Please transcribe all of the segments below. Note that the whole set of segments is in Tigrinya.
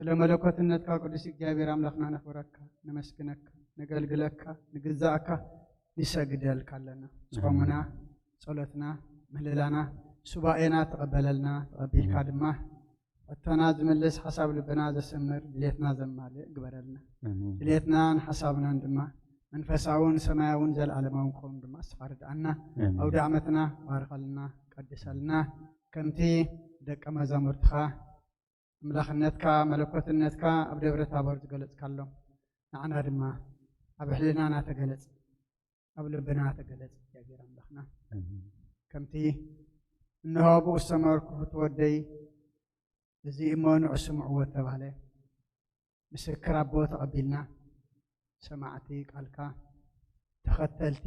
ስለ መለኮትነትካ ቅዱስ እግዚኣብሔር ኣምላኽና ነኽብረካ፣ ነመስግነካ፣ ነገልግለካ፣ ንግዛእካ፣ ንሰግደልካ ኣለና። ጾምና፣ ጸሎትና፣ ምህልላና፣ ሱባኤና ተቐበለልና። ተቐቢልካ ድማ ሕቶና ዝምልስ፣ ሓሳብ ልብና ዘሰምር፣ ድሌትና ዘማልእ ግበረልና። ኣሜን። ድሌትናን ሓሳብናን ድማ መንፈሳውን ሰማያውን ዘለዓለማውን ክኸውን ድማ ንስኻ ርድኣና። ኣሜን። ኣውደ ዓመትና ባርኸልና፣ ቀድሰልና። ከምቲ ደቀ መዛሙርትኻ ኣምላኽነትካ፣ መለኮትነትካ ኣብ ደብረ ታቦር ዝገለጽካሎም፣ ንዓና ድማ ኣብ ሕልናና ተገለጽ፣ ኣብ ልብና ተገለጽ እግዚኣብሔር ኣምላኽና። ኣሜን። ከምቲ እንሆ ብኡ ዝተመርኩ ትወደይ፣ እዚ እሞ ንዑ ስምዕዎ እተባህለ ምስክር ኣቦ ተቐቢልና፣ ሰማዕቲ ቃልካ፣ ተኸተልቲ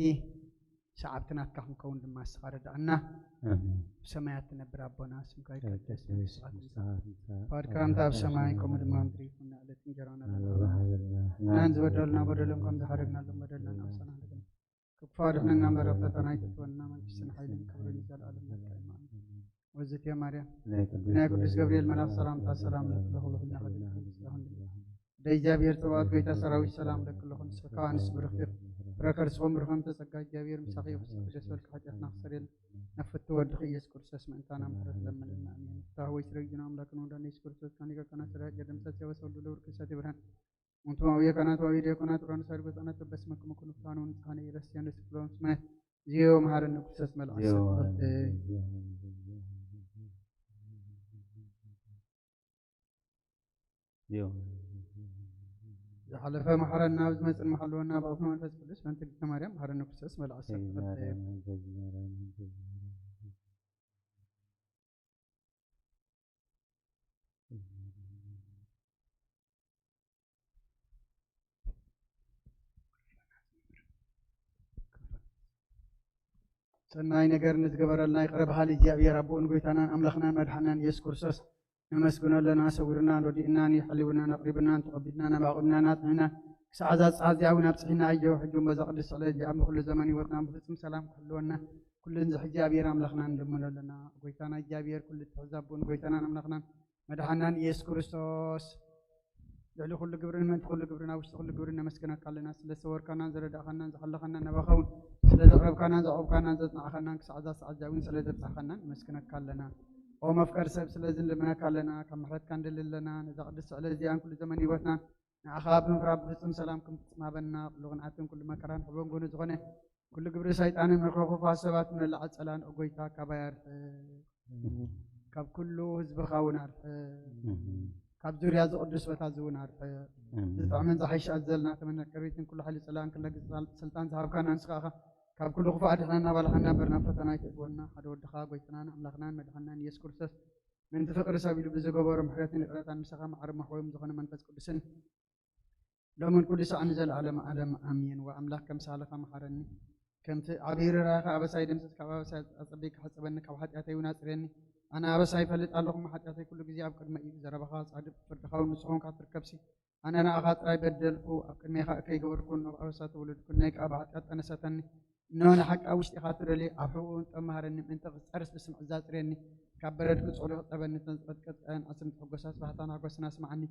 ሰዓብቲ ናትካ ክንከውን ድማ ንስኻ ርድኣና። ኣሜን። ብሰማያት ትነብር ኣቦና፣ ስምካ ይቀደስ፣ መንግስትኻ ትምጻእ፣ ፍቓድካ ከምታ ኣብ ሰማይ ከምኡ ድማ ኣብ ምድሪ ይኹን። ንዕለት እንጀራና ናን ዝበደሉና በደሎም ከም ዝሓረግናሎም በደልና ንኣምሳና ንግን ክፉ ኣድሕነና እምበር ኣብ ፈተና ኣይተእትወና፣ መንግስትን ሓይልን ክብርን ንዘለኣለም ለካ። ኣሜን። ወዝቴ ማርያም ናይ ቅዱስ ናይ ቅዱስ ገብርኤል መልኣክ ሰላምታ ሰላም ለኪ፣ ብሩክ ነኪ፣ ኣደ እግዚኣብሔር ጸባኦት ጎይታ ሰራዊት ሰላም ለኪ ኣለኹ። ንስኺ ከኣ ኣንስቲ ብርክቲ ኢኺ፣ ፍረ ከርስኹም ብሩክ፣ ኣንተ ጸጋ እግዚኣብሔር ምሳኺ እዩ። ደስ በልኪ፣ ሓጢኣትና ክሰርየልና ናብ ፍትው ወድኺ ኢየሱስ ክርስቶስ ምእንታና ምሕረት ለምንልና። ኣሜን። ፍትሐ ወይ ስረ ግዜና ኣምላክን ወልዳን ኢየሱስ ክርስቶስ ካኒካ ካና ስረ ጀደም ሰት የበሰሉ ለውር ክሰት ይብርሃን። እንቱም ኣውየ ካናት ወአውየ ዲያቆናት ሮን ሳድጎ ጻናት በስመክሙ ኩኑ ፍታኑ ንጽሐነ ይረስያን ስፍሎም ስማያት ዚዮ መሐረነ ክርስቶስ መልአሰ ዝሓለፈ መሐረና፣ ኣብ ዝመጽእ መሐለወና፣ ብኣብ መንፈስ ቅዱስ፣ በእንተ እግዝእትነ ማርያም መሐረነ ክርስቶስ መልኣሰ። ሰናይ ነገር ንዝገበረልና ይቕረ በሃሊ እግዚኣብሔር ኣቦኡን ጎይታናን ኣምላኽናን መድሓናን ኢየሱስ ክርስቶስ ነመስግኖ ኣለና። ሰዊርናን ረዲእናን እዩ፣ ሓሊውናን ኣቕሪብናን ተቐቢልናን ኣብ ኣቑምናን ኣጽኒዕናን ክሳዕ እዛ ሰዓት እዚኣ እውን ኣብጽሒና ኣዮ። ሕጂ እውን በዛ ቅድስቲ ዕለት እዚኣ ብኩሉ ዘመን ህይወትና ብፍጹም ሰላም ክሕልወና ኩሉ ንዝሕ እግዚኣብሔር ኣምላኽና ንልምኖ ኣለና። ጎይታና እግዚኣብሔር ኩሉ እትሕዝ ኣቦን ጎይታናን ኣምላኽናን መድሓናን ኢየሱስ ክርስቶስ፣ ልዕሊ ኩሉ ግብርን ምእንቲ ኩሉ ግብርን ኣብ ውሽጢ ኩሉ ግብርን ነመስግነካ ኣለና። ስለ ዝሰወርካናን ዝረዳእካናን ዝሓለኻናን ናባኻ እውን ስለ ዘቕረብካናን ዘዕቆብካናን ዘጽናዕካናን ክሳዕ እዛ ሰዓት እዚኣ እውን ስለ ዘብጻሕካናን ነመስግነካ ኣለና። ኦ መፍቀር ሰብ፣ ስለዚ ንልምነካ ኣለና፣ ካብ ምሕረትካ ንደሊ ኣለና። ነዛ ቅድስቲ ዕለት እዚኣን ኩሉ ዘመን ህይወትናን ንዓኻ ብምፍራድ ብፍጹም ሰላም ከም ትጽማበና፣ ኩሉ ቅንዓትን ኩሉ መከራን ሕቦን ጎኑ ዝኾነ ኩሉ ግብሪ ሰይጣንን ምክረ ክፉኣት ሰባትን ንላዕ ጸላን፣ ኦ ጎይታ፣ ካባይ ኣርሕቕ። ካብ ኩሉ ህዝብኻ እውን ኣርሕቕ። ካብ ዙርያ እዚ ቅዱስ ቦታ እዚ እውን ኣርሕቕ። ዝጥዕምን ዝሓይሽ ኣዘልና ተመነ ቀሪትን ኩሉ ሓይሊ ጸላን ክለግስ ስልጣን ዝሃብካና ንስኻ ኢኻ። ካብ ኩሉ ክፉእ ኣድሕነና፣ ባልሓና እምበር ናብ ፈተና ኣይተእትወና። ሓደ ወድኻ ጎይታናን ኣምላኽናን መድሓናን ኢየሱስ ክርስቶስ ምእንቲ ፍቕሪ ሰብ ኢሉ ብዝገበሮ ምሕረትን ይቕረታን ምሳኻ ማዕረ መሕወዮም ዝኾነ መንፈስ ቅዱስን ሎምን ኩሉ ሳዕ ንዘለዓለም ዓለም ኣሜን። ወኣምላኽ ከም ሳህልኻ መሓረኒ፣ ከምቲ ዓብዪ ርህራሄኻ ኣበሳይ ደምስስ፣ ካብ ኣበሳይ ኣጸቢቕካ ሕጸበኒ፣ ካብ ሓጢኣተይ እውን ኣጽርየኒ። ኣነ ኣበሳይ እፈልጥ ኣለኹ፣ እሞ ሓጢኣተይ ኩሉ ግዜ ኣብ ቅድመይ እዩ። ዘረባኻ ጻድቕ፣ ፍርድኻ እውን ንጹሕ ኮንካ ትርከብሲ። ኣነ ንኣኻ ጥራይ በደልኩ፣ ኣብ ቅድሜኻ እከይ ገበርኩ፣ እነሆ ብኣበሳ ተወለድኩ፣ እነሆ ከኣ ብሓጢኣት ጠነሰተኒ። እነሆ ንሓቂ ኣብ ውሽጢኻ ትደልዮ፣ ኣብ ሕቖኡ እውን ጠብ መሃረኒ፣ ምእንቲ ክጸርስ ብስምዒት ዛጽርየኒ፣ ካብ በረድ ክጽዕሉ ክጸበኒ፣ እተን ዝቐጥቀጥካየን ዓስምቲ ሕጎሳት ባህታን ሓጎስን ኣስምዓኒ።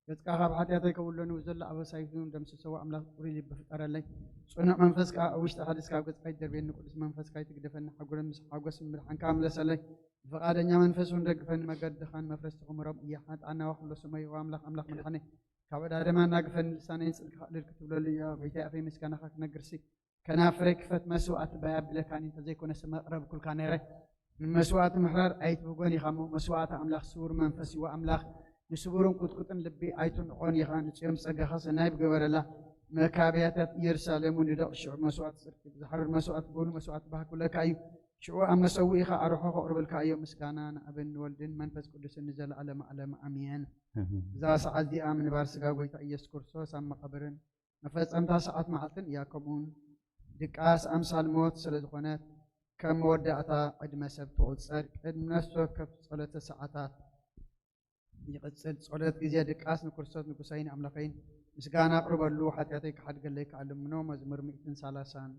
ገጽካ ካብ ሓጢኣተይ ከውሎ፣ ንብዘሎ ኣበሳይ እውን ደምስሶ። ኣምላኽ ጽሩይ ልቢ ፍጠረለይ፣ ጽኑዕ መንፈስ ከኣ ኣብ ውሽጢ ሓዲስካ ኣብ ገጽካ ይደርብየኒ። ቅዱስ መንፈስካ ይትግደፈኒ፣ ሓጉረን ምስ ሓጎስ ምድሓንካ ምለሰለይ። ብፍቓደኛ መንፈስ እውን ደግፈኒ፣ መገድኻን መፍረስቲ ክምሮም እያ። ሓጥኣን ናባኻ ክምለሱ እሞ፣ ይዋ ኣምላኽ፣ ኣምላኽ መድሓነይ፣ ካብ ዕዳ ደማ እናግፈኒ፣ ልሳነይን ጽድቅኻ ዕልል ክትብለሉ እያ። ጎይታይ፣ ኣፈይ ምስጋናኻ ክነግርሲ፣ ከናፍረይ ክፈት፣ መስዋእቲ ባይ ኣቢለካኒ እንተዘይኮነሲ መቕረብኩልካ ነይረ። ንመስዋእቲ ምሕራር ኣይትብጎን ኢኻ እሞ፣ መስዋእቲ ኣምላኽ ስዉር መንፈስ ይዋ ኣምላኽ፣ ንስቡርን ቁጥቁጥን ልቢ ኣይትንዕቆን ኢኻ። ንጽዮን ብጸጋኻ ሰናይ ብገበረላ፣ መካብያታት ኢየሩሳሌም እውን ይደቕ። ሽዑ መስዋእቲ ጽድቂ ብዝሓርር መስዋእቲ ብውኑ መስዋእቲ ባህ ክብለካ እዩ። ሽዑ ኣብ መሰውኢኻ ኣርሖ ከቕርብልካ እዮም። ምስጋና ንኣብን ንወልድን መንፈስ ቅዱስን ንዘለኣለመ ዓለም ኣሜን። ኣሜን። እዛ ሰዓት እዚኣ ምንባር ስጋ ጎይታ ኢየሱስ ክርስቶስ ኣብ መቓብርን መፈጸምታ ሰዓት መዓልትን እያ። ከምኡውን ድቃስ ኣምሳል ሞት ስለ ዝኾነት፣ ከም መወዳእታ ዕድመ ሰብ ትቑጸር። ቅድሚ ነፍሲ ወከፍ ጸሎተ ሰዓታት ይቕጽል። ጸሎት ግዜ ድቃስ ንክርስቶስ ንጉሰይን ኣምላኸይን ምስጋና ኣቕርበሉ፣ ሓጢኣተይ ክሓድገለይ ከኣ ልምኖ። መዝሙር ሚእትን ሰላሳን።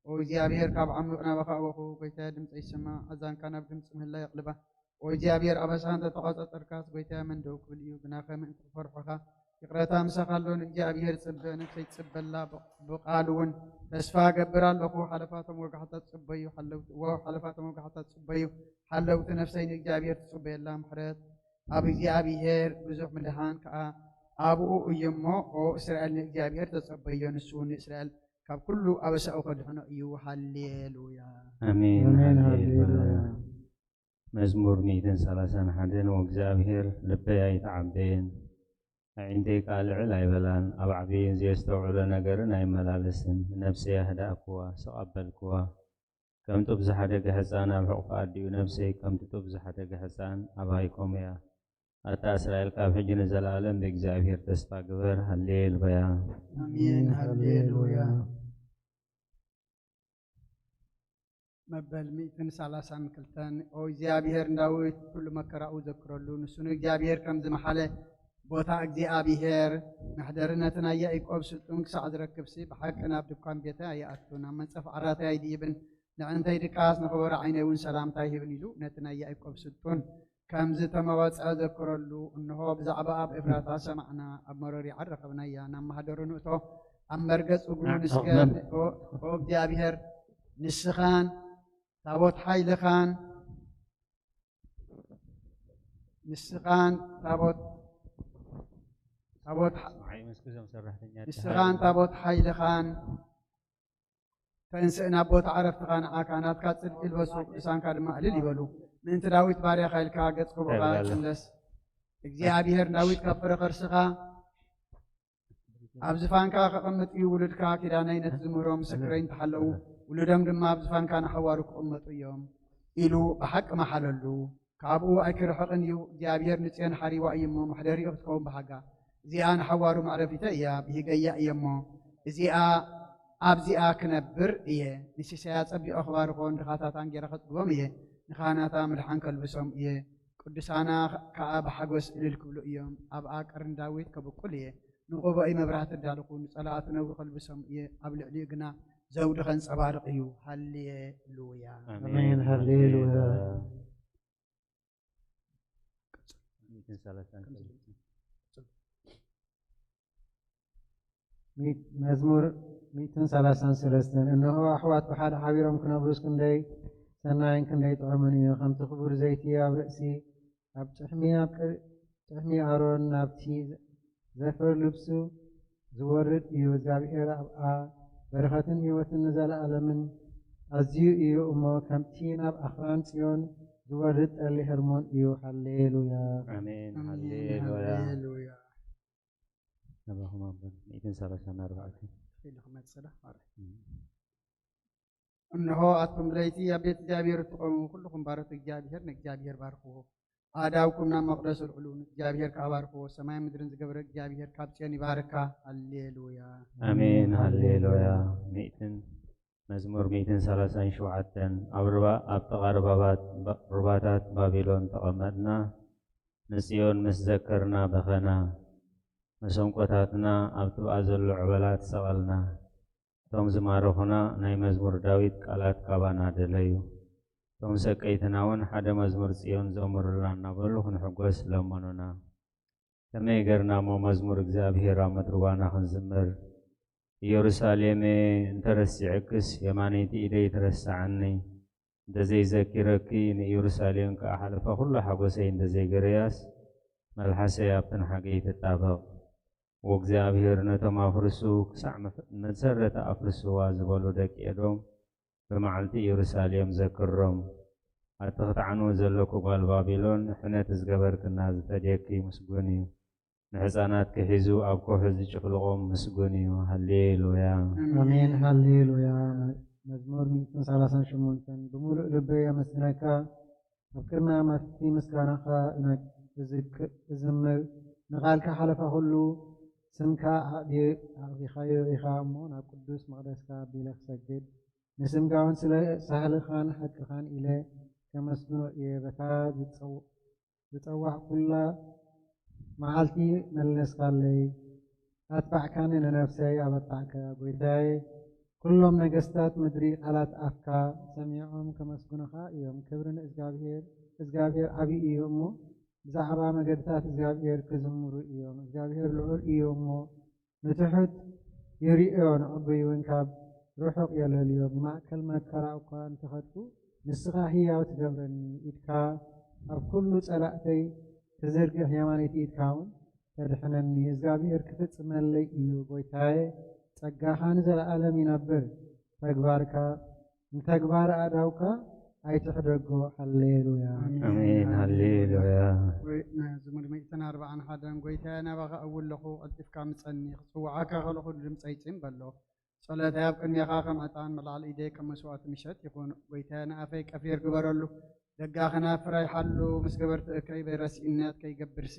ኦ እግዚኣብሔር፣ ካብ ዓሚቕ ናባኻ ኣወኹ፣ ጎይታየ፣ ድምፀይ ስማዕ፣ ኣዛንካ ናብ ድምፂ ምህላ የቕልባ። እግዚኣብሔር ኣበሳ እንተተቆጻጸርካስ፣ ጎይታየ መን ደው ክብል እዩ? ግናኸ ምእንቲ ክፈርሑኻ ይቕረታ ምሳኻ ኣሎ። ንእግዚኣብሔር ጽበ፣ ነፍሰይ ትጽበላ፣ ብ-፣ ብቓሉ እውን ተስፋ እገብር ኣለኹ። ሓለፋቶም ወጋሕታ ትጽበዩ ሓለውቲ፣ ዋው፣ ሓለፋቶም ወጋሕታ ትጽበዩ ሓለውቲ ነፍሰይ ንእግዚኣብሔር ትጽበየላ። ምሕረት ኣብ እግዚኣብሔር ብዙሕ ምድሃን ከኣ ኣብኡ እዩ እሞ፣ ኦ እስራኤል ንእግዚኣብሔር ተጸበዮ፣ ንሱ ንእስራኤል ካብ ኩሉ ኣበሳኡ ከድሕኖ እዩ። ሃሌሉያ። ኣሜን። ኣሜን። ሃሌሉያ። ሃሌሉያ። መዝሙር ሚእትን ሰላሳን ሓደን ወእግዚኣብሔር ልበይ ኣይተዓበየን፣ ኣዒንተይ ከኣ ልዕል ኣይበላን፣ ኣብ ዓብይን ዘየስተውዕሎ ነገርን ኣይመላለስን። ንነፍሰይ ኣህደእክዋ፣ ስቕ ኣበልክዋ። ከም ጡብ ዝሓደገ ሕፃን ኣብ ሕቑፋ ኣዲኡ፣ ነፍሰይ ከምቲ ጡብ ዝሓደገ ሕፃን ኣብ ሃይኮም እያ። ኣታ እስራኤል፣ ካብ ሕጂ ንዘለኣለም ብእግዚኣብሔር ተስፋ ግበር። ሃሌሉያ። ኣሜን። ሃሌሉያ። መበል ሚእትን ሰላሳን ክልተን። ኦ እግዚኣብሔር ንዳዊት ኩሉ መከራኡ ዘክረሉ። ንሱ ንእግዚኣብሔር ከም ዝመሓለ፣ ቦታ እግዚኣብሔር መሕደሪ ነቲ ናይ ያዕቆብ ስልጡን ክሳዕ ዝረክብሲ፣ ብሓቂ ናብ ድኳን ቤተ ኣይኣቱን፣ ኣብ መንጸፍ ዓራተይ ኣይድይብን፣ ንዕንተይ ድቃስ ንኸበሮ ዓይነይ እውን ሰላምታ ኣይህብን ኢሉ ነቲ ናይ ያዕቆብ ስልጡን ከም ዝተመወጸ ዘክረሉ። እንሆ ብዛዕባ ኣብ ኤፍራታ ሰማዕና፣ ኣብ መሮር ይዓር ረኸብናያ። ናብ ማህደሩ ንእቶ፣ ኣብ መርገጽ እግሩ ንስገድ። ኦ፣ ኦ እግዚኣብሔር፣ ንስኻን ታቦት ሓይልኻን፣ ንስኻን ታቦት፣ ታቦት ሓ-፣ ንዓይ መስክዞም ሰራሕተኛ ንስኻን ታቦት ሓይልኻን ተንስእ፣ ናብ ቦታ ዕረፍትኻ ንዓካ፣ ናትካ ጽድቂ ልበሱ፣ ቅዱሳንካ ድማ እልል ይበሉ። ምእንቲ ዳዊት ባርያኻ ኢልካ ገጽ ክቡርካ ተብለለ። ትምለስ። እግዚኣብሔር ዳዊት ካብ ፍረ ከርስኻ ኣብ ዝፋንካ ከቐምጥ እዩ። ውሉድካ ኪዳነይ ነቲ ዝምህሮ ምስክረይ እንተሓለዉ፣ ውሉዶም ድማ ኣብ ዝፋንካ ንሓዋሩ ክቕመጡ እዮም ኢሉ ብሓቂ መሓለሉ። ካብኡ ኣይክርሕቕን እዩ። እግዚኣብሔር ንጽዮን ሓሪዋ እዩ እሞ፣ መሕደሪኡ ክትከውን ብሃጋ። እዚኣ ንሓዋሩ መዕረፊተ እያ፣ ብሂገያ እየ እሞ፣ እዚኣ ኣብዚኣ ክነብር እየ። ንሲሳያ ጸቢቐ ክባርኾን ድኻታት ኣንጌራ ከጽግቦም እየ። ንኻህናታ ምድሓን ከልብሶም እየ። ቅዱሳና ከኣ ብሓጎስ እልል ክብሉ እዮም። ኣብኣ ቀርኒ ዳዊት ከብቁል እየ። ንቐቦኢ መብራህቲ ኣዳልኹ፣ ንጸላእቱ ነውሪ ከልብሶም እየ። ኣብ ልዕሊኡ ግና ዘውዲ ከንጸባርቕ እዩ። ሃሌሉያ። ኣሜን። ሃሌሉያ። ሚእትን ሰላሳን ሰለስተን። ሚእት-፣ መዝሙር ሚእትን ሰላሳን ሰለስተን። እንሆ ኣሕዋት ብሓደ ሓቢሮም ክነብሩስ ክንደይ ሰናይን ክንደይ ጥዑምን እዩ። ከምቲ ክቡር ዘይቲ ኣብ ርእሲ፣ ኣብ ጭሕሚ፣ ኣብ ቅር-፣ ጭሕሚ ኣሮን ናብቲ ዘፈር ልብሱ ዝወርድ እዩ። እግዚኣብሔር ኣብኣ በረኸትን ህይወትን ንዘለኣለምን ኣዝዩ እዩ እሞ፣ ከምቲ ናብ ኣኽራን ጽዮን ዝወርድ ጠሊ ሄርሞን እዩ። ሃሌሉያ። ኣሜን። ኣሜን። ሃሌሉያ። ሃሌሉያ። ናባኹም ኣንብብ። ሚእትን ሰላሳን ኣርባዕተን። ኢሉ ክመጽእ ዶ? ማረ። እንሆ ኣቱም ለይቲ ኣብ ቤት እግዚኣብሔር እትቖሙ ኩልኹም ባሮት እግዚኣብሔር ንእግዚኣብሔር ባርኽዎ። ኣእዳውኩም ናብ መቕደስ ኣልዕሉ፣ ንእግዚኣብሔር ከኣ ባርኽዎ። ሰማይ ምድርን ዝገበረ እግዚኣብሔር ካብ ጽዮን ይባርካ። ሃሌሉያ። ኣሜን። ሃሌሉያ። ሚእትን፣ መዝሙር ሚእትን ሰላሳን ሸውዓተን። ኣብ ርባ-፣ ኣብ ጥቓ ርባባት፣ ባ-፣ ሩባታት ባቢሎን ተቐመጥና፣ ንጽዮን ምስ ዘከርና በኸና፣ መሰንቆታትና ኣብ ትብኣ ዘሎ ዕበላት ሰቐልና። እቶም ዝማረኹና ናይ መዝሙር ዳዊት ቃላት ካባና ደለዩ። እቶም ሰቀይትና እውን ሓደ መዝሙር ጽዮን ዘሙሩልና እናበሉ ክንሕጎስ ለመኑና። ከመይ ጌርና እሞ መዝሙር እግዚኣብሔር ኣብ ምድሪ ባና ክንዝምር? ኢየሩሳሌመ እንተረሲዐክስ የማነይቲ ኢደይ ትረስዓኒ። እንተዘይዘኪረኪ ንኢየሩሳሌም ከኣ ሓለፋ ኩሉ ሓጎሰይ እንተዘይገረያስ መልሓሰይ ኣብቲ ንሓገይ ትጣበቕ። ወእግዚኣብሔር ነቶም ኣፍርሱ ክሳዕ መፍ-፣ መሰረታ ኣፍርስዋ ዝበሉ ደቂ ኤዶም ብመዓልቲ ኢየሩሳሌም ዘክሮም። ኣቲ ክትዓንዊ ዘለኪ ጓል ባቢሎን፣ ሕነ እቲ ዝገበርክና ዝፈድየኪ ምስጉን እዩ። ንሕፃናትኪ ሒዙ ኣብ ከውሒ ዝጭፍልቖም ምስጉን እዩ። ሃሌሉያ። ኣሜን። ሃሌሉያ። መዝሙር ሚእትን ሰላሳን ሸሞንተን። ብምሉእ ልበይ ኣመስግነካ፣ ኣብ ቅድሚ ኣማልክቲ ምስጋናኻ እነ-፣ እዝክ-፣ እዝምር። ንቓልካ ሓለፋ ኩሉ ስምካ ኣዕቢ-፣ ኣዕቢኻዮ ኢኻ እሞ፣ ናብ ቅዱስ መቕደስካ ኣቢለ ክሰግድ። ንስምካ እውን ስለ ሳህልኻን ሓቅኻን ኢለ ከመስግኖ እየ። በታ ዝጸው-፣ ዝጸዋዕኩላ መዓልቲ መለስካለይ። ኣትባዕካኒ፣ ንነፍሰይ ኣበርታዕካ። ጐይታየ፣ ኩሎም ነገስታት ምድሪ ቃላት ኣፍካ ሰሚዖም ከመስግኑኻ እዮም። ክብሪ ንእግዚኣብሔር እግዚኣብሔር ዓብዪ እዩ እሞ፣ ብዛዕባ መገድታት እግዚኣብሔር ክዝምሩ እዮም። እግዚኣብሔር ልዑል እዩ እሞ፣ ንትሑት ይርእዮ፣ ንዕቡይ እውን ካብ ርሑቕ የለልዮ። ብማእከል መከራ እኳ እንተኸድኩ፣ ንስኻ ህያው ትገብረኒ፣ ኢድካ ኣብ ኩሉ ጸላእተይ ትዝርግሕ፣ የማነይቲ ኢድካ እውን ተድሕነኒ። እግዚኣብሔር ክፍጽመለይ እዩ፣ ጎይታየ፣ ጸጋኻ ንዘለዓለም ይነብር። ተግባርካ ንተግባር ኣእዳውካ ኣይትሕደጎ። ሃሌሉያ። ኣሜን። ሃሌሉያ። ወይ መዝሙር ሚእትን ኣርባዓን ሓደን ጎይታየ፣ ናባኻ እውለኹ፣ ቀልጢፍካ ምጸኒ፣ ክጽውዓካ ከለኹ ድምጸይ ጽን በሎ። ጸሎተይ ኣብ ቅድሜኻ ከም ዕጣን፣ መላዕሊ ኢደይ ከም መስዋእቲ ምሸት ይኹን። ጎይታየ፣ ንኣፈይ ቀፊር ግበረሉ፣ ደጋኺ ናብ ፍረ ይሓሉ፣ ምስ ገበርቲ እከይ በረሲእነት ከይገብርሲ፣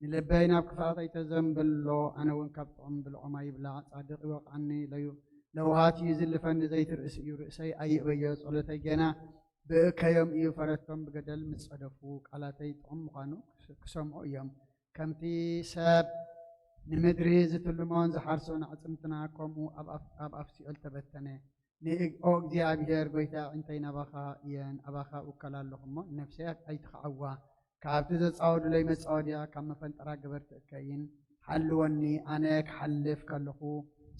ንልበይ ናብ ክፍኣት ኣይተዘንብሎ። ኣነ እውን ካብ ጥዑም ብልዖም ኣይብላዕ፣ ጻድቕ ይወቕዓኒ፣ ለዩ ለውሃት እዩ ዝልፈኒ፣ ዘይትርእስ እዩ ርእሰይ ኣይእበዮ። ጸሎተይ ጌና ብእከዮም እዩ፣ ፈረቶም ብገደል ምስ ጸደፉ፣ ቃላተይ ጥዑም ምዃኑ ክሰምዑ እዮም። ከምቲ ሰብ ንምድሪ ዝትልሞን ዝሓርሶን ኣዕጽምትና፣ ከምኡ ኣብ ኣፍ- ኣብ ኣፍ ሲኦል ተበተነ። ንእግ- ኦ እግዚኣብሔር ጎይታ፣ ኣዒንተይ ናባኻ እየን፣ ኣባኻ እውከል ኣለኹ እሞ፣ ነፍሰይ ኣይትኽዓዋ። ካብቲ ዘጻወዱለይ መጻወድያ፣ ካብ መፈንጠራ ገበርቲ እከይን ሓልወኒ። ኣነ ክሓልፍ ከለኹ፣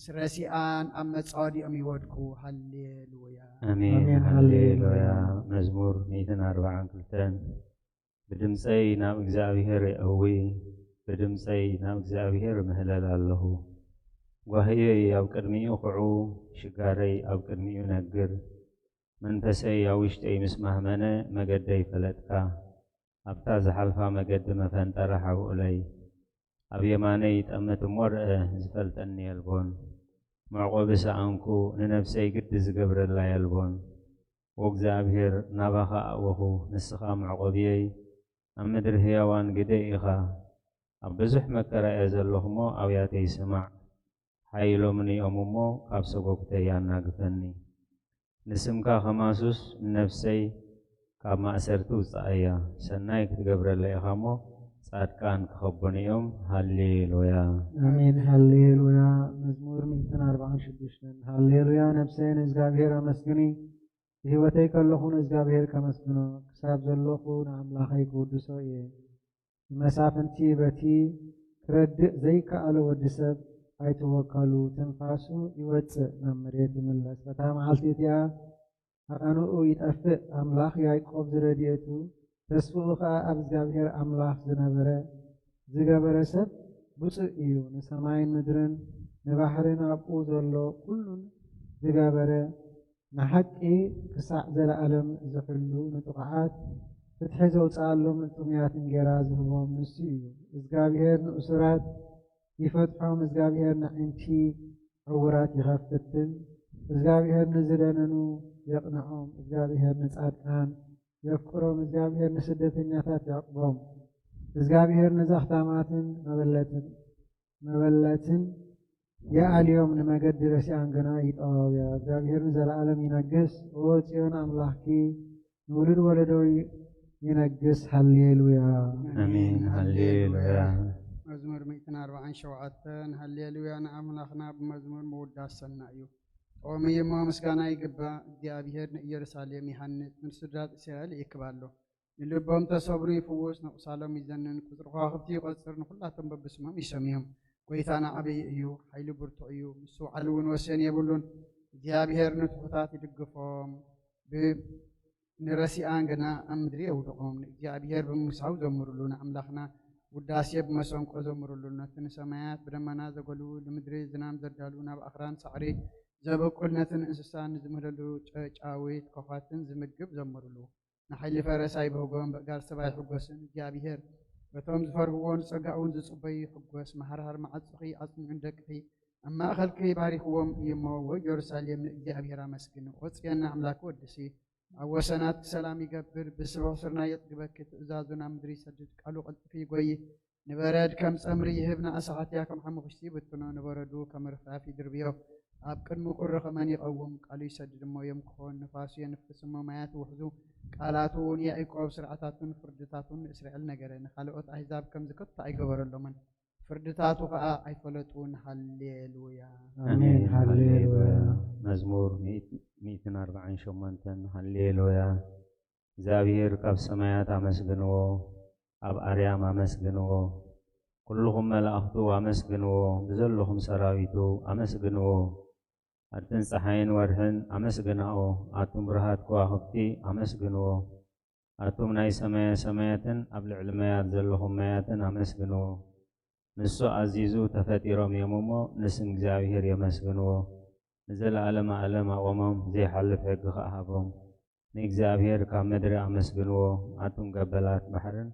ስረሲኣን ኣብ መጻወዲኦም ይወድቁ። ሃሌሉያ። ኣሜን። ኣሜን። ሃሌሉያ። መዝሙር ሚእትን ኣርባዓን ክልተን። ብድምፀይ ናብ እግዚኣብሔር የእዊ፣ ብድምፀይ ናብ እግዚኣብሔር ምህለል ኣለኹ። ጓህየይ ኣብ ቅድሚኡ ክዑ፣ ሽጋረይ ኣብ ቅድሚኡ ነግር። መንፈሰይ ኣብ ውሽጠይ ምስ ማህመነ፣ መገደይ ፈለጥካ። ኣብታ ዝሓልፋ መገዲ መፈንጠራ ሓውኡለይ። ኣብ የማነይ ይጠምት እሞ ርአ፣ ዝፈልጠኒ የልቦን። መዕቆቢ ሰኣንኩ፣ ንነፍሰይ ግዲ ዝገብረላ የልቦን። ኦ እግዚኣብሔር፣ ናባኻ ኣእወኹ፣ ንስኻ መዕቆብየይ፣ ኣብ ምድሪ ህያዋን ግደይ ኢኻ። ኣብ ብዙሕ መከራ እየ ዘለኹ እሞ፣ ኣውያተይ ስማዕ። ሓይሎምኒ እዮም እሞ፣ ካብ ሰጎግተይ ኣናግፈኒ። ንስምካ ከማሱስ ንነፍሰይ ካብ ማእሰርቲ ውጻኣያ። ሰናይ ክትገብረለይ ኢኻ እሞ፣ ጻድቃን ክኸቡኒ እዮም። ሃሌሉያ። ኣሜን። ሃሌሉያ። መዝሙር ሚእትን ኣርባዓን ሽዱሽተን። ሃሌሉያ፣ ነፍሰይ ንእግዚኣብሔር ኣመስግኒ፣ ብህይወተይ ከለኹ ንእግዚኣብሔር ከመስግኖ፣ ክሳብ ዘለኹ ንኣምላኸይ ክውድሶ እየ። ንመሳፍንቲ በቲ ክረድእ ዘይከኣሎ ወዲ ሰብ ኣይትወከሉ፣ ትንፋሱ ይወጽእ ናብ መሬት ይምለስ። በታ መዓልቲ እቲኣ ኣቐንኡ ይጠፍእ። ኣምላኽ ያዕቆብ ዝረድኤቱ፣ ተስፍኡ ኸኣ ኣብ እግዚኣብሔር ኣምላኽ ዝነበረ ዝገበረ ሰብ ብፁእ እዩ። ንሰማይን ምድርን ንባሕርን ኣብኡ ዘሎ ኩሉን ዝገበረ፣ ንሓቂ ክሳዕ ዘለኣለም ዝሕሉ፣ ንጥቑዓት ፍትሒ ዘውፅኣሎም፣ ንጥሙያት እንጌራ ዝህቦም ንሱ እዩ። እግዚኣብሔር ንእሱራት ይፈትሖም፣ እግዚኣብሔር ንዕንቲ ዕውራት ይኸፍትን፣ እግዚኣብሔር ንዝደነኑ የቕንዖም፣ እግዚኣብሔር ንጻድቃን የፍቅሮም፣ እግዚኣብሔር ንስደተኛታት የዕቁቦም፣ እግዚኣብሔር ንዘኽታማትን መበለትን መበለትን የኣልዮም፣ ንመገዲ ረሲኣን ግና ይጠዋውያ። እግዚኣብሔር ንዘለኣለም ይነግስ። ኦ ጽዮን ኣምላኽኪ ንውሉድ ወለዶ ይነግስ። ሃሌሉያ። ኣሜን። ሃሌሉያ። መዝሙር ሚእትን ኣርባዓን ሸውዓተን። ሃሌሉያ ንኣምላኽና ብመዝሙር ምውዳስ ሰናይ እዩ። ጥዑም'ዩ እሞ ምስጋና ይግባእ። እግዚኣብሔር ንኢየሩሳሌም ይሃንጽ፣ ንስድራት እስራኤል ይእክብ ኣሎ። ንልቦም ተሰብሩ ይፍውስ፣ ንቑሳሎም ይዘንን፣ ቁጽሪ ከዋኽብቲ ይቖጽር፣ ንኹላቶም በብስሞም ይሰምዮም። ጐይታና ዓብዪ እዩ፣ ሓይሉ ብርቱዕ እዩ፣ ምስ ውዓል እውን ወሰን የብሉን። እግዚኣብሔር ንትሑታት ይድግፎም፣ ብ- ንረሲኣን ግና ኣብ ምድሪ የውድቖም። ንእግዚኣብሔር ብምምሳው ዘምሩሉ፣ ንኣምላኽና ውዳሴ ብመሰንቆ ዘምሩሉ። ነቲ ንሰማያት ብደመና ዘጎልብብ፣ ንምድሪ ዝናም ዘዳሉ፣ ናብ ኣኽራን ሳዕሪ ዘበቁል፣ ነቲ ንእንስሳ ንዝምህለሉ ጨ- ጫዊት ከዃትን ዝምግብ ዘምሩሉ። ንሓይሊ ፈረስ ኣይብህጎን፣ በእጋር ሰብ ኣይሕጎስን። እግዚኣብሔር በቶም ዝፈርህዎ ንጸጋኡን ዝጽበዩ ይሕጎስ። መሃርሃር መዓጹኺ ኣጽንዑ ንደቅኺ፣ ኣብ ማእከልኪ ባሪኽዎም እዩ እሞ፣ ወይ ጀሩሳሌም ንእግዚኣብሔር ኣመስግኒ። ኦ ጽዮን ንኣምላኪ ወድሲ፣ ኣብ ወሰናትኪ ሰላም ይገብር፣ ብስብሒ ስርናይ የጽግበኪ። ትእዛዙ ናብ ምድሪ ይሰድድ፣ ቃሉ ቀልጢፉ ይጎዪ። ንበረድ ከም ጸምሪ ይህብ፣ ንኣሳሓትያ ከም ሓሙኽሽቲ ይብትኖ፣ ንበረዱ ከም ርፍራፍ ይድርብዮ። ኣብ ቅድሚ ቁሪ ከመን ይቐውም፣ ቃሉ ይሰድድ እሞ የምክኾን። ንፋሱ የንፍስ እሞ ማያት ይውሕዙ። ቃላቱ ንያዕቆብ፣ ስርዓታቱን ፍርድታቱን ንእስራኤል ነገረ። ንኻልኦት ኣህዛብ ከምዚ ከቶ ኣይገበረሎምን፣ ፍርድታቱ ኸኣ ኣይፈለጡን። ሃሌሉያ። ኣሜን። ሃሌሉያ። መዝሙር ሚእትን ኣርባዓን ሸሞንተን። ሃሌሉያ። እግዚኣብሔር ካብ ሰማያት ኣመስግንዎ፣ ኣብ ኣርያም ኣመስግንዎ፣ ኩልኹም መላእኽቱ ኣመስግንዎ፣ ብዘለኹም ሰራዊቱ ኣመስግንዎ። ኣትን ጸሓይን ወርሕን ኣመስግናኦ፣ ኣቱም ብርሃት ከዋኽብቲ ኣመስግንዎ። ኣቱም ናይ ሰማየ ሰማያትን ኣብ ልዕሊ ማያት ዘለኹም ማያትን ኣመስግንዎ። ንሱ ኣዚዙ ተፈጢሮም እዮም እሞ፣ ንስም እግዚኣብሔር የመስግንዎ። ንዘለዓለመ ዓለም ኣቖሞም፣ ዘይሓልፍ ሕጊ ኸኣ ሃቦም። ንእግዚኣብሔር ካብ ምድሪ ኣመስግንዎ፣ ኣቱም ገበላት ባሕርን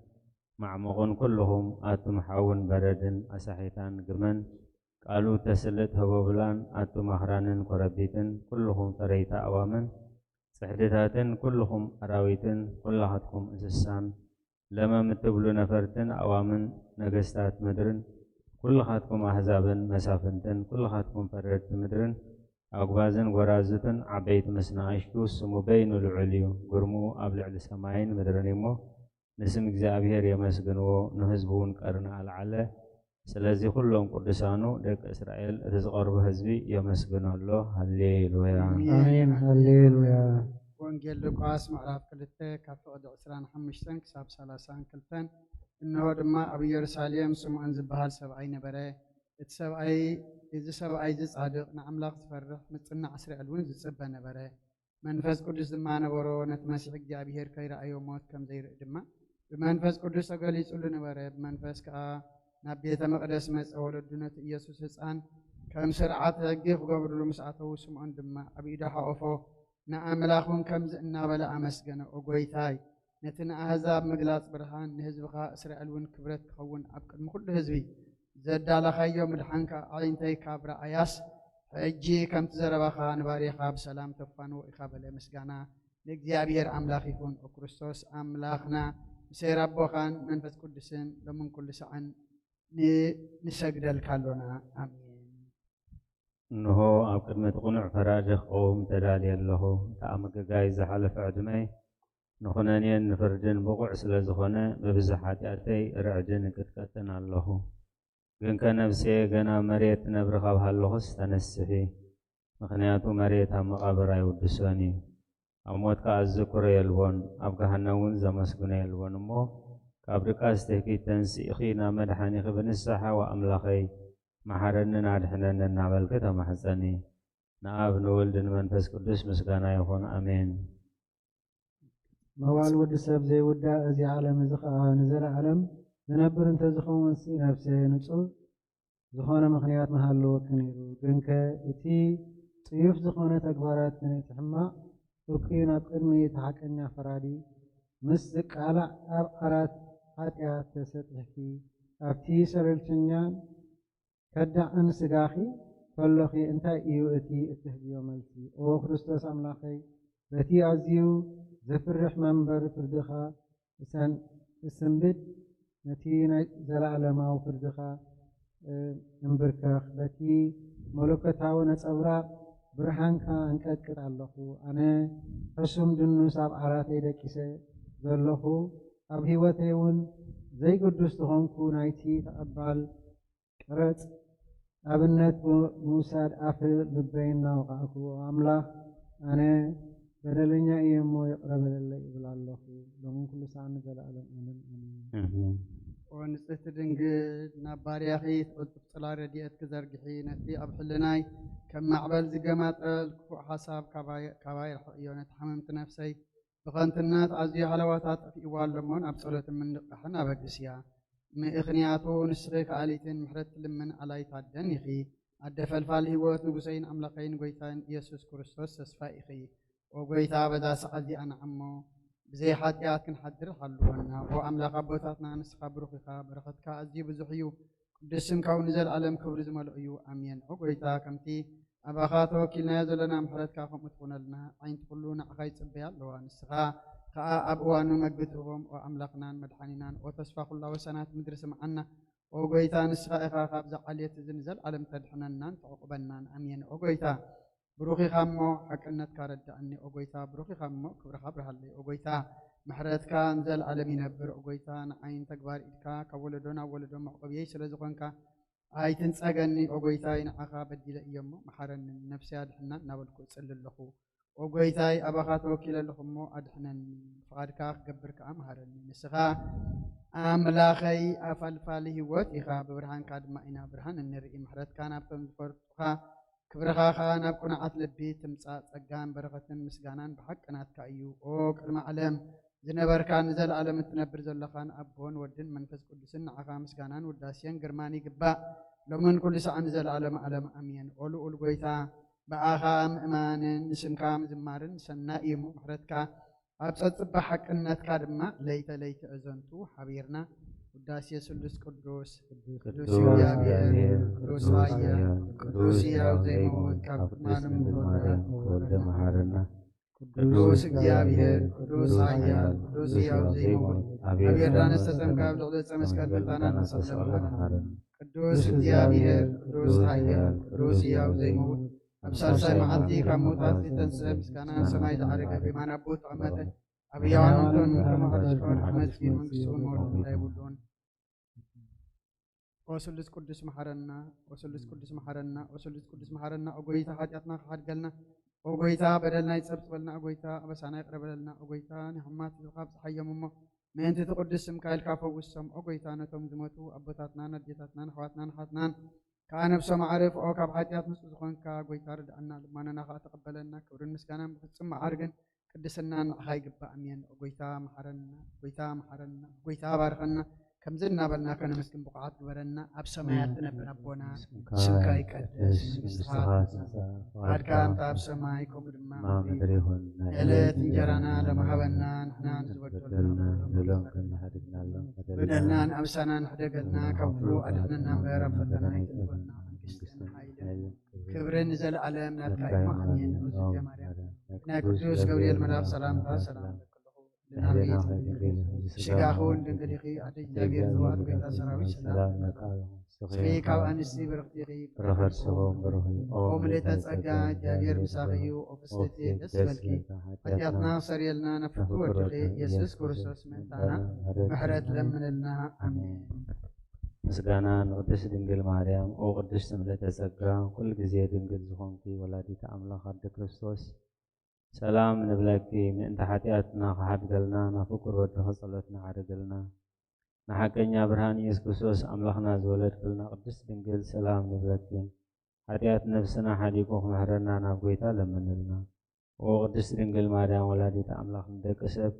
ማዕሙቕን ኩልኹም፣ ኣቱም ሓውን በረድን ኣሳሒታን ግርመን፣ ቃሉ ተስልጥ ህቦብላን፣ ኣቱም ኣኽራንን ኮረቢትን፣ ኩልኹም ፈረይቲ ኣእዋምን ጽሕድታትን፣ ኩልኹም ኣራዊትን፣ ኩላኻትኩም እንስሳን፣ ለመም እትብሉ ነፈርትን ኣእዋምን፣ ነገስታት ምድርን፣ ኩልኻትኩም ኣህዛብን መሳፍንትን፣ ኩልኻትኩም ፈረድቲ ምድርን፣ ኣጉባዝን ጎራዙትን፣ ዓበይቲ ምስ ንኣሽቱ፣ ስሙ በይኑ ልዑል እዩ፣ ግርምኡ ኣብ ልዕሊ ሰማይን ምድርን እሞ፣ ንስም እግዚኣብሔር የመስግንዎ፣ ንህዝቡ እውን ቀርኒ ኣልዓለ። ስለዚ ኩሎም ቅዱሳኑ ደቂ እስራኤል፣ እቲ ዝቐርቡ ህዝቢ የመስግኖ ኣሎ። ሃሌሉያ። ኣሜን። ኣሜን። ሃሌሉያ። ወንጌል ሉቃስ ምዕራፍ ክልተ ካብ ፍቕዲ ዕስራን ሓሙሽተን ክሳብ ሰላሳን ክልተን። እንሆ ድማ ኣብ ኢየሩሳሌም ስምዖን ዝበሃል ሰብኣይ ነበረ። እቲ ሰብኣይ፣ እዚ ሰብኣይ እዚ ጻድቕ፣ ንኣምላኽ ዝፈርሕ፣ ምጽናዕ እስራኤል እውን ዝጽበ ነበረ። መንፈስ ቅዱስ ድማ ነበሮ፣ ነቲ መሲሕ እግዚኣብሔር ከይረኣዮ ሞት ከም ዘይርኢ ድማ ብመንፈስ ቅዱስ ተገሊጹሉ ነበረ። ብመንፈስ ከኣ ናብ ቤተ መቕደስ መጸ። ወለዱ ነቲ ኢየሱስ ህጻን ከም ስርዓት ሕጊ ክገብርሉ ምስ ኣተዉ፣ ስምዖን ድማ ኣብ ኢዱ ሓቖፎ፣ ንኣምላኽ እውን ከምዚ እናበለ ኣመስገነ፣ "ኦ ጐይታይ፣ ነቲ ንኣህዛብ ምግላጽ ብርሃን፣ ንህዝብኻ እስራኤል እውን ክብረት ክኸውን ኣብ ቅድሚ ኩሉ ህዝቢ ዘዳለኻዮ ምድሓንካ ኣዒንተይ ካብ ረኣያስ፣ ሕጂ ከምቲ ዘረባኻ ንባርያኻ ብሰላም ተፋንዎ ኢኻ" በለ። ምስጋና ንእግዚኣብሔር ኣምላኽ ይኹን። ኦ ክርስቶስ ኣምላኽና፣ ብሰይር ኣቦኻን መንፈስ ቅዱስን ሎምን ኩሉ ሰዓን ን-፣ ንሰግደልካ ኣሎና። ኣሜን። እንሆ ኣብ ቅድሚ እቲ ቅኑዕ ፈራዲ ክቐውም ተዳልየ ኣለኹ። እቲ ኣመገጋይ ዝሓለፈ ዕድመይ ንኹነኔን ንፍርድን ብቑዕ ስለ ዝኾነ፣ ብብዝሒ ሓጢኣተይ ርዕድን እቅጥቀጥን ኣለኹ። ግንከ ነፍሰየ ገና መሬት ትነብሪ ካብ ሃለኹስ ተነስሒ፣ ምኽንያቱ መሬት ኣብ መቓብር ኣይውድሶን እዩ። ኣብ ሞት ከኣ ዝዝክሮ የልቦን፣ ኣብ ገሃነም እውን ዘመስግኖ የልቦን። እሞ ካብ ድቃስ ትህኪት ተንሲእኺ ናብ መድሓኒኺ ብንስሓ፣ "ወኣምላኸይ፣ መሓረንን ኣድሕነንን" እናበልኪ ተማሕጸኒ። ንኣብ ንወልድ ንመንፈስ ቅዱስ ምስጋና ይኹን። ኣሜን። መዋል ወዲ ሰብ ዘይውዳእ፣ እዚ ዓለም እዚ ኸኣ ንዘለዓለም ዝነብር እንተዝኸውንሲ፣ ነፍሰ ንጹር ዝኾነ ምኽንያት ምሃለወኪ ነይሩ። ግንከ እቲ ጽዩፍ ዝኾነ ተግባራትኪ፣ እቲ ሕማቕ እኩይ፣ ናብ ቅድሚ እቲ ሓቀኛ ፈራዲ ምስ ዝቃላዕ፣ ኣብ ዓራት ሓጢኣት ተሰጢሕኪ። ኣብቲ ሰለልተኛን ከዳዕን ስጋኺ ከሎኺ፣ እንታይ እዩ እቲ እትህብዮ መልሲ? ኦ ክርስቶስ ኣምላኸይ፣ በቲ ኣዝዩ ዘፍርሕ መንበር ፍርድኻ እሰን-፣ እሰንብድ፣ ነቲ ናይ ዘለኣለማዊ ፍርድኻ፣ እ፣ እምብርከኽ። በቲ መለኮታዊ ነጸብራቕ ብርሃንካ እንቀጥቅጥ ኣለኹ። ኣነ ሕሱም ድኑስ ኣብ ዓራተይ ደቂሰ ዘለኹ፣ ኣብ ህይወተይ እውን ዘይግዱስ ዝኾንኩ ናይቲ ተቐባል ቀረጽ ኣብነት ብምውሳድ ኣፍ ልበይ እናወቓዕኩ፣ "ኣምላኽ፣ ኣነ በደለኛ እየ እሞ ይቕረ በለለይ" እብል ኣለኹ። ሎምን ኩሉ ሰዓት ንዘለኣለም ዓለም ኣሜን። ኣሜን። ኦ ንጽህቲ ድንግል፣ ናብ ባርያኺ ትቕልጥፍ ጽላ ረድኤትኪ ዘርግሒ፣ ነቲ ኣብ ሕልናይ ከም ማዕበል ዝገማጠል ክፉእ ሓሳብ ካባይ፣ ካባይ ርሕቕዮ፣ ነቲ ሓመምቲ ነፍሰይ ብኸንትነት ኣዝዩ ሃለዋታት ጠፊእዋ ኣሎ እሞ፣ ናብ ጸሎትን ምንቕቓሕን ኣበግስያ። ምኽንያቱ ንስኺ ከኣሊትን ምሕረት ትልምን ኣላይት ኣደን ኢኺ። ኣደ ፈልፋል ህይወት፣ ንጉሰይን ኣምላኸይን ጐይታይን ኢየሱስ ክርስቶስ ተስፋ ኢኺ። ኦ ጐይታ፣ በዛ ሰዓት እዚኣ ንዓሞ ብዘይ ሓጢኣት ክንሓድር ሃልወና። ኦ ኣምላኽ ኣቦታትና፣ ንስኻ ብሩኽ ኢኻ፣ በረኸትካ ኣዝዩ ብዙሕ እዩ። ቅዱስ ስምካ እውን ንዘለኣለም ክብሪ ዝመልኦ እዩ። ኣሜን። ኦ ጐይታ፣ ከምቲ ኣባኻ ተወኪልናዮ ዘለና ምሕረትካ ከምኡ ትኹነልና። ኣዒንቲ ኩሉ ንዓኻ ይጽበያ ኣለዋ። ንስኻ ከኣ ኣብ እዋኑ መግቢ ትህቦም። ኦ ኣምላኽናን መድሓኒናን፣ ኦ ተስፋ ኩላ ወሰናት ምድሪ ስምዓና። ኦ ጐይታ፣ ንስኻ ኢኻ ካብዚ ዓሌት እዚ ንዘለኣለም ተድሕነናን ተዕቑበናን። ኣሜን። ኦ ጐይታ፣ ብሩኽ ኢኻ እሞ ሓቅነትካ ረድኣኒ። ኦ ጐይታ፣ ብሩኽ ኢኻ እሞ ክብርኻ ኣብርሃለይ። ኦ ጐይታ፣ ምሕረትካ ንዘለኣለም ይነብር። ኦ ጐይታ፣ ንዓይን ተግባር ኢድካ ካብ ወለዶ ናብ ወለዶ መዕቆብየይ ስለ ዝኾንካ ኣይትንጸገኒ። ኦ ጐይታይ፣ ንዓኻ በዲለ እየ እሞ መሓረኒ፣ ንነፍሰይ ኣድሕና እናበልኩ እጽሊ ኣለኹ። ኦ ጐይታይ፣ ኣባኻ ተወኪለ ኣለኹ እሞ ኣድሕነኒ፣ ፍቓድካ ክገብር ከኣ ምሃረኒ። ንስኻ ኣምላኸይ ኣፈልፋሊ ህይወት ኢኻ፣ ብብርሃንካ ድማ ኢና ብርሃን እንርኢ። ምሕረትካ ናብቶም ዝፈርጡኻ፣ ክብርኻ ኸኣ ናብ ቅኑዓት ልቢ ትምጻእ። ጸጋን በረኸትን ምስጋናን ብሓቂ ናትካ እዩ። ኦ ቅድሚ ዓለም ዝነበርካን ንዘለኣለም እትነብር ዘለኻን ኣቦን ወድን መንፈስ ቅዱስን ንዓኻ ምስጋናን ውዳሴን ግርማን ይግባእ፣ ሎምን ኩሉ ሰዓን ንዘለኣለም ዓለም ኣሜን። ኦ ልኡል ጐይታ፣ ብኣኻ ምእማንን ንስምካ ምዝማርን ሰናይ እዩ። ምሕረትካ ኣብ ጸጽባ ሓቅነትካ ድማ ለይተ ለይተ እዘንቱ ሓቢርና ውዳሴ ስሉስ ቅዱስ፣ ቅዱስ እግዚኣብሔር፣ ቅዱስ ኃያል፣ ቅዱስ ሕያው ዘይመውት ካብ ቅድመ ዓለም ዝተወልደ ወልደ መሓረና። ቅዱስ እግዚኣብሔር፣ ቅዱስ ኃያል፣ ቅዱስ ሕያው ዘይመውት ኣብ ዮርዳኖስ ተጠምቀ ኣብ ልዕሊ ዕፀ መስቀል ምእንታና እናተሰቐለ መሓረና። ቅዱስ እግዚኣብሔር፣ ቅዱስ ኃያል፣ ቅዱስ ሕያው ዘይመውት ኣብ ሳልሳይ መዓልቲ ካብ ምውታት ዝተንስአ ምስጋና ሰማይ ዝዓረገ ብየማን ኣቦ ተቐመጠ። ኣብ ሕያዋን እንተን ከመሓደሽኮን ዓመት መንግስቱ መውረድ የብሉን። ኦ ስሉስ ቅዱስ መሓረና፣ ኦ ስሉስ ቅዱስ መሓረና፣ ኦ ስሉስ ቅዱስ መሓረና። ኦ ጐይታ ሓጢኣትና ክሓድገልና፣ ኦ ጐይታ በደልና ይጸብጽበልና፣ ኦ ጐይታ ኣበሳና ይቕረ በለልና፣ ኦ ጐይታ ንሕማት ህዝብኻ ኣብጽሓዮም እሞ ምእንቲ እቲ ቅዱስ ስምካ ኢልካ ፈውሶም። ኦ ጐይታ ነቶም ዝሞቱ ኣቦታትናን ኣዴታትናን ኣሕዋትናን ኣሓትናን ከኣ ነብሶም ኣዕርፍ። ኦ ካብ ሓጢኣት ንጹህ ዝኾንካ ጐይታ ርድኣና፣ ልማኖና ከኣ ተቐበለና። ክብርን ምስጋናን ብፍጹም መዓርግን ቅድስናን ንዓኻ ይግባእ። ኣሜን። ኦ ጐይታ መሓረና፣ ጐይታ መሓረና፣ ጐይታ ባርኸና። ከምዚ እናበልና ከነመስግን ብቑዓት ግበረና። ኣብ ሰማያት ትነብር ኣቦና፣ ስምካ ይቀደስ፣ መንግስትኻ ትምጻእ፣ ፍቓድካ እንተ ኣብ ሰማይ ከምኡ ድማ ኣብ ምድሪ ይኹን። ናይ ዕለት እንጀራና ሎሚ ሃበና፣ ንሕና ንዝበደሉና ንበደሉና ንበደሎም ከም ንሓድግ ንበደልናን ኣብሳናን ሕደገልና፣ ካብ ክፉእ ኣድሕነና እምበር፣ ኣብ ፈተና ኣይተእትወና። መንግስትን ሓይልን ክብርን ንዘለኣለም ናትካ እዩ። ኣሜን። እግዝእትየ ማርያም፣ ናይ ቅዱስ ገብርኤል መልኣክ ሰላምታ ሰላም እብለኪ ኣለኹ። ድንግል ስጋኺ እውን ድንግል ኢኺ። ኣደ እግዚኣብሔር፣ ጽባኦት ጐይታ ሰራዊት ሰላም ይኹን። ንስኺ ካብ ኣንስቲ ብርኽቲ ኢኺ፣ ፍረ ከርስኺ እውን ብሩኽ እዩ። ኦ ምልእተ ጸጋ፣ እግዚኣብሔር ምሳኺ እዩ። ኦ ፍስሕቲ ደስ ይበልኪ፣ ሓጢኣትና ክሰርየልና ናብ ፍቁር ወድኺ ኢየሱስ ክርስቶስ ምእንታና ምሕረት ለምንልና። ኣሜን። ምስጋና ንቅድስት ድንግል ማርያም። ኦ ቅድስት ምልእተ ጸጋ፣ ኩሉ ግዜ ድንግል ዝኾንኪ ወላዲተ ኣምላኽ ኣደ ክርስቶስ፣ ሰላም ንብለኪ። ምእንቲ ሓጢኣትና ክሓድገልና ናብ ፍቁር ወድኺ ጸሎትና ዓርግልና። ንሓቀኛ ብርሃን ኢየሱስ ክርስቶስ ኣምላኽና ዝወለድክልና ቅድስት ድንግል ሰላም ንብለኪ። ሓጢኣት ነፍስና ሓዲጉ ክምሕረና ናብ ጐይታ ለምንልና። ኦ ቅድስት ድንግል ማርያም ወላዲት ኣምላኽ ንደቂ ሰብ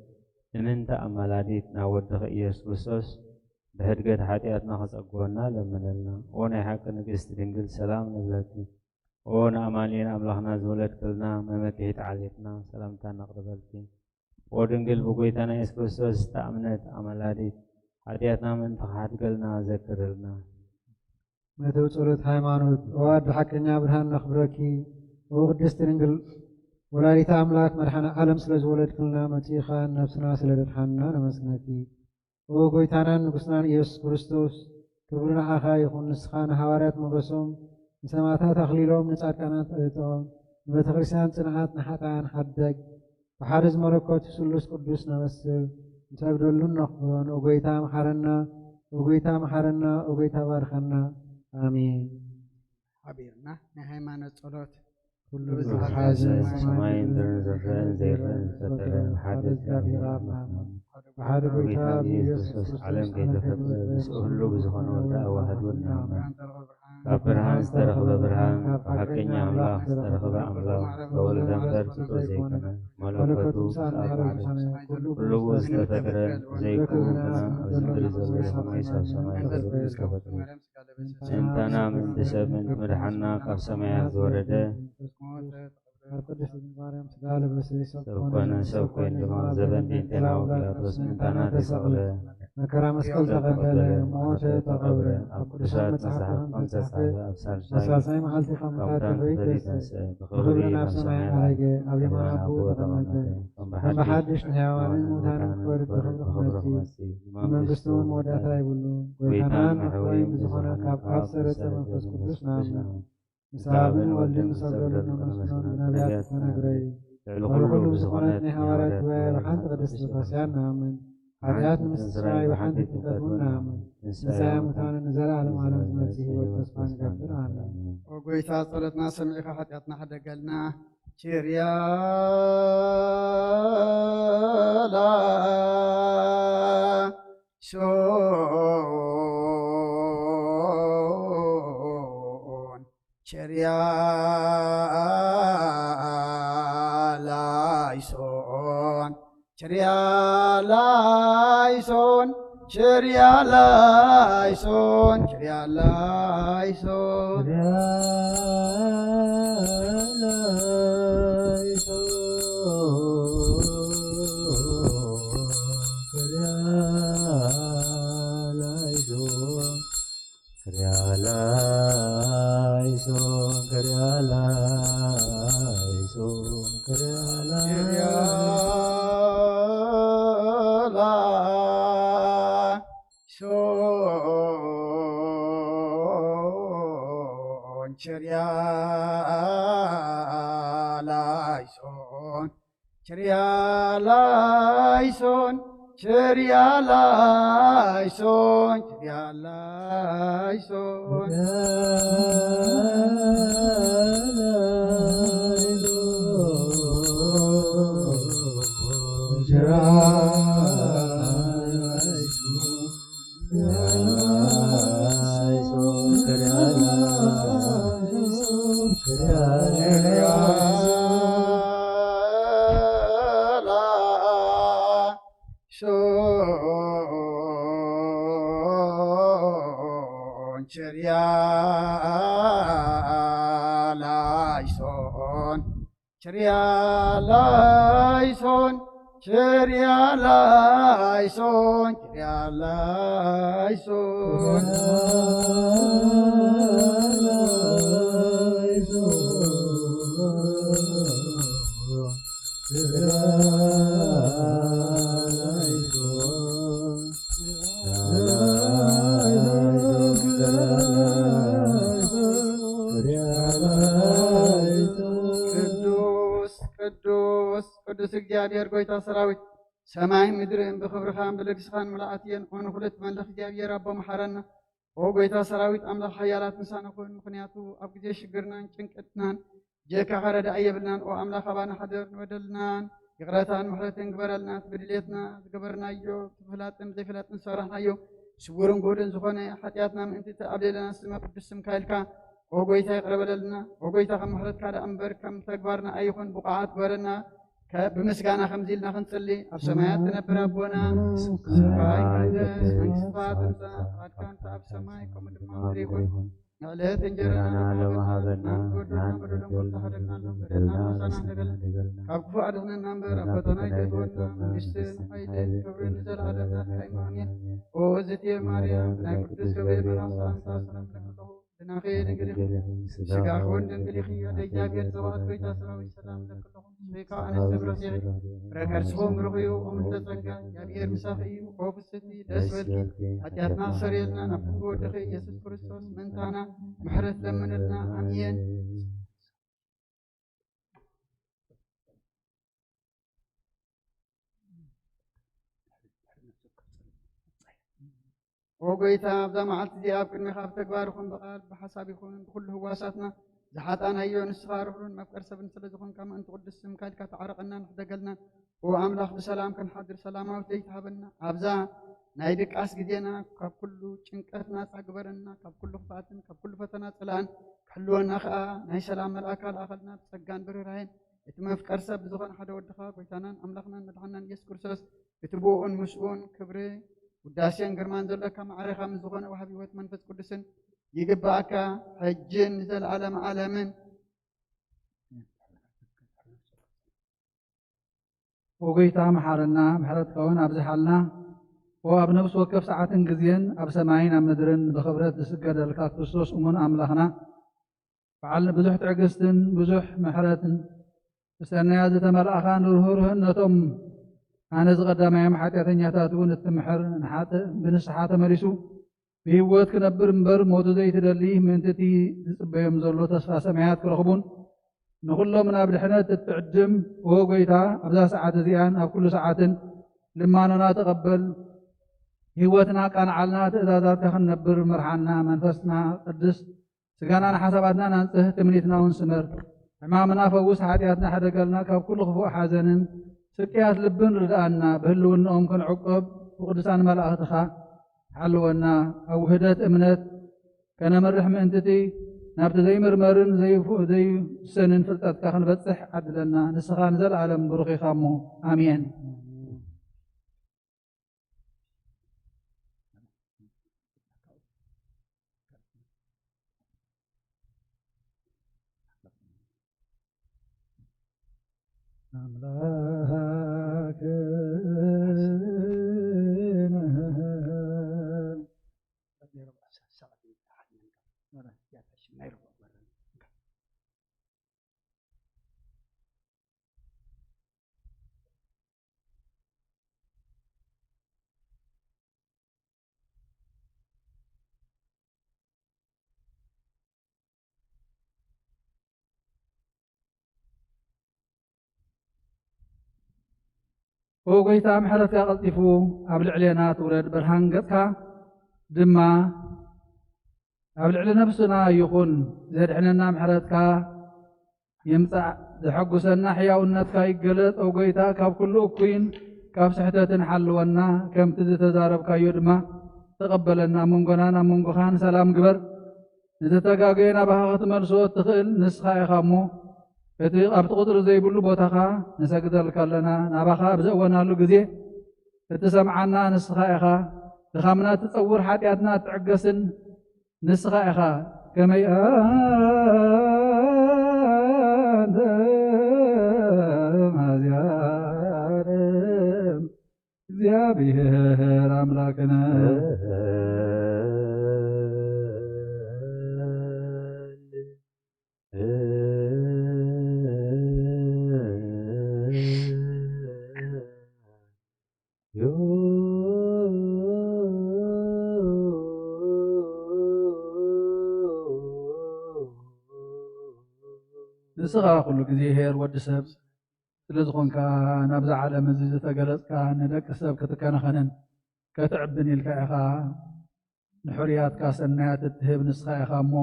እምንቲ ኣማላዲት ናብ ወድኺ ኢየሱስ ክርስቶስ ብሕድገት ሓጢኣትና ክጸግወና ለምንልና። ኦ ናይ ሓቂ ንግስቲ ድንግል ሰላም ንብለኪ። ኦ ንኣማኑኤል ኣምላኽና ዝወለድክልና መመክሒት ዓሌትና ሰላምታ ነቕርበልኪ። ኦ ድንግል ብጎይታና የሱስ ክርስቶስ ዝተኣምነት ኣማላዲት፣ ሓጢኣትና ምእንቲ ክሓድገልና ዘክርልና። መእተዊ ጸሎት ሃይማኖት። ኦ ኣደ ሓቀኛ ብርሃን ነኽብረኪ። ኦ ቅድስቲ ድንግል ወላዲተ ኣምላክ መድሓነ ዓለም ስለ ዝወለድክልና መጺእኻ ነፍስና ስለ ደድሓንና ነመስግነኪ። ኦ ጎይታናን ንጉስናን ኢየሱስ ክርስቶስ፣ ክብሪ ንዓኻ ይኹን። ንስኻ ንሃዋርያት ሞገሶም፣ ንሰማዕታት ኣኽሊሎም፣ ንጻድቃናት ዕጥቖም፣ ንቤተ ክርስቲያን ጽንዓት፣ ንሓጣያን ሓደግ። ብሓደ ዝመለኮት ስሉስ ቅዱስ ነመስል፣ ንሰግደሉን ነኽብሮን። ኦ ጎይታ መሓረና፣ ኦ ጎይታ መሓረና፣ ኦ ጎይታ ባርኸና። ኣሜን። ሓቢርና ናይ ሃይማኖት ጸሎት። ኩሉ ብዝሓዘ ሰማይን ምድርን ዘፍረን ዘይረአን ዝፈጠረ ሓደ እግዚኣብሔር ኣምላኽ፣ ብሓደ ጎይታ ብኢየሱስ ክርስቶስ ዓለም ከይተፈጥረ ምስኡ ህሉው ብዝኾነ ወልደ ኣዋህዶ እናመን፣ ካብ ብርሃን ዝተረኽበ ብርሃን፣ ካብ ሓቀኛ ኣምላኽ ዝተረኽበ ኣምላኽ፣ ተወልደ እምበር ፍጡር ዘይኮነ፣ መለኮቱ ምስኣ ማዕረግ ኩሉ ብኡ ዝተፈጥረ፣ ዘይከውን ግና ኣብዚ ምድሪ ዘሎ ይኹን ወይስ ኣብ ሰማይ ዘሎ ዝተፈጥረ። ምእንታና ምእንቲ ሰብ ምእንቲ ምድሓንና ካብ ሰማያት ዝወረደ፣ ኣብ ቅድስት ድንግል ማርያም ስጋ ለበሰ፣ ሰብ ሰብ ኮነ፣ ሰብ ኮይኑ ድማ ኣብ ዘበን ጴንጤናዊ ጲላጦስ ምእንታና ተሰቕለ፣ መከራ መስቀል ተቐበለ፣ ሞተ፣ ተቐብረ፣ ኣብ ቅዱሳት መጻሕፍቲ ከም ዝተጻሕፈ ኣብ ሳልሳይ መዓልቲ ካብ ሙታን ተፈልዩ ተንስአ፣ ብኽብሪ ናብ ሰማይ ዓረገ፣ ኣብ የማን ኣቦ ተቐመጠ። ከም ብሓድሽ ንሕያዋንን ሙታንን ክፈርድ ብኽብሪ ክመጽእ እዩ። ንመንግስቱ እውን መወዳእታ የብሉን። ጎይታናን መሕወይን ብዝኾነ ካብ ኣብ ዝሰረጸ መንፈስ ቅዱስ ንኣምን። ምስ ኣብን ወልድን ንሰግደሉን ነመስግኖን ብነቢያት ዝተነግረ እዩ። ልዕሊ ኩሉ ብዝኾነት ናይ ሃዋርያት ጉባኤ ብሓንቲ ቅድስቲ ቤተክርስትያን ንኣምን። ሓጢኣት ንምስትስራይ ብሓንቲ ጥምቀት እውን ንኣምን። ትንሳኤ ሙታንን ንዘለኣለም ዓለም ዝመጽእ ህይወት ተስፋ ንገብር። ኣሜን። ኦ ጎይታ፣ ጸሎትና ሰሚዕካ ሓጢኣትና ሕደገልና። ችርያላ ሶን ችርያላ ይሶን ችርያላ ይሶን ችርያላ ይሶን ችርያላ ይሶን ሶን ችርያላ ይሶን ችርያላ ይሶን ችርያላ ይሶን ችርያላ ይሶን ሶን ችርያላ ይሶን ችርያላ ይሶን ችርያላ ይሶን ችርያላ ይሶን ቅዱስ ቅዱስ ቅዱስ እግዚኣብሔር ጎይታ ሰራዊት ሰማይን ምድርን ብኽብርኻን ብልግስኻን ምልኣት እየን። ኦ ንኹሉ እትመልኽ እግዚኣብሔር ኣቦ መሓረና። ኦ ጎይታ ሰራዊት ኣምላኽ ሓያላት ምሳና ኩን። ምኽንያቱ ኣብ ግዜ ሽግርናን ጭንቀትናን ጀካኻ ረዳኢ የብልናን። ኦ ኣምላኽ ኣባና ሓደር፣ ንበደልናን ይቕረታን ምሕረትን ግበረልና። እቲ ብድሌትና ዝገበርናዮ ብፍላጥን ብዘይፍላጥን ዝሰራሕናዮ ስውርን ግሁድን ዝኾነ ሓጢኣትና ምእንቲ እቲ ኣብ ሌለና ስመ ቅዱስ ስምካ ኢልካ ኦ ጎይታ ይቕረ በለልና። ኦ ጎይታ ከም ምሕረትካ ደኣ እምበር ከም ተግባርና ኣይኹን። ብቑዓት ግበረና። ከ-፣ ብምስጋና ከምዚ ኢልና ክንጽሊ፣ ኣብ ሰማያት ትነብር ኣቦና፣ ስምካ ይቀደስ፣ መንግስትኻ ትምጻእ፣ ፍቓድካ እንተ ኣብ ሰማይ ከምኡ ድማ ኣብ ምድሪ ይኹን። ንዕለት እንጀራና ሃበና፣ ንበደልና በደሎም ከምታ ሓደግና ንበደልና መሳና ንበደልና፣ ካብ ክፉእ ኣድሕነና እምበር ኣብ ፈተና ኣይተእትወና፣ መንግስትን ሓይልን ክብርን ንዘለዓለም ናትካ እዩ። ኣሜን። ኦ እግዝእትየ ማርያም፣ ናይ ቅዱስ ገብርኤል መልኣክ ሰላምታ ሰላም እብለኪ ኣለኹ። ድናኺ ድንግል ኢኺ፣ ስጋኺ እውን ድንግል ኢኺ። ኣደ እግዚኣብሔር ዘባኦት ጎይታ ሰራዊት ሰላም እብለኪ ኣለኹ። ምስሌካ ኣንስቲ ብሩኽቲ ኢኺ፣ ፍረ ከርስኺ እውን ብሩኽ እዩ። ኦ ምልዕተ ጸጋ፣ እግዚኣብሔር ምሳኺ እዩ። ኦ ፍስሕቲ፣ ደስ በልኪ፣ ሓጢኣትና ኣስተሰርየልና፣ ናብ ፍትሒ ወድኺ ኢየሱስ ክርስቶስ ምእንታና ምሕረት ለምንልና። ኣሜን። ኦ ጎይታ፣ ኣብዛ መዓልቲ እዚኣ ኣብ ቅድሜኻ ብተግባር ይኹን ብቓል ብሓሳብ ይኹን ብኹሉ ህዋሳትና ዝሓጣናዮ ንስኻ ርሕሩን መፍቀር ሰብን ስለ ዝኾንካ ምእንቲ ቅዱስ ስምካ ኢልካ ተዓረቐናን ሕደገልናን። ኦ ኣምላኽ፣ ብሰላም ክንሓድር ሰላማዊት ለይቲ ሃበና። ኣብዛ ናይ ድቃስ ግዜና ካብ ኩሉ ጭንቀት ናጻ ግበረና፣ ካብ ኩሉ ክፍኣትን ካብ ኩሉ ፈተና ጽላእን ክሕልወና ከኣ ናይ ሰላም መልኣካ ልኣኸልና። ብጸጋን ብርህራሄን እቲ መፍቀር ሰብ ብዝኾነ ሓደ ወድኻ ጎይታናን ኣምላኽናን መድሓናን ኢየሱስ ክርስቶስ እቲ ብኡን ምስኡን ክብሪ ውዳሴን ግርማን ዘለካ ማዕረኻ ምስ ዝኾነ ወሃቢ ህይወት መንፈስ ቅዱስን ይግባኣካ ሕጅን ንዘለዓለም ዓለምን። ኦ ጎይታ መሓረና፣ ምሕረትካ እውን ኣብዝሓልና። ኦ ኣብ ነፍሲ ወከፍ ሰዓትን ግዜን ኣብ ሰማይን ኣብ ምድርን ብኽብረት ዝስገደልካ ክርስቶስ እሙን ኣምላኽና፣ በዓል ብዙሕ ትዕግስትን ብዙሕ ምሕረትን፣ ብሰናያ ዝተመልኣኻ ንርህሩህን ነቶም ኣነ ዝቐዳማዮም ሓጢኣተኛታት እውን እትምሕር፣ ንሓጥእ ብንስሓ ተመሊሱ ብህይወት ክነብር እምበር ሞቱ ዘይትደሊ፣ ምእንቲ እቲ ዝጽበዮም ዘሎ ተስፋ ሰማያት ክረኽቡን ንኹሎም ናብ ድሕነት እትዕድም፣ ኦ ጎይታ፣ ኣብዛ ሰዓት እዚኣን ኣብ ኩሉ ሰዓትን ልማኖና ተቐበል። ህይወትና ኣቃንዓልና፣ ትእዛዛትካ ክንነብር ምርሓና። መንፈስና ቅድስ፣ ስጋናን ሓሳባትናን ኣንጽህ፣ ትምኒትና እውን ስመር። ሕማምና ፈውስ፣ ሓጢኣትና ሕደገልና፣ ካብ ኩሉ ክፉእ ሓዘንን ስቅያት ልብን ርድኣና፣ ብህልውናኦም ክንዕቆብ ብቅዱሳን መላእኽትኻ ሓልወና፣ ኣብ ውህደት እምነት ከነምርሕ ምእንቲ እቲ ናብቲ ዘይምርመርን ዘይፍ-፣ ዘይውሰንን ፍልጠትካ ክንበጽሕ ዓድለና። ንስኻ ንዘለኣለም ብሩኽ ኢኻ እሞ። ኣሜን። ኣምላክነ። ኦ ጎይታ፣ ምሕረትካ ቀልጢፉ ኣብ ልዕሌና ትውረድ፣ ብርሃን ገጽካ ድማ ኣብ ልዕሊ ነፍስና ይኹን። ዘድሕነና ምሕረትካ ይምጻእ፣ ዘሐጉሰና ሕያውነትካ ይገለጽ። ኦ ጎይታ፣ ካብ ኩሉ እኩይን ካብ ስሕተትን ሓልወና፣ ከምቲ ዝተዛረብካዮ ድማ ተቐበለና። ኣብ መንጎናን ኣብ መንጎኻን ሰላም ግበር። ንዝተጋገየ ናባኻ ክትመልሶ እትኽእል ንስኻ ኢኻ እሞ፣ እቲ ኣብቲ ቁጽሪ ዘይብሉ ቦታኻ ንሰግደልካ ኣለና። ናባኻ ኣብ ዘእወናሉ ግዜ እትሰምዓና ንስኻ ኢኻ። ድኻምና እትጸውር፣ ሓጢኣትና እትዕገስን ንስኻ ኢኻ። ከመይ ኣንተ ማዚያለም እግዚኣብሔር ኣምላክነ። ንስኻ ኩሉ ግዜ ኄር ወዲ ሰብ ስለ ዝኾንካ፣ ናብዛ ዓለም እዚ ዝተገለጽካ፣ ንደቂ ሰብ ክትከናኸንን ከተዕብን ኢልካ ኢኻ። ንሕሩያትካ ሰናያት እትህብ ንስኻ ኢኻ እሞ፣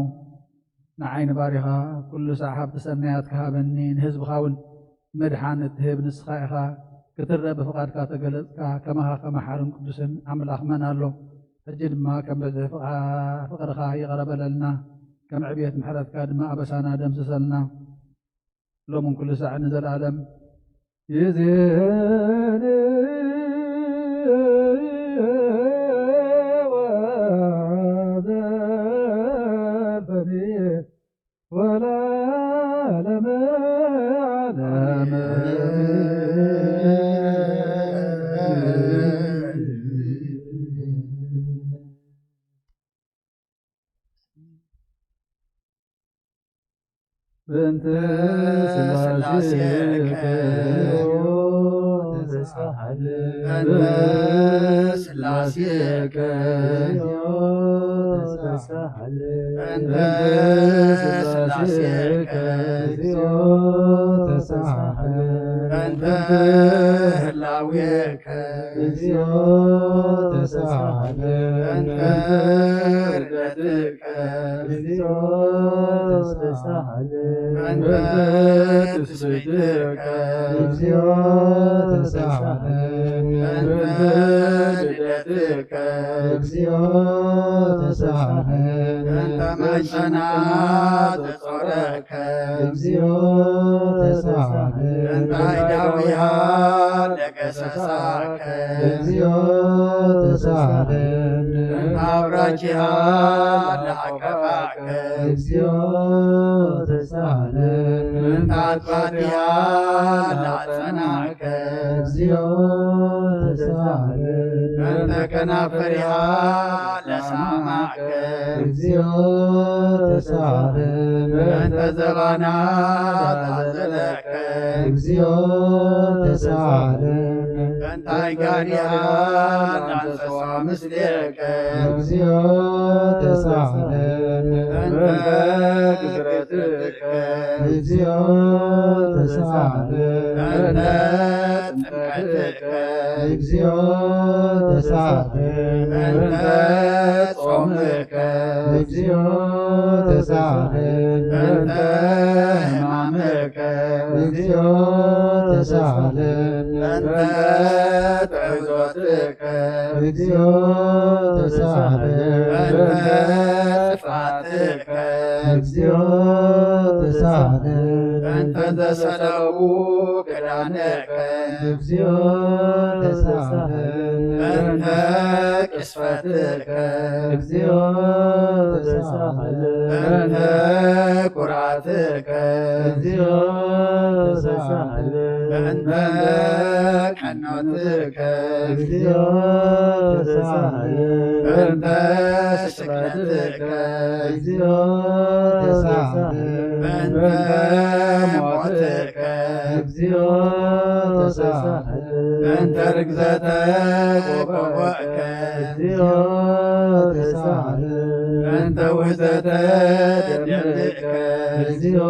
ንዓይ ንባሪኻ ኩሉ ሳዕ ሃብቲ ሰናያትካ ሃበኒ፣ ንህዝብኻ እውን ምድሓን እትህብ ንስኻ ኢኻ። ክትረአ ብፍቓድካ ተገለጽካ፣ ከማኻ ከማሓርን ቅዱስን ኣምላኽ መን ኣሎ? ሕጂ ድማ ከም ብዝሒ ፍቓ-፣ ፍቕርኻ ይቕረ በለልና፣ ከም ዕብየት ምሕረትካ ድማ ኣበሳና ደምስሰልና። ሎምን ኩሉ ሳዕ ንዘለኣለም ይዜን ወዘልፈኒ ወለዓለመ ዓለም። በእንተ ስላሴ ስላሴ ከዮ ተሳሃል። በእንተ ስላሴ ከዮ ተሳሃል። በእንተ ስላሴ ከዮ ተሳሃል። በእንተ ህላዌ እግዚኦ ተሳሃለ። በእንተ ርደትከ እግዚኦ ተሳሃለ። በእንተ ትስብእትከ እግዚኦ ተሳሃለ። በእንተ ልደትከ እግዚኦ ተሳሃለ። በእንተ መጨና ተጾረከ እግዚኦ ተሳሃለ። በእንተ አይዳዊሃ ለገሰሳከ እግዚኦ ተሳሃለ። በእንተ አውራኪሃ ለአቀፋከ እግዚኦ ተሳሃለ። በእንተ አጥባቲሃ ለአጸናከ እግዚኦ ተሳሃለ። በእንተ ከናፈሪሃ ለሳማከ እግዚኦ ተሳሃለ። በእንተ ዘባና ለአዘለከ እግዚኦ ተሳሃለ። በእንተ አይጋሪሃ ለአንሰስዋ ምስሌከ እግዚኦ ተሳሃለ። በእንተ ግዝረትከ እግዚኦ ተሳሃለ። በእንተ ጥምቀትከ እግዚኦ ተሳሃለ። በእንተ ጾምከ እግዚኦ ተሳሃለ። በእንተ ሕማምከ እግዚኦ ተሳሃለነ። በእንተ ትዕዞትከ። እግዚኦ ተሳሃለነ። በእንተ ጥፍኣትከ። እግዚኦ ተሳሃለነ። በእንተ ዘሰለዉ ክዳንከ። እግዚኦ ተሳሃለነ። በእንተ ቅስፈትከ። እግዚኦ ተሳሃለነ። በእንተ ኩርዓትከ። እግዚኦ ተሳሃለነ። በእንተ ቀኖትከ። እግዚኦ ተሳሃለነ። በእንተ ስቅለትከ። እግዚኦ ተሳሃለነ። በእንተ ሞትከ። እግዚኦ ተሳሃለነ። በእንተ ርግዘተ ቆቦከ። እግዚኦ ተሳሃለነ። በእንተ ውህዘተ ደምከ። እግዚኦ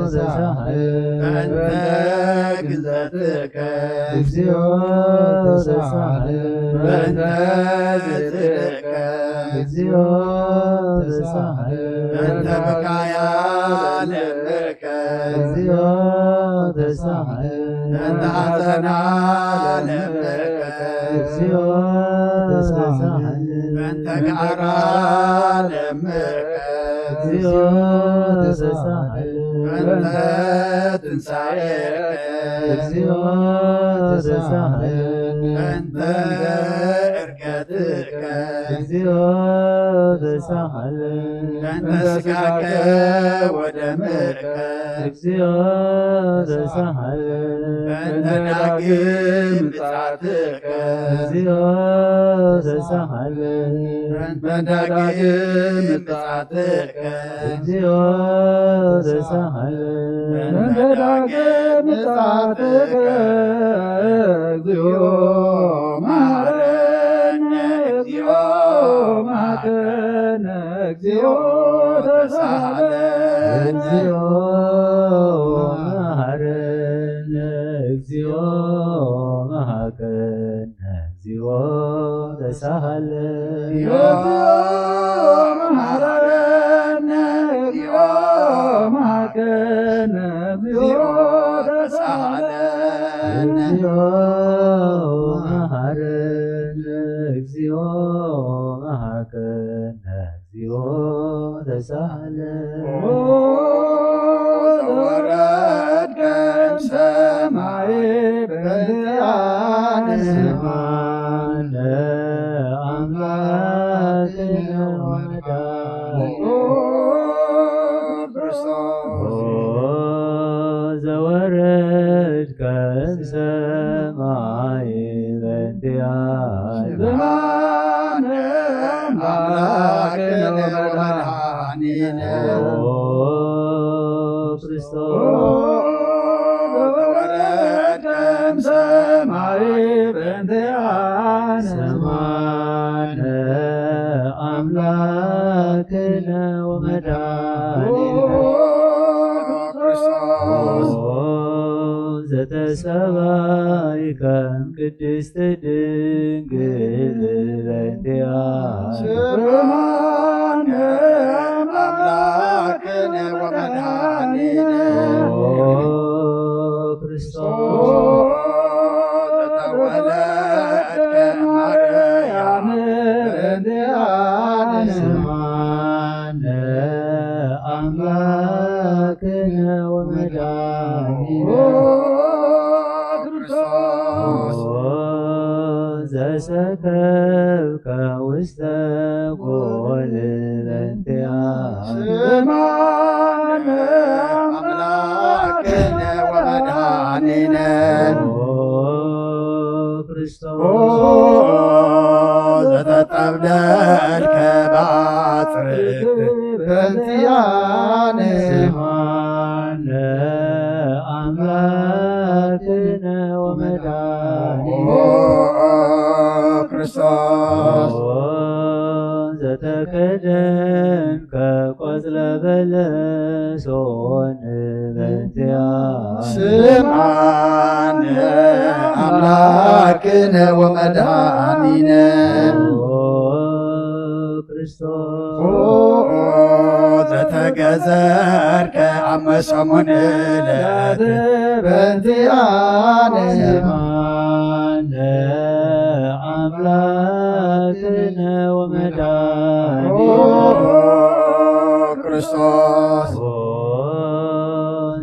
ተሳሃለነ። በእንተ ግዘትከ። እግዚኦ ተሳሃለነ። በእንተ ጽድቅከ። እግዚኦ ተሳሃለነ። በእንተ ብካያ ለምከ። እግዚኦ ተሳሃለነ። በእንተ ሐዘና ለምከ። እግዚኦ ተሳሃለነ። በእንተ ጋራ ለምከ። እግዚኦ ተሳሃለነ። በእንተ ትንሳኤከ። እግዚኦ ተሳሃለነ። በእንተ ዕርገትከ። እግዚኦ ተሳሃለነ። በእንተ ስጋከ ወደምከ። እግዚኦ ተሳሃለነ። በእንተ ዳግም ምጽኣትከ። እግዚኦ ተሳሃለነ። በእንተ ዳግም ምጽኣትከ። እግዚኦ ተሳሃለነ። በእንተ ዳግም ምጽኣትከ። እግዚኦ መሐረነ። እግዚኦ መሐረነ። እግዚኦ ተሳሃለነ። እግዚኦ መሐረነ። እግዚኦ መሐረነ። እግዚኦ ተሳሃለነ። እግዚኦ መሐረነ። እግዚኦ መሐረነ። እግዚኦ ተሳሃለነ። እግዚኦ መሐረነ። እግዚኦ መሐረነ። እግዚኦ ተሳሃለነ። ኦ ዘወረድከ እምሰማይ በእንቲአነ። ስምዓነ አምላክነ ወመድኃኒነ። ኦ ክርስቶስ። ኦ ዘወረድከ እምሰማይ በእንቲአነ። ስምዓነ አምላክነ ወመድኃኒነ። ኦ ክርስቶስ። ኦ ዘወረድከ እምሰማይ በእንቲአነ። ስምዓነ አምላክነ ወመድኃኒነ። ኦ ክርስቶስ። ኦ ዘተሰባይከ ቅድስት ድንግል በእንቲአነ። ስምዓነ አምላክነ ወመድኃኒነ። ኦ ክርስቶስ። ኦ ዘተወለድከ ማርያም በእንቲአነ። ስምዓነ አምላክነ ወመድኃኒነ። ኦ ክርስቶስ። ኦ ዘሰከብከ ውስተ ጎል በእንቲአነ። ስምዓነ አምላክነ ወመድኃኒነ። ኦ ክርስቶስ። ኦ ዘተጠብለልከ ባጽርክ በእንቲአነ። ስምዓነ አምላክነ ወመድኃኒነ። ኦ ክርስቶስ። ኦ ዘተከደንከ ቆጽለ በለሶን በእንቲአነ። ስምዓነ አምላክነ ወመድኃኒነ። ኦ ክርስቶስ። ኦ ዘተ ገዘርከ ኣብ ሰሙን ዕለት በእንቲኣነ ስምዓነ ኣምላክነ ወመድኃኒነ ኦ ክርስቶስ ኦ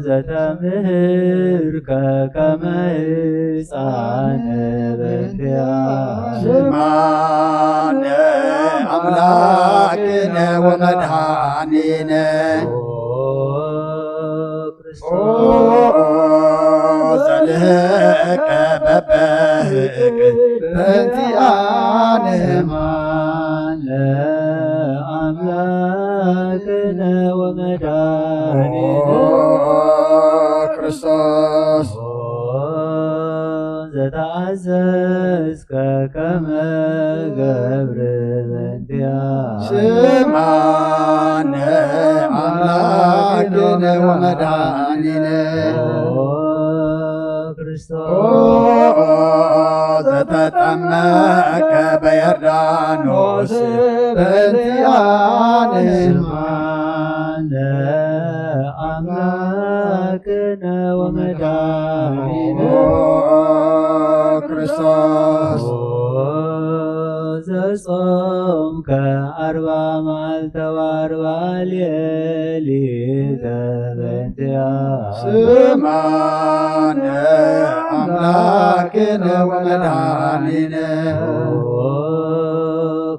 ዘተምህርከ ከመ ሕፃን በእንቲኣነ ስምዓነ ኣምላክነ ወመድኃኒነ ኦ ክርስቶስ ኦ ዘልህቀ በበህቅ በእንቲኣነ ስምዓነ ኣምላክነ ወመድኃኒነ ኦ ክርስቶስ ኦ ዘተኣዘዝከ ከመ ገብር በእንቲኣነ ስምዓነ ኣምላክነ ወመድኃኒነ ኦ ክርስቶስ ኦ ዘተጠመቀ በዮርዳኖስ በእንቲኣነ ስምዓነ ኣምላክነ ወመድኃኒነ ኦ ክርስቶስ ኦ ዘጾምከ ኣርባ መዓልተ ወኣርባ ሌሊተ በእንቲኣነ ስምዓነ ኣምላክነ ወመድኃኒነ ኦ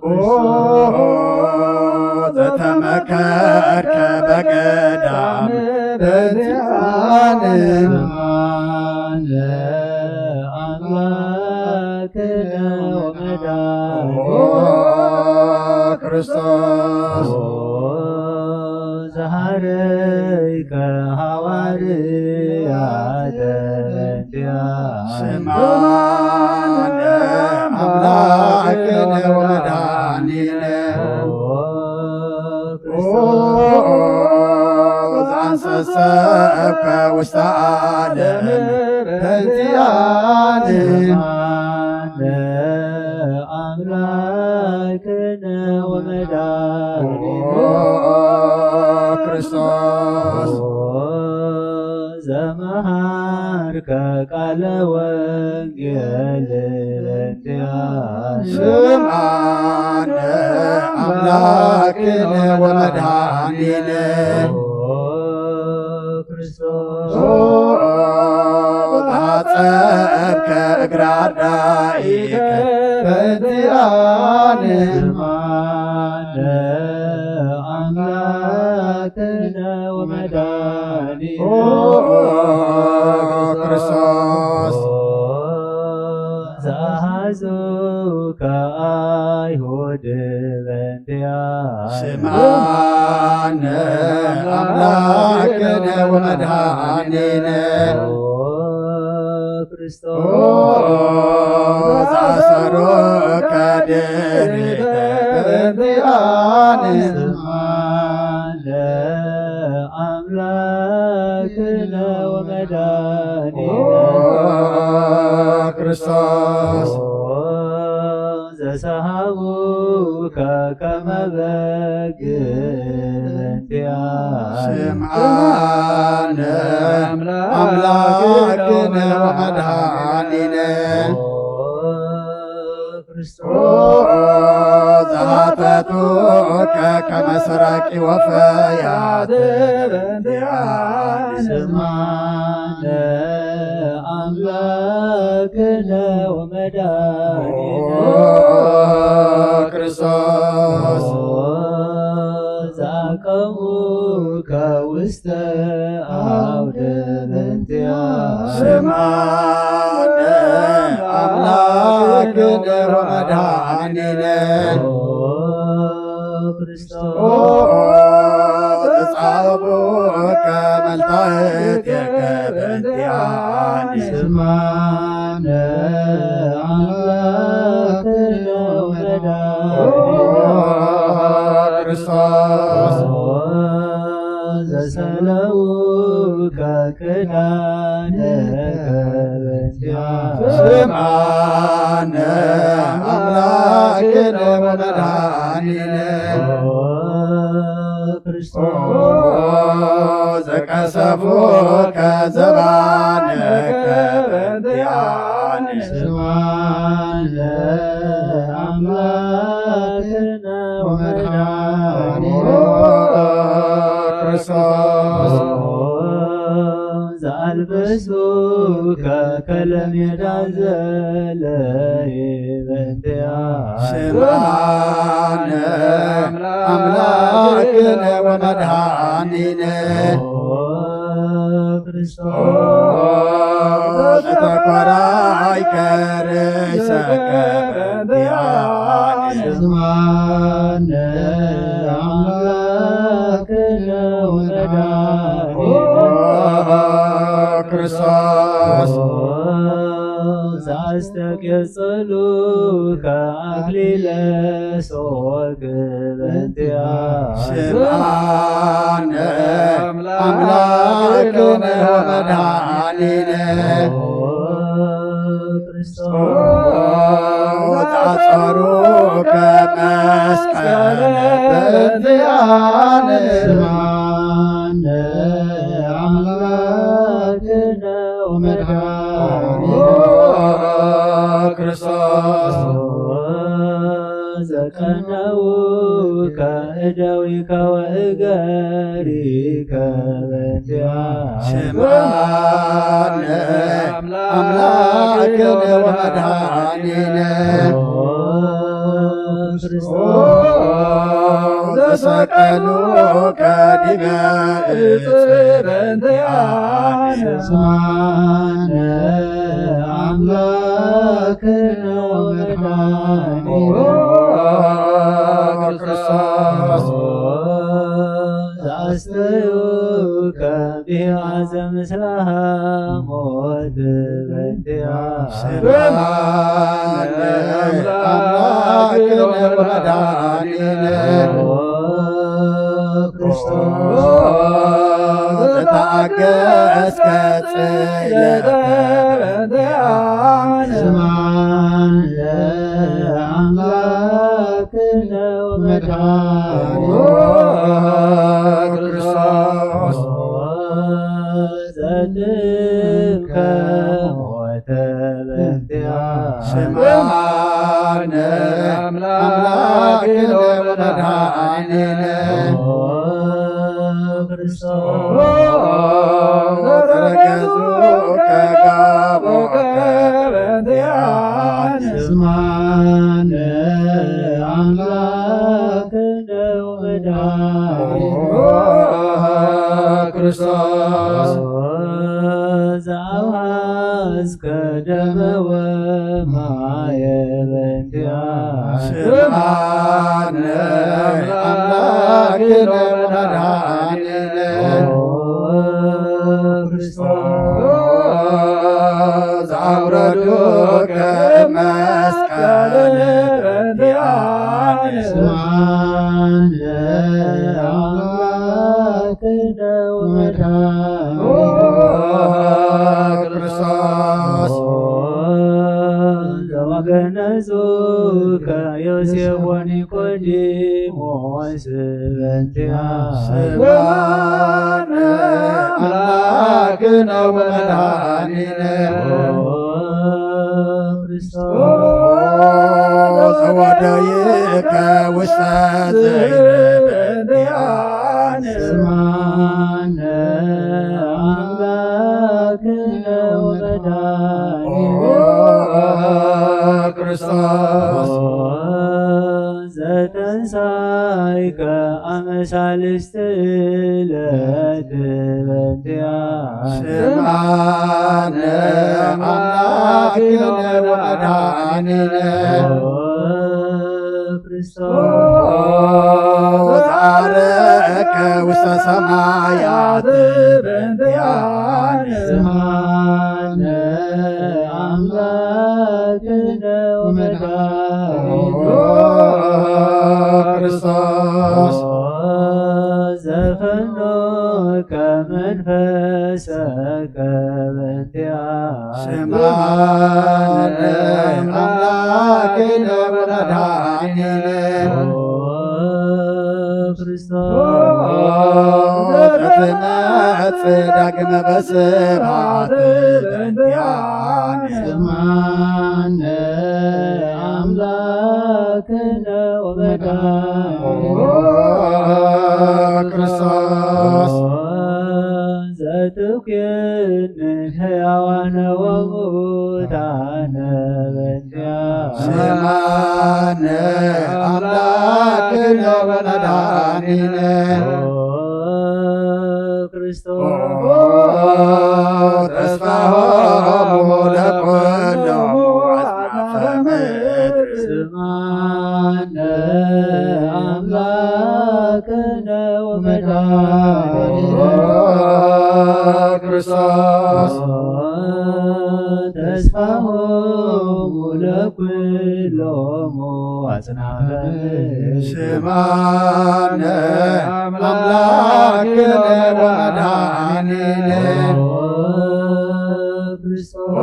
ኦ ክርስቶስ ዘተመከርከ በገዳም በእንቲኣነ ስምዓነ ኣምላክነ ወመድኃኒነ ኦ ክርስቶስ ኦ ዘሃረይከ ሃዋርያተ በእንቲኣነ ስምዓነ ኣምላክነ ወመድኃኒነ ኦ ኦ ክርስቶስ ዘኣንሰሰብከ ውስተ ዓለም በእንቲኣነ ስምዓነ ኣምላክነ ወመድኃኒነ ኦ ክርስቶስ ኦ ዘመሃርከ ቃለ ወንጌል በእንቲኣነ ስምዓነ ኣምላክነ ወመድኃኒነ ኦ ክርስቶስ ኦ ታጸብከ እግረ ኣርዳኢከ በእንቲኣነ ስምዓነ ኣምላክነ ወመድኃኒነ ኦ ክርስቶስ ኦ ዘአሐዙከ አይሁድ በእንቲኣነ ስምዓነ ኣምላክነ ወመድኃኒነ ኦ ክርስቶስ ኦ ዘአሰሩከ ድህሪተ በእንቲኣነ ስምዓነ ኣምላክነ ወመድኃኒነ ኦ ክርስቶስ ኦ ዘሰሃቡከ ከመ በግ በእንቲኣነ ስምዓነ ኣምላክነ ወመድኃኒነ ኦ ክርስቶስ ኦ ዘሃተቱከ ከመ ሰራቂ ወፈያት በእንቲኣነ ስምዓነ ኣምላክነ ወመድኃኒነ ኦ ክርስቶስ ኦ ዘአቀሙከ ውስተ አውደ በእንቲኣነ ስምዓነ ኣምላክነ ወመድኃኒነ ኦ ክርስቶስ ኦ ዘጻብኡከ መልታእቴከ በእንቲኣነ ስምዓነ ኣምላክነ ወመድኃኒነ ኦ ክርስቶስ ኦ ዘሰለዉከ ክዳንከ በእንቲኣነ ስምዓነ ኣምላክነ ወመድኃኒነ ኦ ክርስቶስ ዘቀሰፉከ ዘባነከ በእንቲኣነ። ስማን ለአምላክነ ወመድኃኒነ ክርስቶስ። ዘአልበሱከ ከለሜዳ ዘለይ በእንቲኣነ። ስማነ አምላክነ ወመድኃኒነ። ክርስቶስ ተኮራይ ከርእሰከ በእንቲኣነ። ስማነ አምላክነ ወመድኃኒነ። ክርስቶስ ዘአስተቄጽሉከ አክሊለ ሶክ በእንቲአነ። ስምዓነ አምላክነ ወመድኃኒነ። ክርስቶስ አጸሩከ መስቀለ በእንቲአነ። ስምዓነ አምላክነ ወመድኃኒነ። ክርስቶስ ዘቀነውከ እደዊከ ወእገሪከ በእንቲአነ። ስምዓነ አምላክነ ወመድኃኒነ። ክርስቶስ ዘሰቀሉከ ዲበ እጽ በእንቲአነ። ስምዓነ አምላክነ ወመድኃኒነ። ክርስቶስ ዘአስተዩከ ቢአዘ ምስለ ሐሞት በእንቲአነ። ስምዓነ አምላክነ ወመድኃኒነ። ክርስቶስ ዘተአገስከ ጽየተ በእንቲአነ። ስምዓነ አምላክነ ወመድኃኒነ። ክርስቶስ ዘትከ ሞተ በእንቲአነ። ስምዓነ አምላክነ ወመድኃኒነ። ክርስቶስ ዘረገጹከ ጋቦከ በእንቲአነ። ስምዓነ አምላክነ ወመድኃኒነ። ክርስቶስ ዘአውሐዝከ ደመ ወማየ በእንቲአነ። ስምዓነ አምላክነ ወመድኃኒነ። ክርስቶስ ዘአውረዱከ መስቀለ በእንቲአነ። ስምዓነ አምላክነ ወመድኃኒነ። ክርስቶስ ዘወገነዙከ ዮሴፍ ወኒቆዲሞስ በእንቲአነ። ስምዓነ አምላክነ ወመድኃኒነ። ክርስቶስ ወደይከ ውስተ ዘይነ በእንቲአነ። ስምዓነ አምላክነ ወመድኃኒነ። ክርስቶስ ዘተንሳይከ አመ ሳልስት ዕለት በእንቲአነ። ስምዓነ አምላክነ ወመድኃኒነ። ክርስቶስ ዘዐረገ ውስተ ሰማያት በእንቲአነ። ስምዓነ አምላክነ ወመድኃኒነ። ክርስቶስ ዘፈኖከ መንፈሰከ በእንቲአነ። ስምዓነ አምላክነ ወመድኃኒነ። ክርስቶስ ትመጽእ ዳግመ በስብሐት በእንቲአነ። ስምዓነ ኣምላክነ ወመድኃኒነ ኦ ክርስቶስ። ዘትኩን ሕያዋነ ወሙታነ በእንቲአነ። ስምዓነ ኣምላክነ ወመድኃኒነ ኦ ክርስቶስ። ተስፋሆሙ ለኩሎሙ አጽናፈ ምድር። ስምዓነ አምላክነ ወመድኃኒነ ክርስቶስ። ተስፋሆሙ ለኩሎሙ አጽናፈ ምድር። ስምዓነ አምላክነ ወመድኃኒነ ኦ ክርስቶስ።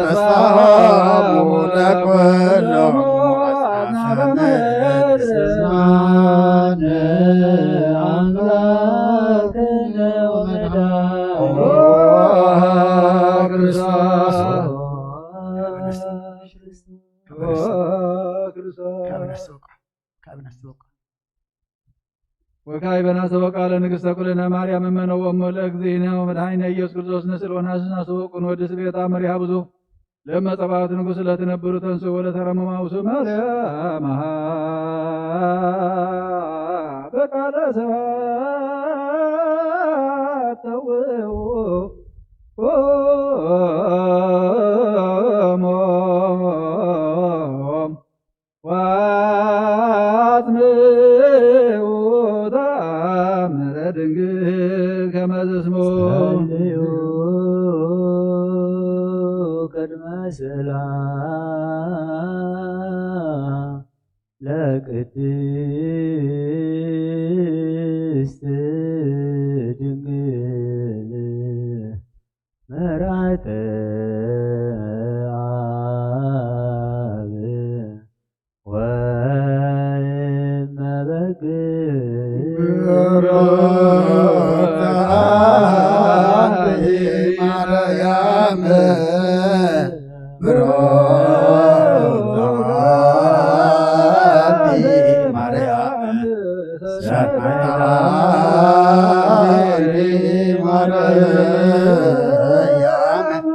ተስፋሆሙ ለኩሎሙ አጽናፈ ምድር። ስምዓነ አምላክነ ወመድኃኒነ ኦ ክርስቶስ። ካብ ነፍሲ ወከፍ። ካብ ነፍሲ ወከፍ። ወካዕበ ናሰወ ቃለ ንግሥተ ኩልነ ማርያም እመነ ወእሞ ለእግዚእነ ወመድኃኒነ ኢየሱስ ክርስቶስ ንስል ወናስናስወ ኩን ወድስ ቤታ መሪሃ ብዙ ለመ ጸባኦት ንጉሥ ለትነብሩ ተንሱ ወለተረምማ ውሱ ማርያም በቃለ ሰባት ተውኡ ሞም ወአጽንዑ ተአምረ ድንግል ከመ ዘስምዑ። ጸልዩ ቅድመ ስእላ ለቅድስት ድንግል መርዓተ አብ ወእመ በግ። ብሩክት አንቲ ማርያም፣ ብሩክት አንቲ ማርያም፣ ሰማዕት ማርያም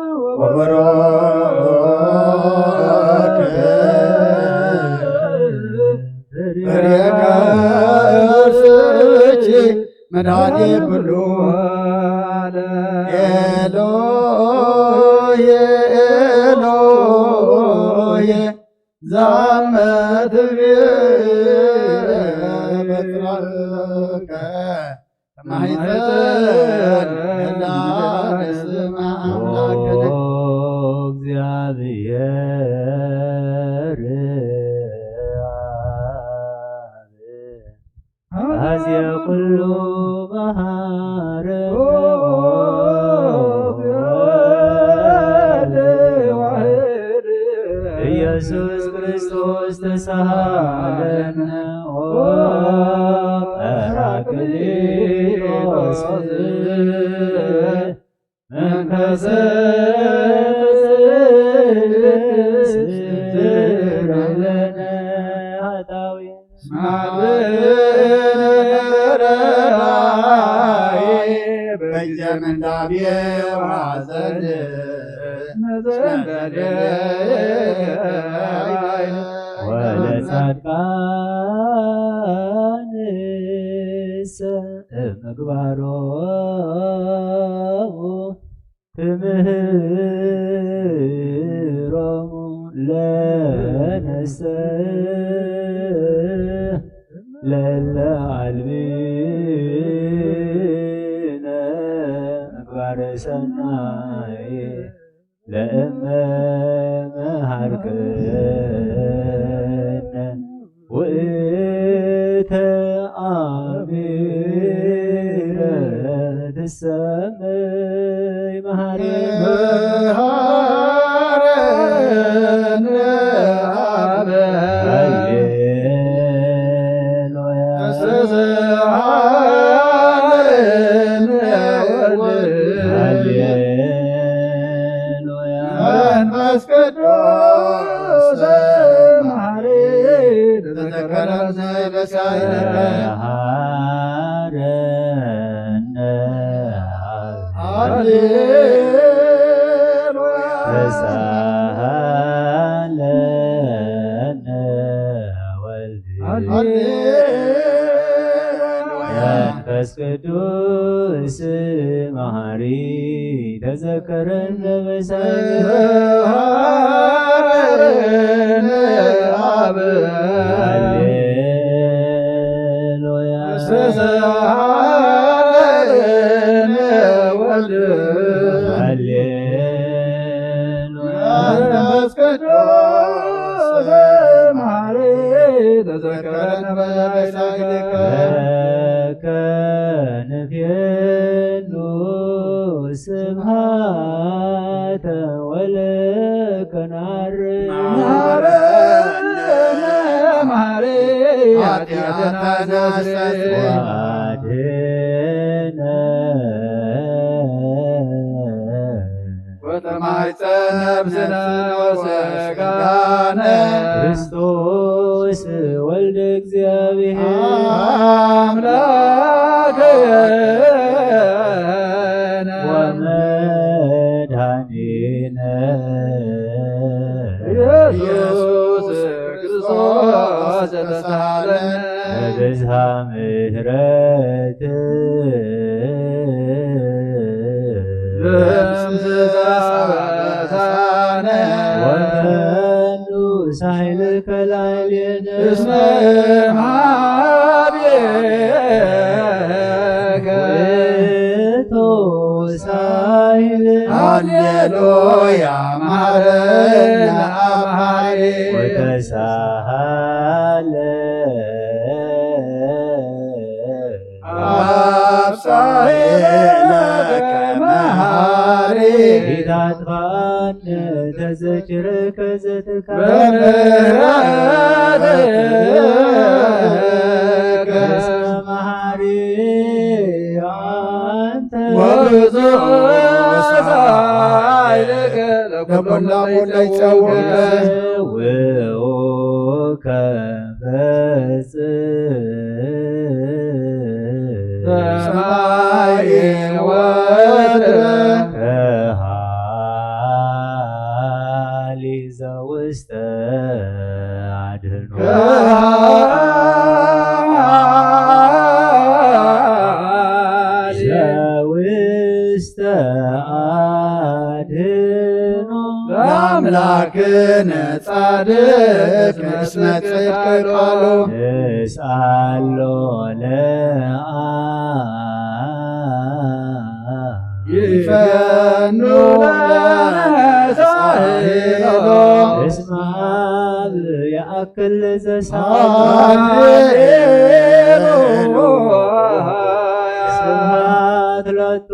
ወበሮክ ፍሬ ከርስኪ መድኃኔ ኩሉ። ኤሎሄ ኤሎሄ ዛመ ትቤ በትረከ ማሕፀን እና ስማ አምላክነ። ኦ እግዚአብሔር አብ አዜ ኩሉ መሃረ ኢየሱስ ክርስቶስ ተሳሃለነ ኦ ጳራቅሊጦስ መንፈስ ቅዱስ ኃጣዊ በእንተ ምንዳቤ ወሐዘን ወለጻድቃንሰ እምግባሮሙ ትምህሮሙ ለነሰ ለለ አልብነ ምግባረ ሰናይ ለእመ መሃርክነ ውእተ አሚረ ትሰመይ መሃሪ መሃረነ አበ ሃሌሉያ። ተሰብሐ መሐረነ አብ። ሃሌሉያ። ተሳሃለነ ወልድ። ሃሌሉያ። መንፈስ ቅዱስ መሐሪ ተዘከረነ በሳይነ። ተሳሃለነ አብ። ሃሌሉያ። ተሳሃለነ ወልድ። ሃሌሉያ። መንፈስ ቅዱስ መሐሪ ተዘከረነ በሳይልከ። ለከ ንፌኑ ስብሐተ ወለከ ናር። መሐረነ መሐሪ ኃጢአተነ አስተስሪ። ወአድኅነነ ወተማሕፀነ ነፍስነ ወስጋነ። ክርስቶስ ወልደ እግዚአብሔር አምላክነ ወመድኃኒነ ኢየሱስ ክርስቶስ ተሳሃለነ። በብዝሃ ምሕረት ለምስዛበሳነ ወፈኑ ሳይልከ ላዕሌነ እስመ እምሃቤከ ውእቱ ሳይል። ሃሌሉያ መሐረነ አብ መሐሪ ወተሳሃለ አብ ሳይለከ መሐሪ ኢታጥፋነ ተዘክረከ ዘትካ በምህረትከ እስመ መሐሪ አንተ ወብዙ ሳይልከ ለኩሉ ለኩሉ ይጸውከ ይጸውከ በጽእ ሰማይ ወምድር። ከሃሊ ዘውስተ አድህኖ ከሃሊ ዘውስተ አድህኖ ለአምላክነ ጻድቅ እስመ ጽድቅ ቃሉ እስአሎ ለአ ይፈኑ ለሳይሎ እስመ አብ የአክል ዘሳይሎ ሃሌሉያ። ስብሐት ሎቱ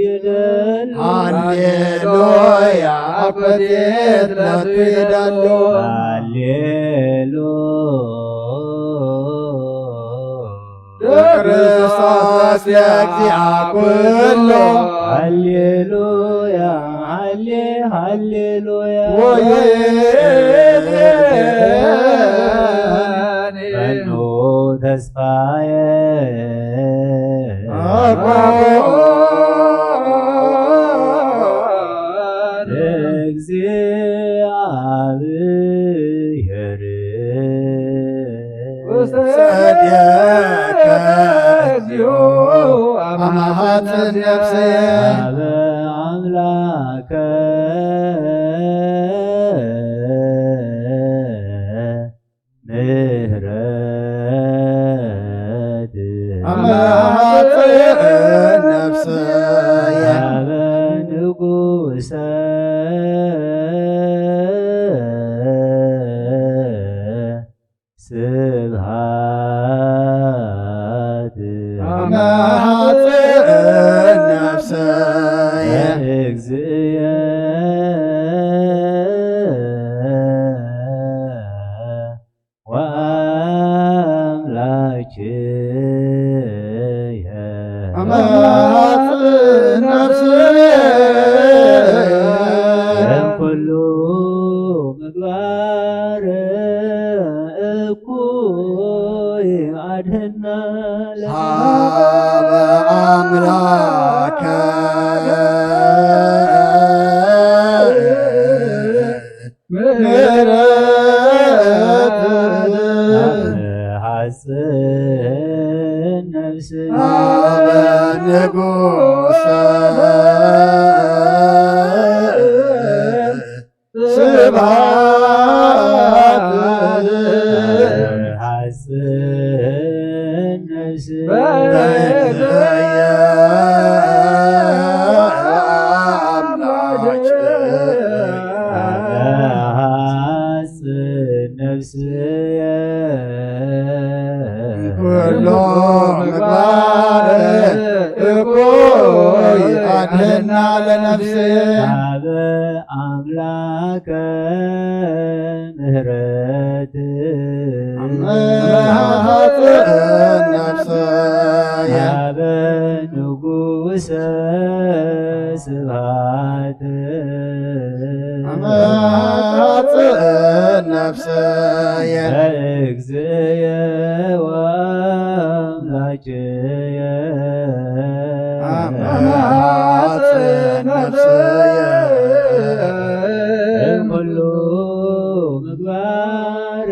ይደሉ ሃሌሉያ። አኮቴት ሎቱ ይደሉ ሃሌሉያ። ክርስቶስ ለእግዚአ ኩሉ ሃሌሉያ። ሃሌ ሃሌሉያ። ወይኔ መኑ ተስፋዬ አኮ ለእግዚአብሔር ውስተ እዴከ እግዚኦ አማሃት ነፍሴ አበ አምላከ ምህረት አማሃት ነፍሴ አበ ንጉሰ ስብሐት አማጽእ ነፍሰየ ለእግዚእየ ወአምላክየ አማጽእ ነፍሰየ እምኩሉ ምግባር እኩይ አምላከ ምሕረት ሐጽን ነፍስ አበ ንጉሰ ስብሐት ሐጽን ነፍስ በእግዚእየ አምላክ ሐጽን ነፍስየ ኩሎ ምግባር እኩይ አድህና ለነፍስየ አበ አምላከ ምህረት አመ ሐጽን ነፍሰየ አበ ንጉሰ ስብሐት አመ ሐጽን ነፍሰየ እግዝየ ወአምላክየ አመ ሐጽን ነፍሰየ እምኩሉ ምግባር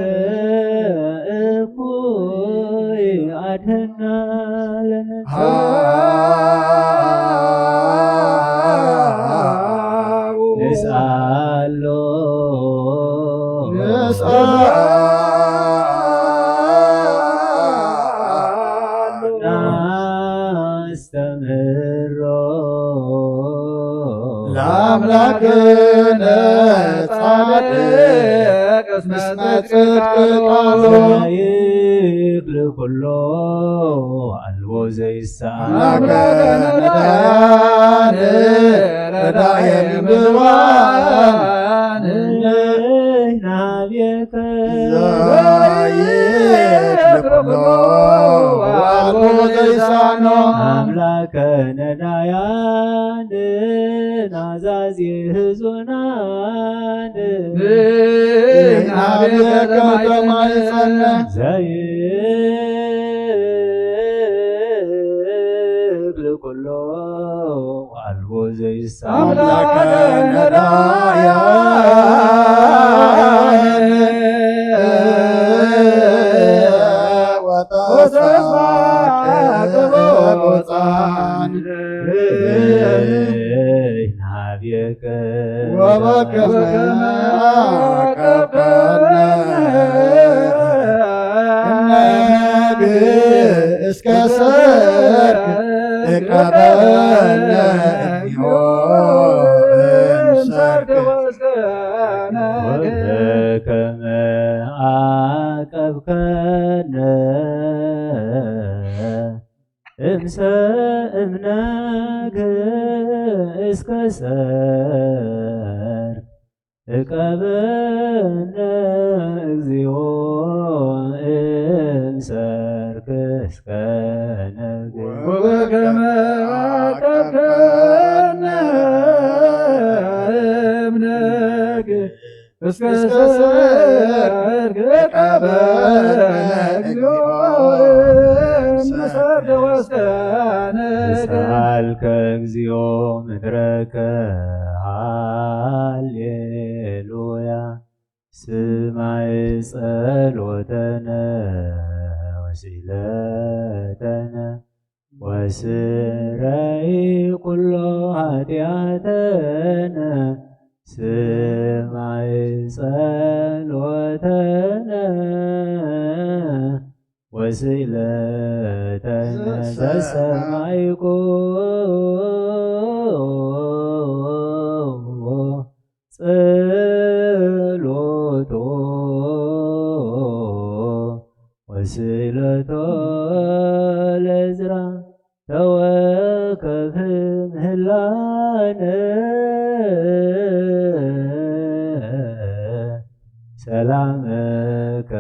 እኩይ አድህና ለነፍስየ ንስአሎ ንስአሎ ናስተምህሮ ለአምላክነ ጻድቅ እስመ ጽድቅ ቃሉ ዘይክል ኩሎ አልቦ ዘይሳን አምላከ ነዳያን ረዳየ ምድዋን ናብየከ ዘይክል ኩሎ አልቦ ዘይሳኖ አምላከ ነዳያን ናዛዚ ህዙናን ናብየከ ተማይጸነ ዘይብል ኩሎ አልቦ ዘይሳን አምላከ ነዳያን ወተስፋ ቅቡፃን ናብየከ ወበከመ አቀብከነ እነግ እስከ ሰርክ እቀበነ እግዚኦ እምሰርክ ወበከመ አቀብከነ እምሰ እምነግ እስከ ሰርክ እቀበነ እግዚኦ እምሰርክ እስከ ነግ ወበከመ አቀብከነ እምነግ እስከ ሰርክ እቀበነ እግዚኦ እምሰርክ እስከ ነግ ሰአልከ እግዚኦ ምድረከ ሃሌሉያ ስማይ ጸሎተነ ወሲለተነ ወስረይ ኩሎ ኃጢአተነ ስማይ ጸሎተነ ወስእለተነ ዘሰማይኮ ጸሎቶ ወስእለቶ ለዝራ ተወከፍ ምህላነ ሰላመከ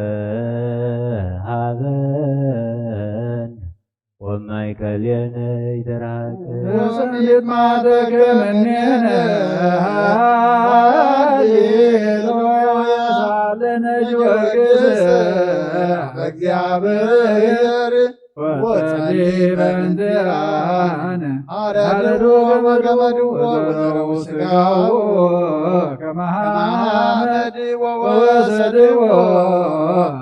ሃበን ወማይ ከልየነ ይተራከ ወሰንቢት ማደከ ምኔነ ሃሌሉያ ለነ ጊዮርጊስ በእግዚአብሔር ወጸሊ በእንቲአነ። አረዱ ወገመዱ ወዘረው ስጋው ከመ ሐመድ ወወሰድዎ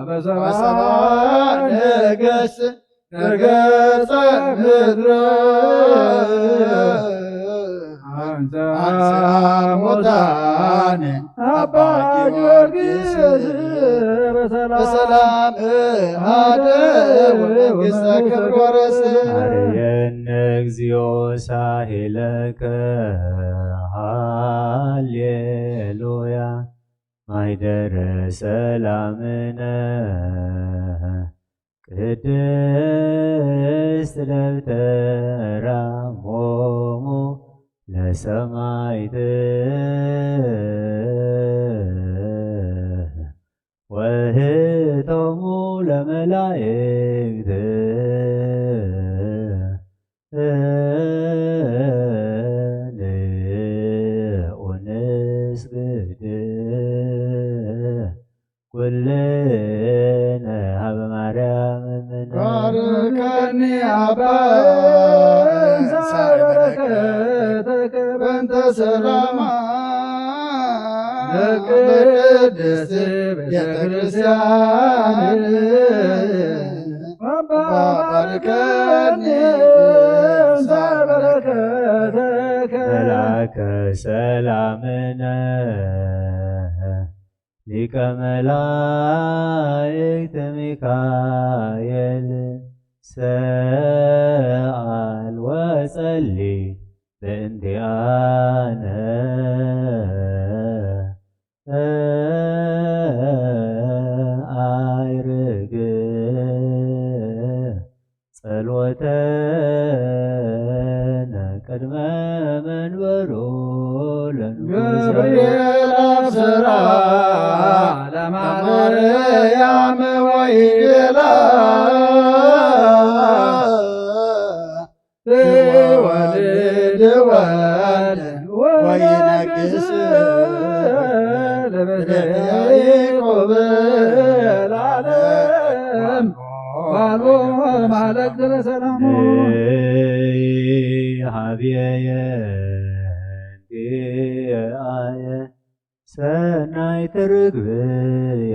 በሰብአ ነገሥት ከገጸ ምድር አንተ አንተ ሙታን አባ ጊዮርጊስ በሰላም አደ ወመንግሥተ ክብር ወረስ። አርየነ እግዚኦ ሳሄለከ ሃሌሉያ ማይደረ ሰላምነ ቅድስት ደብተራ ሞሙ ለሰማይት ወህቶሙ ለመላእክት ንዑንስግድ ኩልነ ሀበ ማርያም እምነ። ባርከኒ አባ እንሳይ በረከተከ በእንተ ሰላማ ለቅድስት ቤተ ክርስቲያን። አባ ባርከኒ እንሳይ በረከተከ መልአከ ሰላምነ ሊቀ መላእክት ሚካኤል ሰአል ወጸሊ በእንቲአነ አይርግ ጸሎተነ ቅድመ መንበሩ ለንጉሥ ገብርኤል አብሰራ ለማርያም ወይቤላ ትወልድ ወልድ ወይነግስ ለበደ ያዕቆብ ለዓለም ባሎ ማለት ለሰላሙ ሀብየየ እንዲአየ ሰናይ ትርግብየ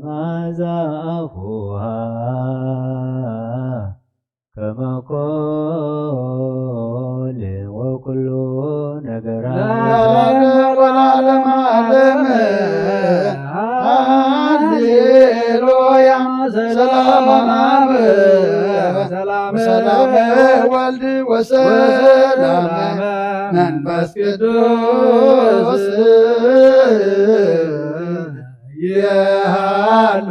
ማዛ አፉሃ ከመኮል ወኩሉ ነገራ ለዓለም ወለዓለም ዓለም። ሃሌሉያ። ሰላም አብ ሰላም ወሰላም ወልድ ወሰላም መንፈስ ቅዱስ የሃሉ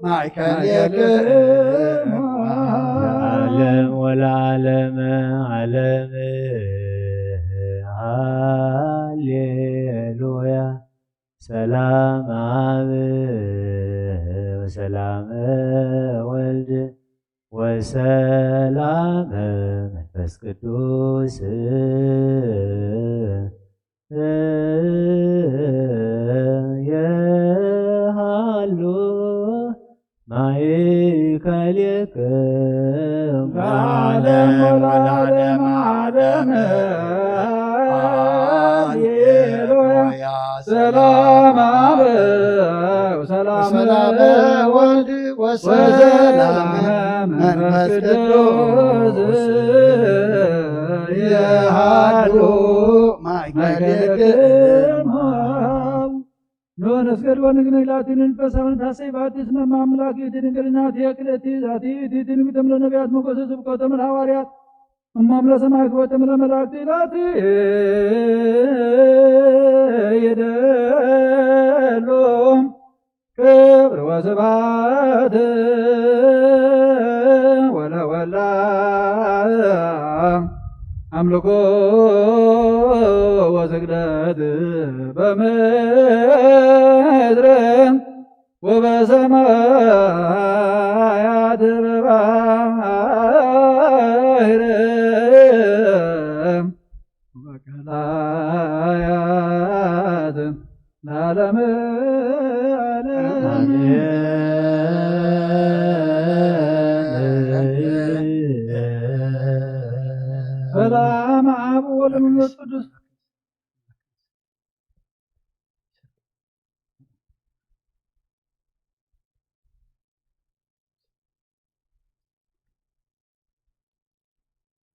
ማእከሌክሙ ለዓለም ወለዓለም ዓለም። ሃሌሉያ። ሰላም አብ ወሰላም ወልድ ወሰላም መንፈስ ቅዱስ የሃሉ ማእከሌክሙ ለዓለም ወለዓለም ዓለም። ሃሌሉያ። ሰላም አብ ወሰላም ወልድ ወሰላም መንፈስ ቅዱስ የሃሉ ማእከሌክሙ። ኖ ነስገድ ወንግነ ኢላቲ ንንፈሳውን ታሰይ ባቲ ስመ ማምላክ እቲ ድንግልና እቲ የክለቲ ዛቲ እቲ ትንቢቶም ለነቢያት መጎሰ ስብከቶም ለሐዋርያት እሞም ለሰማዕት ወተም ለመላእክት ኢላቲ ይደሉ ክብር ወስብሐት ወለወላ አምልኮ ወስግደት በምድር ወበሰማያት በባሕር። ሰላም አብ ወወልድ ወመንፈስ ቅዱስ።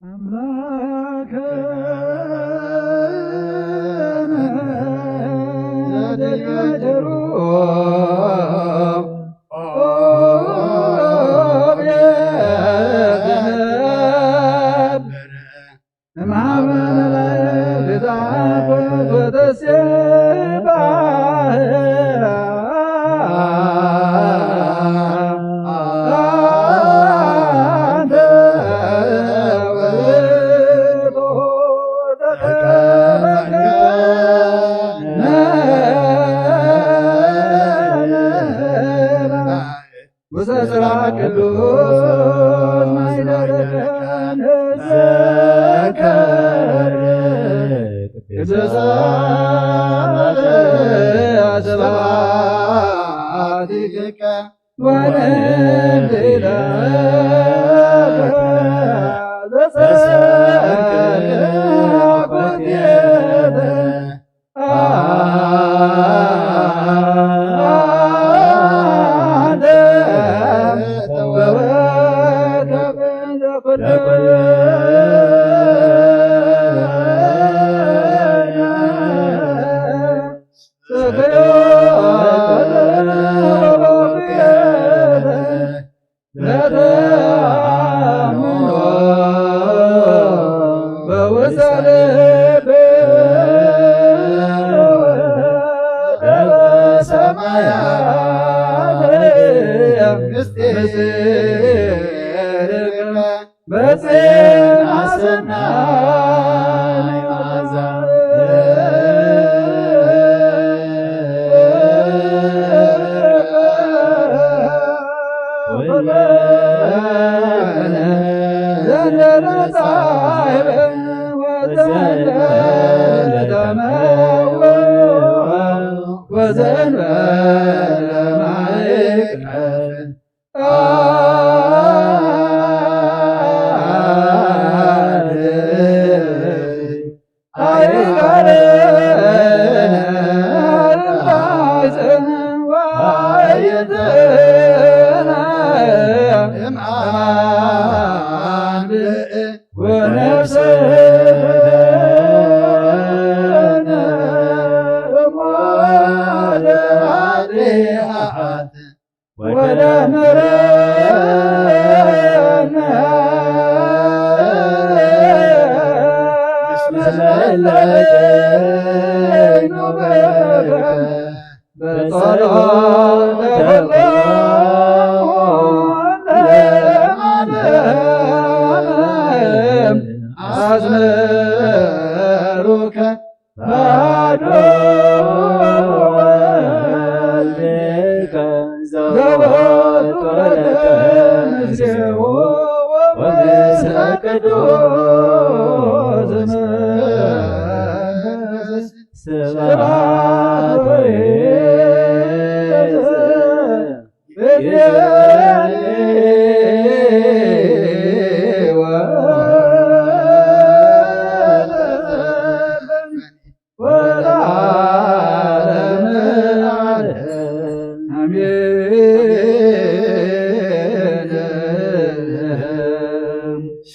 አምላከ ዘደይመጀሩ ውስተ ጽርሐ ቅዱስ ማይደረከ ንዘከር ቅዱሳት ስብሐቲከ ወንንት ኢለከ ዘሰከ አኮቴተ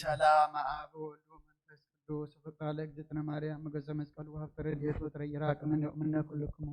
ሰላም አብ ወወልድ ወመንፈስ ቅዱስ። ፍቅራ ለእግዝእትነ ማርያም መገዘ መስቀሉ ሀብተ ረድኤቱ ትረይራ ቅምነ እምነ ኩልክሙ።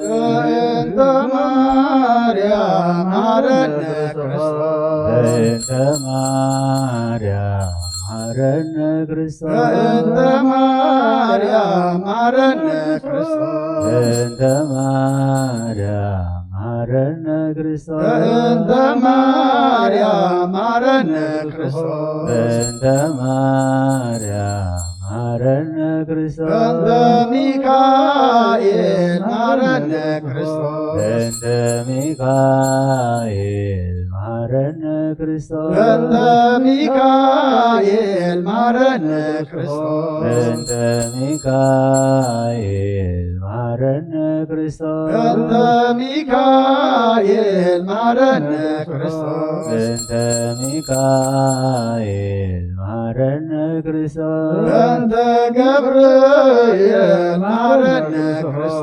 በእንተ ማርያም መሐረነ ክርስቶስ። በእንተ ማርያም መሐረነ ክርስቶስ። በእንተ ማርያም መሐረነ ክርስቶስ። በእንተ ማርያም መሐረነ ክርስቶስ። በእንተ ማርያም መሐረነ ክርስቶስ። በእንተ ማርያም መሐረነ ክርስቶስ። በእንተ ሚካኤል መሐረነ ክርስቶስ። በእንተ ሚካኤል መሐረነ ክርስቶስ። በእንተ ሚካኤል መሐረነ ክርስቶስ። በእንተ ሚካኤል መሐረነ ክርስቶስ። በእንተ ሚካኤል መሐረነ ክርስቶስ። በእንተ ሚካኤል መሐረነ ክርስቶስ። በእንተ ገብርኤል መሐረነ ክርስቶስ።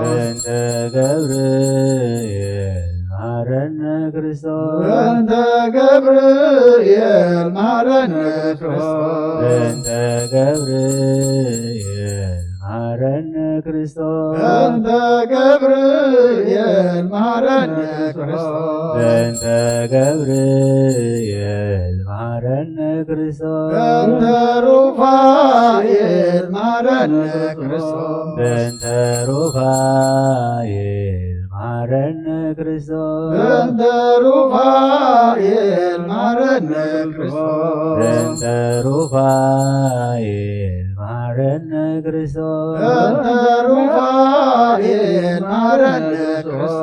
በእንተ ገብርኤል መሐረነ ክርስቶስ። በእንተ ገብርኤል መሐረነ ክርስቶስ። በእንተ ገብርኤል መሐረነ ክርስቶስ። በእንተ ገብርኤል መሐረነ ክርስቶስ። በእንተ ገብርኤል መሐረነ ክርስቶስ። በእንተ ሩፋኤል መሐረነ ክርስቶስ። በእንተ ሩፋኤል መሐረነ ክርስቶስ። በእንተ ሩፋኤል መሐረነ ክርስቶስ። በእንተ ሩፋኤል መሐረነ ክርስቶስ። በእንተ ሩፋኤል መሐረነ ክርስቶስ።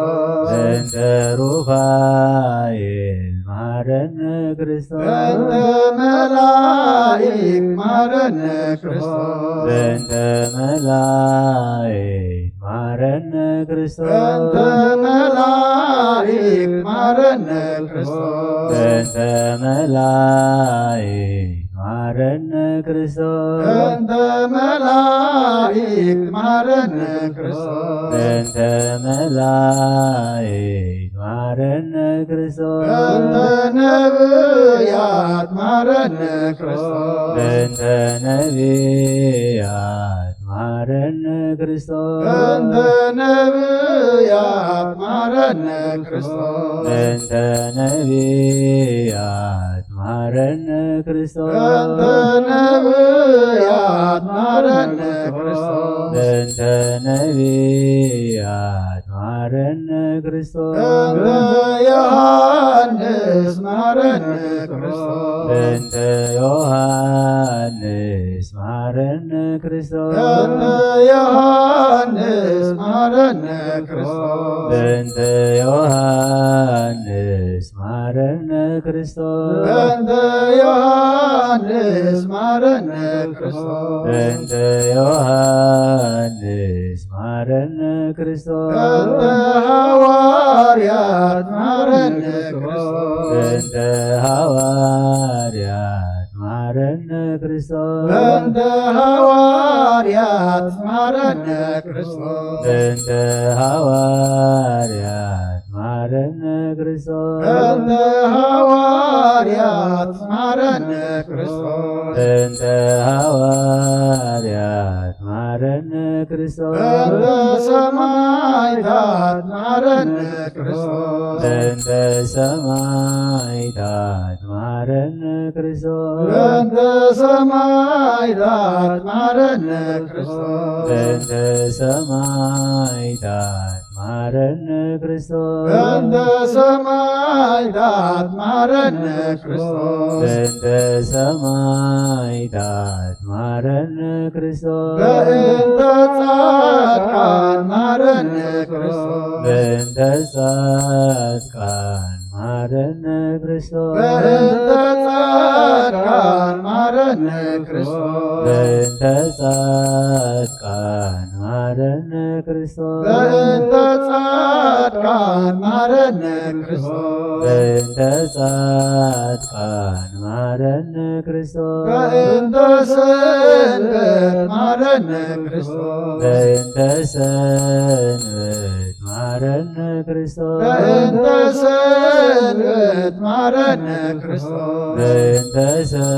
በእንተ ሩፋኤል መሐረነ ክርስቶስ። በእንተ መላእክት መሐረነ ክርስቶስ። በእንተ መላእክት መሐረነ ክርስቶስ። በእንተ መላእክት መሐረነ ክርስቶስ። በእንተ መላእክት መሐረነ ክርስቶስ። በእንተ መላእክት መሐረነ ክርስቶስ። በእንተ መላእክት መሐረነ ክርስቶስ። በእንተ ነብያት መሐረነ ክርስቶስ። በእንተ ነብያት መሃረነ ክርስቶስ። በእንተ ነቢያት መሃረነ ክርስቶስ። በእንተ ነቢያት መሃረነ ክርስቶስ። በእንተ ነቢያት መሃረነ ክርስቶስ። በእንተ ነቢያት መሃረነ ክርስቶስ። በእንተ ዮሐንስ መሃረነ ክርስቶስ። በእንተ ዮሐንስ መሃረነ ክርስቶስ። በእንተ ዮሐንስ መሃረነ ክርስቶስ። በእንተ ዮሐንስ መሃረነ ክርስቶስ። በእንተ ዮሐንስ መሃረነ ክርስቶስ። በእንተ ዮሐንስ መሃረነ ክርስቶስ። በእንተ ሃዋርያት መሃረነ ክርስቶስ። በእንተ ሃዋርያት መሃረነ ክርስቶስ። በእንተ ሃዋርያት መሃረነ ክርስቶስ። በእንተ ሃዋርያት መሃረነ ክርስቶስ። በእንተ ሃዋርያት መሃረነ ክርስቶስ። በእንተ ሃዋርያት መሃረነ ክርስቶስ። በእንተ ሰማዕታት መሃረነ ክርስቶስ። በእንተ ሰማዕታት መሃረነ ክርስቶስ። በእንተ ሰማዕታት መሃረነ ክርስቶስ። በእንተ ሰማዕታት መሃረነ ክርስቶስ። በእንተ ሰማዕታት መሃረነ ክርስቶስ። በእንተ ሰማዕታት መሃረነ ክርስቶስ። በእንተ ጻድቃን መሃረነ ክርስቶስ። በእንተ ጻድቃን መሃረነ ክርስቶስ። በእንተ ጻድቃን መሃረነ ክርስቶስ። በእንተ ጻድቃን መሃረነ ክርስቶስ። በእንተ ጻድቃን መሃረነ ክርስቶስ። በእንተ ጻድቃን መሃረነ ክርስቶስ። በእንተ ሰንበት መሃረነ ክርስቶስ። በእንተ ሰንበት መሃረነ ክርስቶስ። በእንተ ሰንበት መሃረነ ክርስቶስ። በእንተ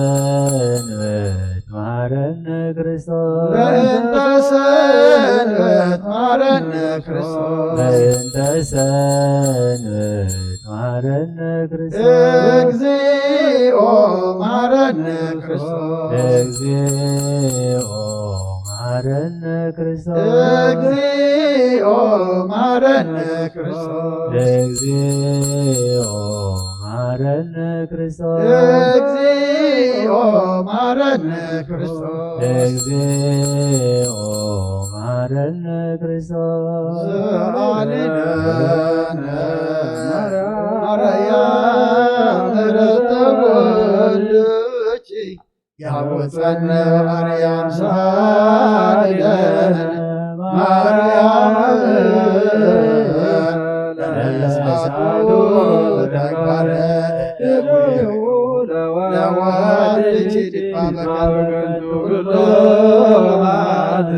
ሰንበት መሃረነ ክርስቶስ። በእንተ ሰንበት መሃረነ ክርስቶስ። በእንተ ሰንበት መሃረነ ክርስቶስ። እግዚኦ መሃረነ ክርስቶስ። እግዚኦ መሃረነ ክርስቶስ። እግዚኦ መሃረነ ክርስቶስ። እግዚኦ መሃረነ ክርስቶስ። እግዚኦ መሃረነ ክርስቶስ። እግዚኦ መሃረነ ክርስቶስ። ዘአሊለነ ማርያም ምሕረተ ወልድኪ ያውፀነ ማርያም ሳይለነ ማርያም ለነሳቱ ተግባረ ለወልድኪ ዲባ በከንቱ ብዙኃት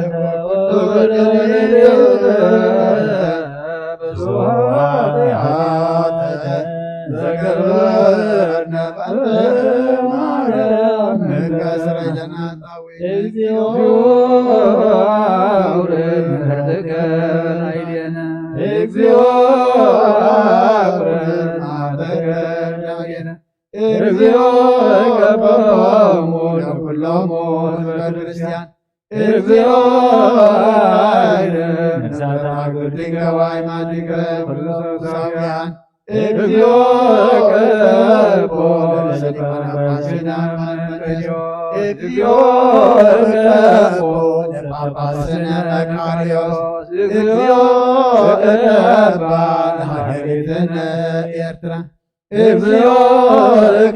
ዘገበርነ በእንተ ማርያም እንከስረጀና እግዚኦ አውርድ ምሕረትከ ላዕሌነ። እግዚኦ አውርድ መዓተከ ላዕሌነ። እግዚኦ ይቀበሎሙ ለኩሎሙ ህዝበ ክርስቲያን። እግዚኦ አይርም እሳተ አጉልቲከ ወአይማቲከ ኩሉ ሰብሳውያን። እግዚኦ ቀቦ ለሊቃነ ጳጳስነ መቃርዮስ። እግዚኦ ቀቦ ለጳጳስነ መቃርዮስ። እግዚኦ ቀባ ለሀገሪትነ ኤርትራ። እግዚኦ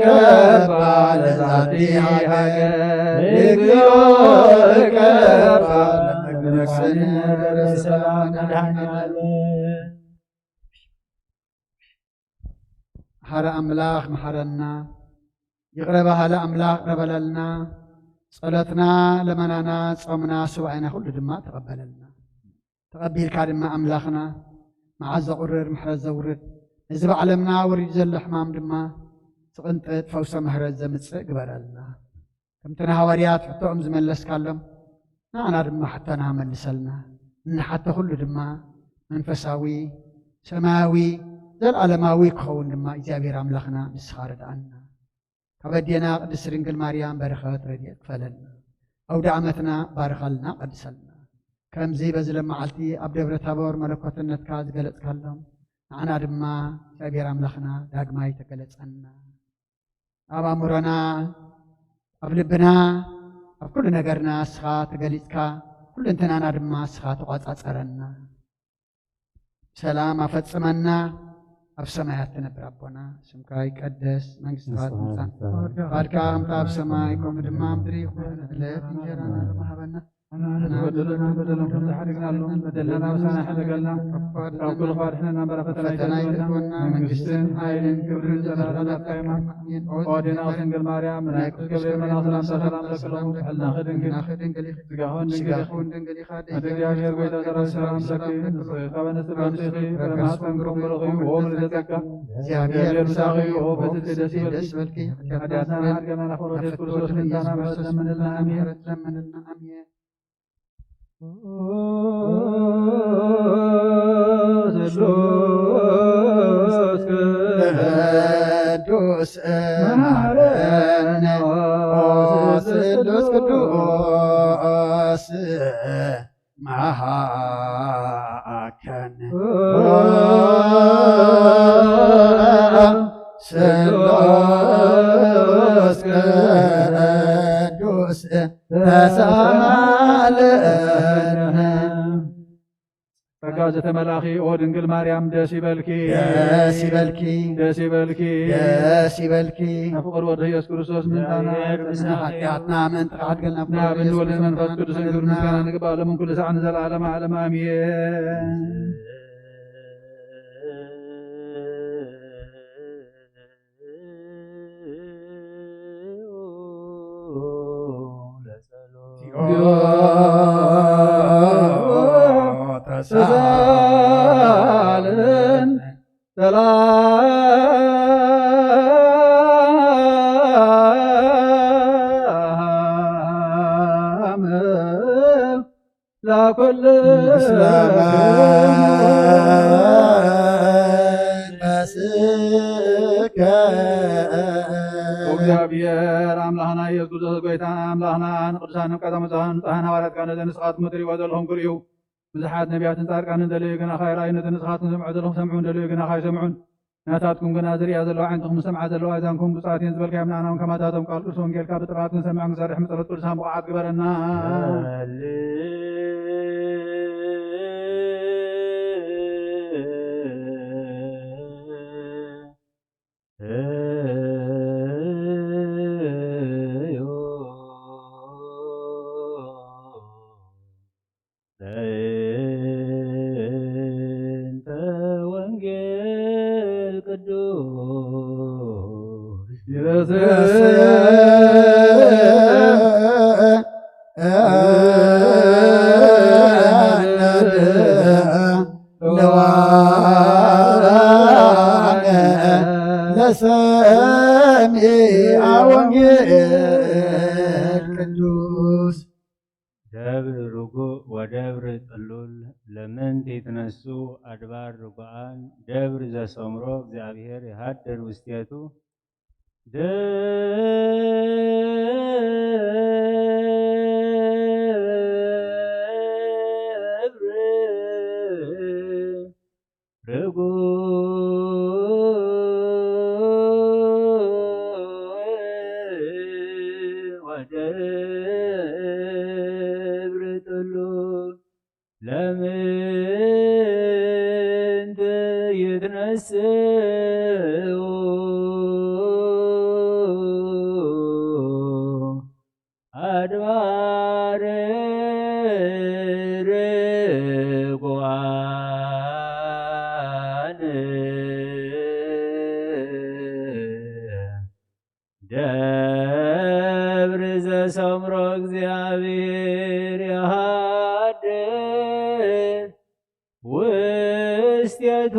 ቀባ ለዛቲ ሀገር። እግዚኦ ቀባ ለመቅደስነ ደብረ ሰላም መድኃኔዓለም። መሓሪ ኣምላኽ መሓረና፣ ይቕረ በሃሊ ኣምላኽ ይቕረ በለልና። ጸሎትና፣ ለመናና፣ ጾምና፣ ሱባኤና ኩሉ ድማ ተቐበለልና። ተቐቢልካ ድማ ኣምላኽና፣ መዓት ዘቑርር፣ ምሕረት ዘውርድ፣ ነዚ ብዓለምና ወሪዱ ዘሎ ሕማም ድማ ዝቕንጥጥ፣ ፈውሰ ምሕረት ዘምጽእ ግበረልና። ከምቲ ንሃዋርያት ሕቶኦም ዝመለስካሎም፣ ንዓና ድማ ሕቶና መልሰልና። እንሓቶ ኩሉ ድማ መንፈሳዊ፣ ሰማያዊ፣ ዘለኣለማዊ ክኸውን ድማ እግዚኣብሔር ኣምላኽና ንስኻ ርድኣና። ካብ ኣዴና ቅድስት ድንግል ማርያም በረኸት ረድኤት ክፈለልና። ኣውደ ዓመትና ባርኸልና፣ ቀድሰልና። ከምዚ በዚ ለመዓልቲ ኣብ ደብረ ታቦር መለኮትነትካ ዝገለጽካሎም፣ ንዓና ድማ እግዚኣብሔር ኣምላኽና ዳግማይ ተገለጸና። ኣብ ኣእምሮና፣ ኣብ ልብና፣ ኣብ ኩሉ ነገርና ንስኻ ተገሊጽካ፣ ኩሉ እንትናና ድማ ንስኻ ተቋጻጸረና። ሰላም ኣፈጽመና። ኣብ ሰማያት ትነብር ኣቦና፣ ስምካ ይቀደስ፣ መንግስትኻ ትምጻእ፣ ፍቃድካ ከምታ ኣብ ሰማይ ከምኡ ድማ ኣብ ምድሪ ይኹን። ዕለት እንጀራና ሎሚ ሃበና። ንበደለና በደሎም ከም ዝሓደግናሎም በደለና ምሳና ሕደገልና፣ ካብ ኩሉ ክፋ ድሕነና እምበር ኣብ ፈተና ኣይተእትወና። መንግስትን ሓይልን ክብርን ዘላለማት ናትካ እየን። ኣሜን። ኦ ኣዴና ድንግል ማርያም፣ ናይ ቅዱስ ገብርኤል መልኣክ ሰላምታ ሰላም ለኪ ኣለኹ። ሕልናኺ ድንግል፣ ስጋኺ እውን ድንግል ኢኺ። ኣደ እግዚኣብሔር ጎይታ ሰላም ሰላም ለኪ፣ ንስኺ ካብ ኣንስቲ ብርኽቲ ኢኺ፣ ፍረ ማህፀንኪ እውን ብሩኽ እዩ። ኦ ምልዕተ ጸጋ፣ እግዚኣብሔር ምሳኺ እዩ። ኦ ፍጽምቲ ደስ ይበልኪ። ሓጢኣትና ሓድገና ናብ ፍቕሪ ወልድኪ ክርስቶስ ምእንታና ምሕረት ለምንልና። ኣሜን። ስሉስ ቅዱስ መሐረነ። ስሉስ ቅዱስ መሐረነ። ስሉስ ቅዱስ ተሳሃለነ። ጸጋ ዝተመላኺ ኦ ድንግል ማርያም ደስ ይበልኪ። ደስ ይበልኪ። ደስ ይበልኪ። ደስ ይበልኪ። ናይ ፍቕር ወዲ ኢየሱስ ክርስቶስ ምእንታና፣ ንሓጢኣትና ምእንቲ ክሓድገልና ናብ ብወልድ መንፈስ ቅዱስ ክብር ምስጋና ንግባእ፣ ሎምን ኩሉ ሳዕ ንዘለዓለመ ዓለም ኣሜን። ተሳለን ሰላም ላኩል ምስለ መንፈስከ። እግዚኣብሔር ኣምላኽና ኢየሱስ ክርስቶስ ጎይታና ኣምላኽና ንቅዱሳን ነቢያት ንጹሓን ሐዋርያትካ ነዘን ንስኻትኩም እትርእይዎ ዘለኹም ክርእዩ ብዙሓት ነቢያትን ጻድቃንን ዘለዩ ግን ኣኻይ ራእዩ ነቲ ንስኻትኩም ዝሰምዑ ዘለኹም ሰምዑ እንደለዩ ግን ኣኻይ ሰምዑን። ናታትኩም ግና ዝርእያ ዘለዋ ዓይንትኹም ዝሰምዓ ዘለዋ ኣእዛንኩም ብፁዓት እየን ዝበልካዮም ንዓና እውን ከማታቶም ቃል ቅዱስ ወንጌልካ ብጥበባት ክንሰምዕ ክንሰርሕ መጸሎት ቅዱሳን ብቑዓት ግበረና። ለሰሚዐ ወንጌል ቅዱስ። ደብር ርጉእ ወደብር ጥሉል ለምንት ይትነሱ አድባር ርጉኣን ደብር ዘሰምሮ እግዚኣብሔር ይሃድር ውስቴቱ። ደብር ርጉእ ወደብር ጥሉል ለምንት ይትነስኡ አድባር ርጉኣን ደብር ዘሰምሮ እግዚኣብሔር ይሃድር ውስቴቱ።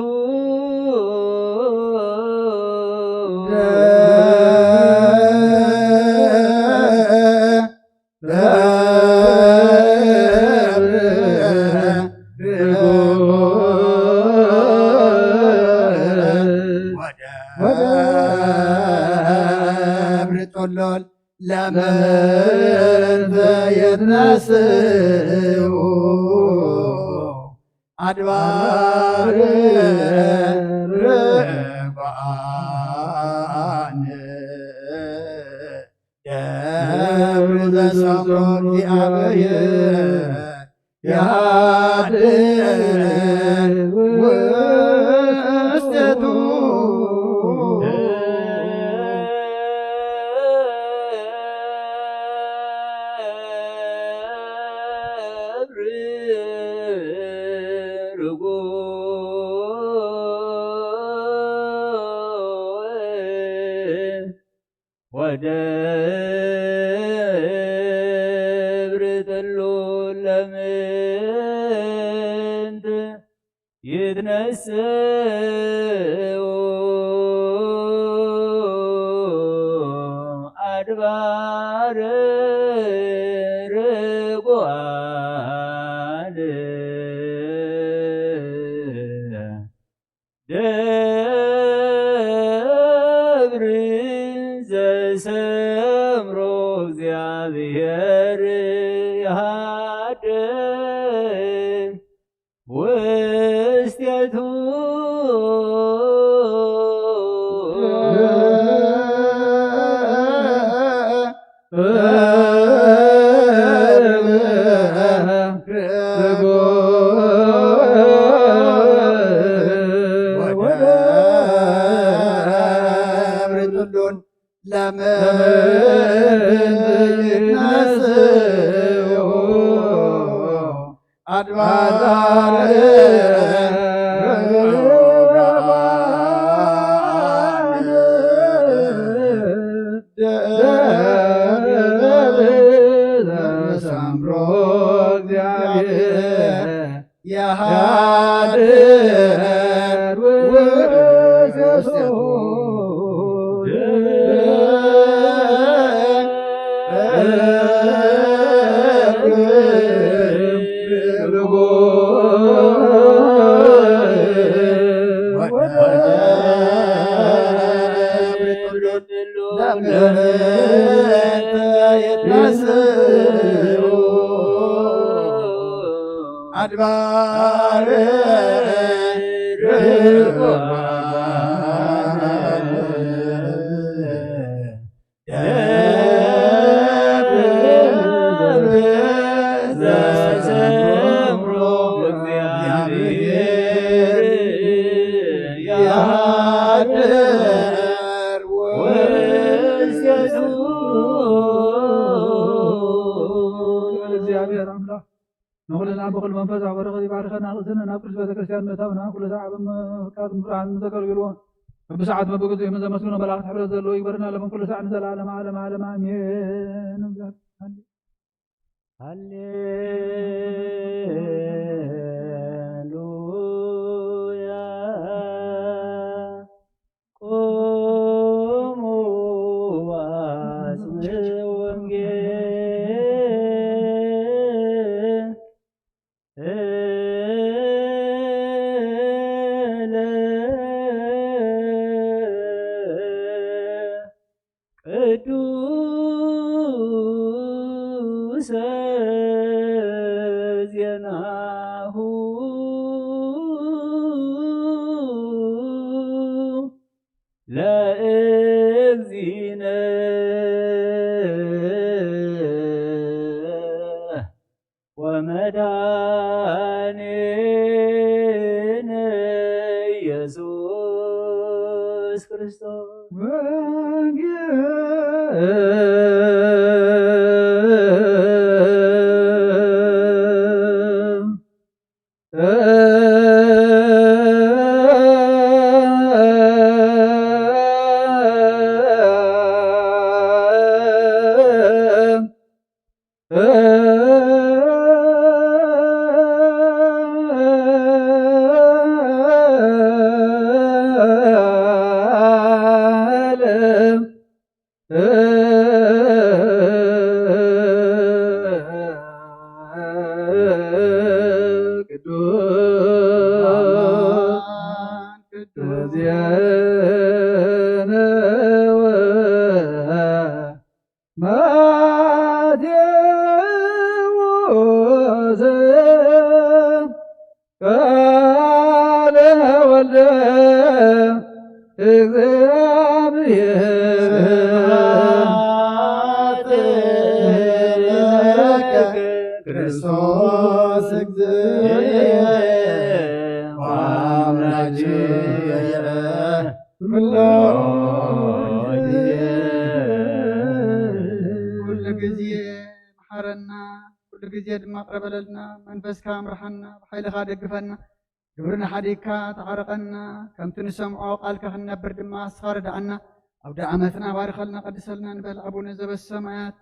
ወደብር ጡሉል ለምንተ ይትነስኡ ኣድባር ርጉዓን ደብር ዘሰምሮ እግዚአብሔር ያድር ውስቴቱ። ወደብር ጥሉል ለምንት ይትነስኡ ኣድባር ርጉዓን ደብር ዘሰምሮ እግዚአብሔር ይሃድር ውስቴቱ። ለምን ይነስኡ አድባር ርጉዓን ደብር ዘሰምሮ እግዚአብሔር ያድር ውስቴቱ። አድባር ርጉዓን ደብር ዘሰምሮ እግዚአብሔር ያድር ውስቴቱ። እግዚአብሔር አምላክ ንኹልና ብኹሉ መንፈስ ኣበረኸ ይባርከና፣ ቅድስና ናብ ቅዱስ ቤተክርስትያን ምእታውና፣ ኩሉ ሰዓብ ምፍቃር ብርሃን ዘገልግልዎ፣ በብሰዓት በብግዜኡ የምንዘመስግኖ መላእክት ሕብረት ዘለዎ ይግበርና፣ ለምን ኩሉ ሰዓት ንዘለዓለመ ዓለም ዓለም ኣሜን። ሃሌሉያ። ቆሙ ወአጽምዑ ወንጌለ ቅዱሰ ዜናሁ ለእግዚእነ ወመድኃኒነ ኢየሱስ ክርስቶስ። ወንጌል ለወልደ እግዚኣብሔር። ስብሐት ክርስቶስ እግዚእ ወአምላክ ኩሎ ግዜ። ኩሉ ግዜ መሓረና፣ ኩሉ ግዜ ድማ ቅረ በለልና። መንፈስካ ምርሓና፣ ብሓይልኻ ደግፈና። ግብርና ሓዲግካ ተዓረቐና፣ ከምቲ ንሰምዖ ቃልካ ክንነብር ድማ ንስኻ ርድኣና። ኣውደ ዓመትና ባርኸልና፣ ቀድሰልና ንበል። ኣቡነ ዘበሰማያት።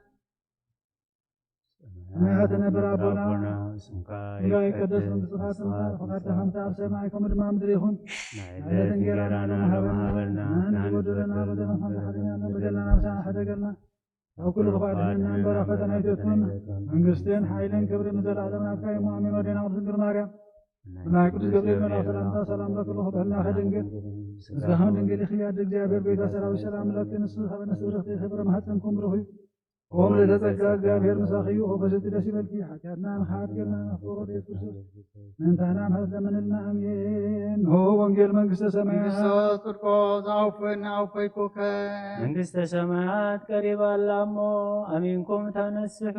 ሰማያት ነበር ኣቦና፣ ስምካ ይትቀደስ፣ መንግስትኻ ትምጻእ፣ ፈቃድካ ከምቲ ኣብ ሰማይ ከምኡ ድማ ኣብ ምድሪ ይኹን። ናይ ዕለት እንጀራና ሎሚ ሃበና፣ ንሕና ንበድለና በደልና ከም ንሓድግ በደልና ንብሳ፣ ሕደገልና። ካብ ኩሉ ክፉእ ኣድሕነና እምበር፣ ኣፈተና ኣይተእትወና። መንግስትን ሓይልን ክብርን ንዘለኣለም ናትካ እዩ። ኣሜን። ወዴና ቅድስት ድንግል ማርያም፣ ብናይ ቅዱስ ገብርኤል መልኣክ ሰላምታ ሰላም ለኪ፣ ብሩክ ህልናኪ ድንግል፣ ስጋኪ ድንግል ኢኪ፣ ኣደ እግዚኣብሔር፣ ቤታ ሰራዊት ሰላም ለኪ፣ ንስኪ ከበነ ስብርክቲ፣ ፍሬ ማህፀንኩም ብሩክ እዩ። ኦም ልደጸጋ እግዚኣብሔር ምሳኺ እዩ። ኦ ፈሰቲ ደስ ይበልኪ፣ ሓጢኣትና ንኻሓድገልና፣ ናፍቆ ወደ ኢየሱስ ክርስቶስ ምእንታና ምሕረት ለምንልና። ኣሜን። ኦ ወንጌል መንግስተ ሰማያት። ንግስተ ጽድቆ ዘኣውፈና ኣውፈይኩከ። መንግስተ ሰማያት ቀሪባ ኣላ እሞ ኣሚንኩም ተነስሑ።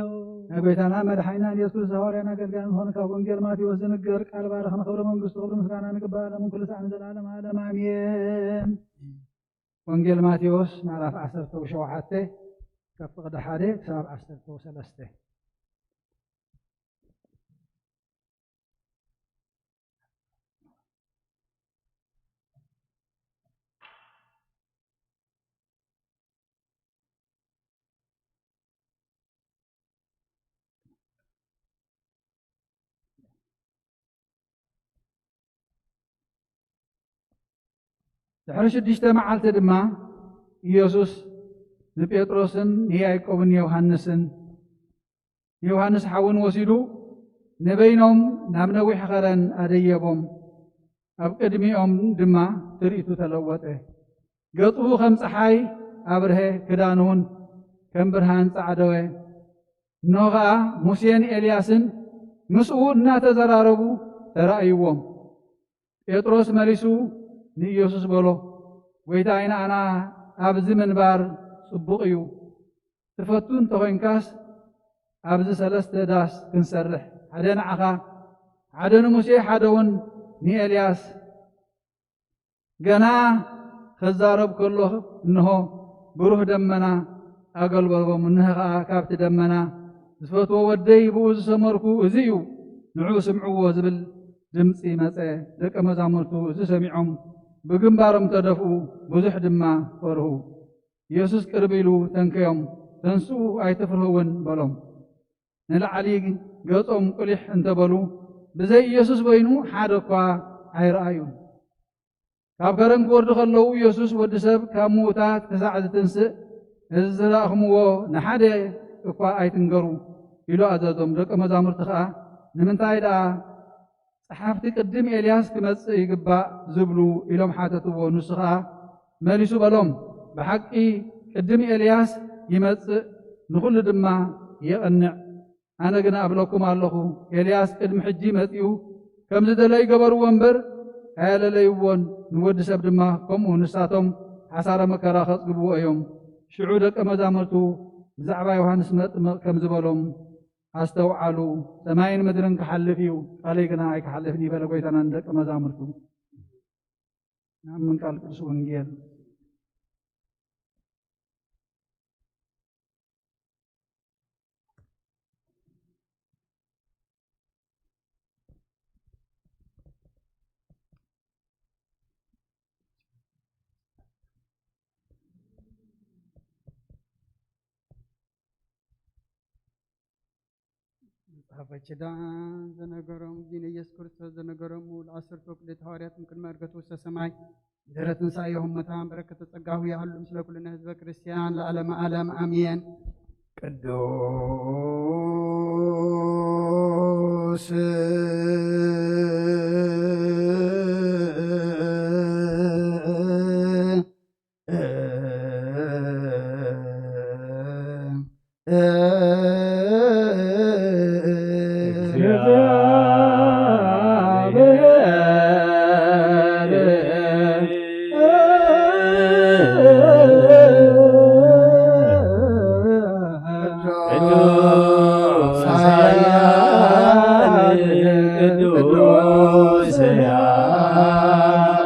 ናይ ጎይታና መድሓኒና ኢየሱስ ክርስቶስ ሃዋርያን ኣገልጋልን ዝኾነ ካብ ወንጌል ማቴዎስ ዝንገር ቃል ባርኽ። ንኽብሪ መንግስቱ ክብሪ ምስጋና ንግባእ፣ ሎምን ኩሉ ሰዓት ንዘለዓለም ዓለም ኣሜን። ወንጌል ማቴዎስ ምዕራፍ ዓሰርተ ሸውዓተ ካብ ፍቕዲ ሓደ ክሳብ ዓሰርተ ሰለስተ። ድሕሪ ሽዱሽተ መዓልቲ ድማ ኢየሱስ ንጴጥሮስን ንያዕቆብን ዮሃንስን፣ ንዮሃንስ ሓውን ወሲዱ ንበይኖም ናብ ነዊሕ ኸረን ኣደየቦም። ኣብ ቅድሚኦም ድማ ትርኢቱ ተለወጠ። ገጹ ከም ጸሓይ ኣብርሀ፣ ክዳኑ እውን ከም ብርሃን ጻዕደወ። እንሆ ኸኣ ሙሴን ኤልያስን ምስኡ እናተዘራረቡ ተራእይዎም። ጴጥሮስ መሊሱ ንኢየሱስ በሎ፣ "ጐይታይ፣ ንኣና ኣብዚ ምንባር ጽቡቕ እዩ። ትፈቱ እንተ ኾይንካስ ኣብዚ ሰለስተ ዳስ ክንሰርሕ፣ ሓደ ንዓኻ፣ ሓደ ንሙሴ፣ ሓደ እውን ንኤልያስ።" ገና ክዛረብ ከሎ እንሆ ብሩህ ደመና ኣገልበቦም። እንሆ ኸኣ ካብቲ ደመና፣ "ዝፈትዎ ወደይ ብኡ ዝሰመርኩ እዚ እዩ፣ ንዕኡ ስምዕዎ" ዝብል ድምጺ መጸ። ደቀ መዛሙርቱ እዚ ሰሚዖም ብግንባሮም ተደፍኡ፣ ብዙሕ ድማ ፈርሁ። ኢየሱስ ቅርብ ኢሉ ተንከዮም፣ "ተንስኡ፣ ኣይትፍርህውን" በሎም። ንላዕሊ ገጾም ቁሊሕ እንተበሉ፣ ብዘይ ኢየሱስ በይኑ ሓደ እኳ ኣይረኣዩን። ካብ ከረን ክወርዱ ከለዉ፣ ኢየሱስ፣ "ወዲ ሰብ ካብ ምዉታት ክሳዕ ዝትንስእ፣ እዚ ዝረኣኹምዎ ንሓደ እኳ ኣይትንገሩ" ኢሉ ኣዘዞም። ደቀ መዛሙርቲ ኸኣ፣ "ንምንታይ ደኣ ጸሓፍቲ ቅድም ኤልያስ ክመጽእ ይግባእ ዝብሉ?" ኢሎም ሓተትዎ። ንሱ ኸኣ መሊሱ በሎም፣ "ብሓቂ ቅድም ኤልያስ ይመጽእ፣ ንኹሉ ድማ የቕንዕ። ኣነ ግና እብለኩም ኣለኹ፣ ኤልያስ ቅድሚ ሕጂ መጺኡ፣ ከም ዝደለዩ ገበርዎ እምበር፣ ኣየለለይዎን። ንወዲ ሰብ ድማ ከምኡ፣ ንሳቶም ሓሳረ መከራ ከጽግብዎ እዮም።" ሽዑ ደቀ መዛሙርቱ ብዛዕባ ዮሃንስ መጥምቕ ከም ዝበሎም ኣስተውዓሉ። "ሰማይን ምድርን ክሓልፍ እዩ፣ ቃለይ ግና ኣይክሓልፍን" እዩ በለ ጐይታና ንደቀ መዛሙርቱ። ንኣምን ቃል ቅዱስ ወንጌል። መጽሓፈ ኪዳን ዘነገሮም፣ ጊነ ኢየሱስ ክርስቶስ ዘነገሮም ለዓሰርቱ ክልኤተ ሃዋርያት እምቅድመ ዕርገቱ ውስተ ሰማይ፣ ድሕረ ትንሳኤሁ መታን በረከተ ጸጋሁ ይሃሉ ምስለ ኩልነ ህዝበ ክርስቲያን ለዓለመ ዓለም ኣሜን። ቅዱስ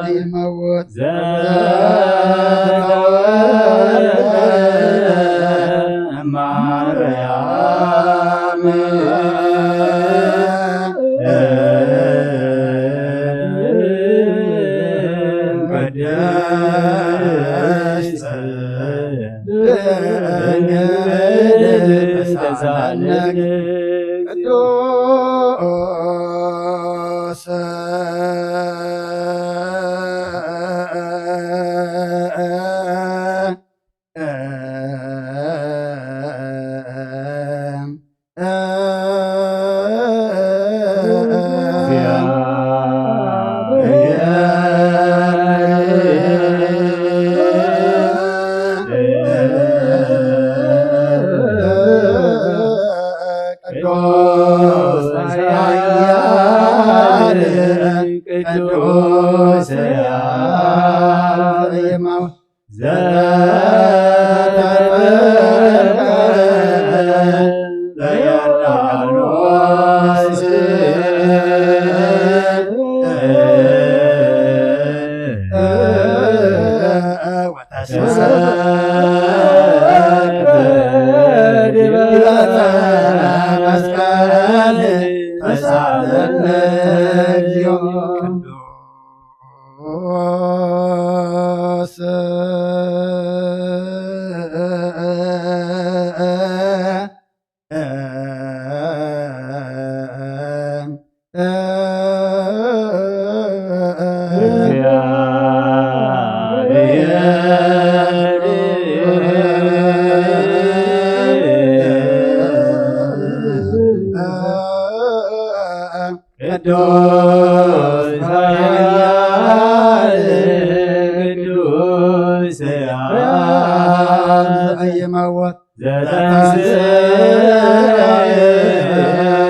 ይመውት ዘተወልደ ማርያም ቅድስት ድንግል ተሳለነ ቅዱስ ቅዱስ ኃያል ቅዱስ ኃያል ዘተጠምቀ በዮርዳኖስ ወተሰቅለ ዲበ ዕፀ መስቀል ተሳለነ እግዚኦ። ቅዱስ ቅዱስ ኃያል ቅዱስ ኃያል ዘኢይመውት ዘተንሥአ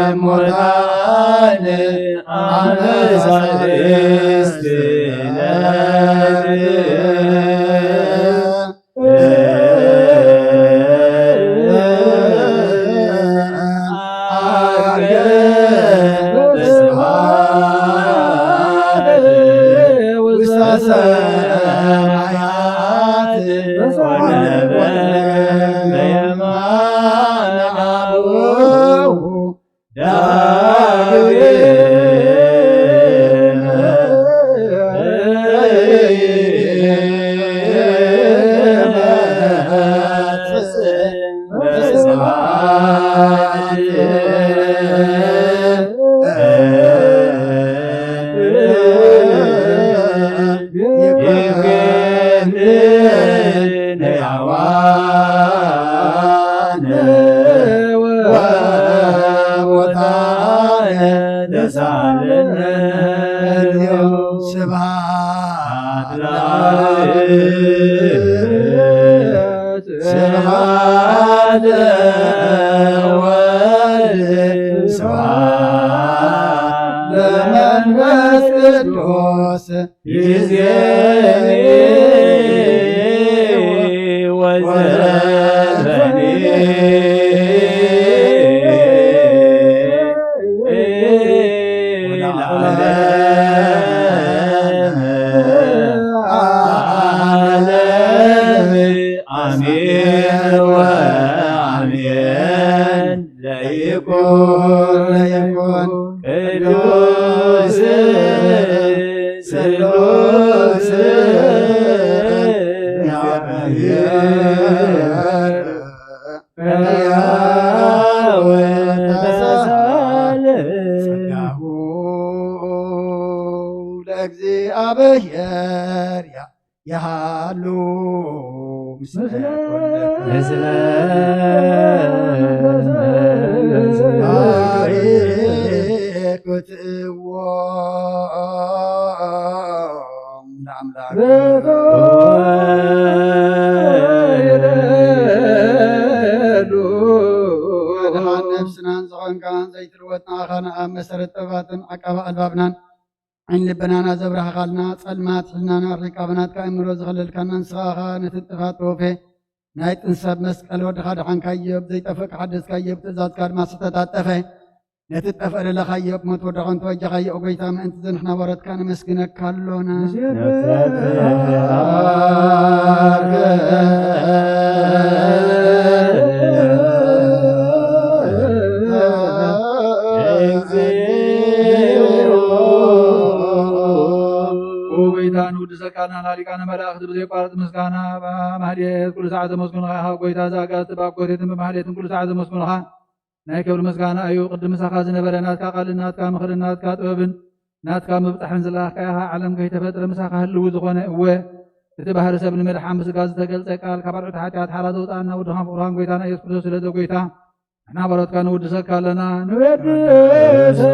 እሙታን አመ ሣልስት ዕለት ስብሐት ለአብ ስብሐት ለወልድ ስብሐት ለመንፈስ ቅዱስ ይእዜኒ ወዘልፈኒ ወለዓለመ ዓለም አሜን ወአሜን። ለይኩን ለይኩን ቅዱስ ስሉስ እግዚአብሔር ሕያው ተሳለ ጸጋሁ ለእግዚአብሔር ያ- ያሉ ምስለ ምስለ ኩልነ ባርክ ክትእዎ ለአምላክ። ኣድኃን ነፍስናን ዝኾንካን ዘይትልወጥ ንኣኻን ኣብ መሰረት ጥበባትን ዓቃቢ ኣልባብናን ዓይን ልበናና ዘብራህኻልና፣ ጸልማት ሕልናና ኣርሒቃ ብናትካ ኣእምሮ ዝኸለልካና፣ ንስኻ ኸኣ ነቲ ጥፋት ተወፌ ናይ ጥንሰብ መስቀል ወድኻ ደሓንካዮ፣ ብዘይጠፍእ ከሓደስካዮ፣ ብትእዛዝካ ድማ ስሕተት ኣጠፈ። ነቲ ጠፈእ ደለኻዮ ብሞት ወደኻ እንተወጃኻዮ፣ ኦ ጎይታ፣ ምእንቲ እዚ ንሕና ባሮትካ ነመስግነካ ኣሎና። ኦ ጎይታ፣ ንውድሰካ ኣለና፣ ሊቃነ መላእክት ብዘይቋርጽ ምስጋና፣ ብማህሌት ኩሉ ሰዓት ዘመስግኑኻ ኢኻ። ጎይታ፣ ዘኣጋዝቲ ብኣኮቴትን ብማህሌትን ኩሉ ሰዓት ዘመስግኑኻ። ናይ ክብሪ ምስጋና እዩ። ቅድም ምሳኻ ዝነበረ ናትካ ቃልን ናትካ ምኽርን ናትካ ጥበብን ናትካ ምብጻሕን ዝለኣኽካ ኢኻ። ዓለም ከይተፈጥረ ምሳኻ ህልው ዝኾነ፣ እወ፣ እቲ ባህሪ ሰብ ንምድሓን ብስጋ ዝተገልጸ ቃል፣ ካብ ኣርዑት ሓጢኣት ሓራ ዘውጽኣና፣ ወድኻን ፍቑርኻን ጎይታና ኢየሱስ ክርስቶስ ስለ ዘጎይታ፣ ንሕና ባሮትካ ንውድሰካ ኣለና። ንወድሰካ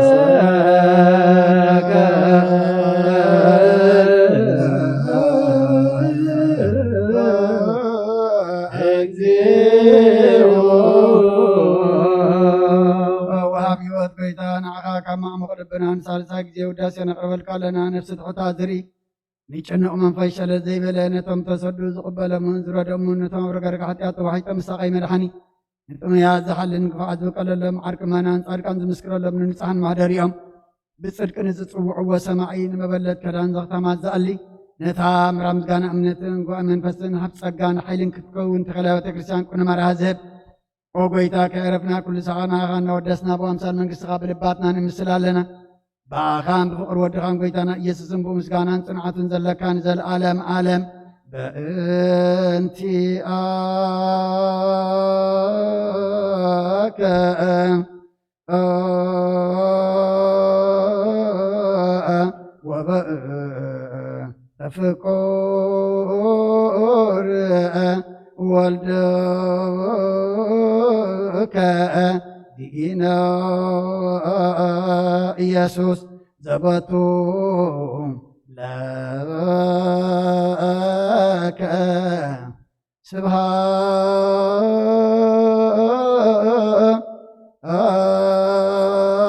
እግዚኦ። ወሃብ ህይወት ጎይታ፣ ንዓኻ ካብ ማዕሙቕ ልብና ንሳልሳይ ግዜ ውዳሴ ነቕርበልካ ኣለና። ነፍሲ ትሑታ ዝርኢ፣ ንጭኑቕ መንፈስ ሸለል ዘይበለ፣ ነቶም ተሰዱ ዝቕበለሙን ዝረደሙን፣ ነቶም ኣብ ረጋርጋ ሓጢኣት ተዋሒጦም ዝሳቐይ መድሓኒ፣ ንጥሙያት ዝሓልን ክፉዓት ዝብቀለሎም፣ ዓርኪ መናን ጻድቃን ዝምስክረሎም፣ ንንጹሓን መሕደሪኦም፣ ብጽድቂ ንዝጽውዕዎ ሰማዒ፣ ንመበለት ከዳን ዘኽታማት ዝኣሊ፣ ነታ ምራ ምስጋና እምነትን ጉባኤ መንፈስን ሃብ ጸጋን ሓይልን ክትከውን ተኸላ ቤተ ክርስቲያን ቅኑዕ መርሃ ዝህብ። ኦ ጎይታ፣ ከዕረፍና ኩሉ ሰዓና ኢኻ እናወደስና፣ ብኣምሳል መንግስትኻ ብልባትና ንምስል ኣለና። ብኣኻን ብፍቕሪ ወድኻን ጎይታና ኢየሱስን ብምስጋናን ጽንዓትን ዘለካ ንዘለኣለም ኣለም በእንቲኣከ ወበእንተ ፍቁር ወልድከ ዲነ ኢየሱስ ዘበቱ ለከ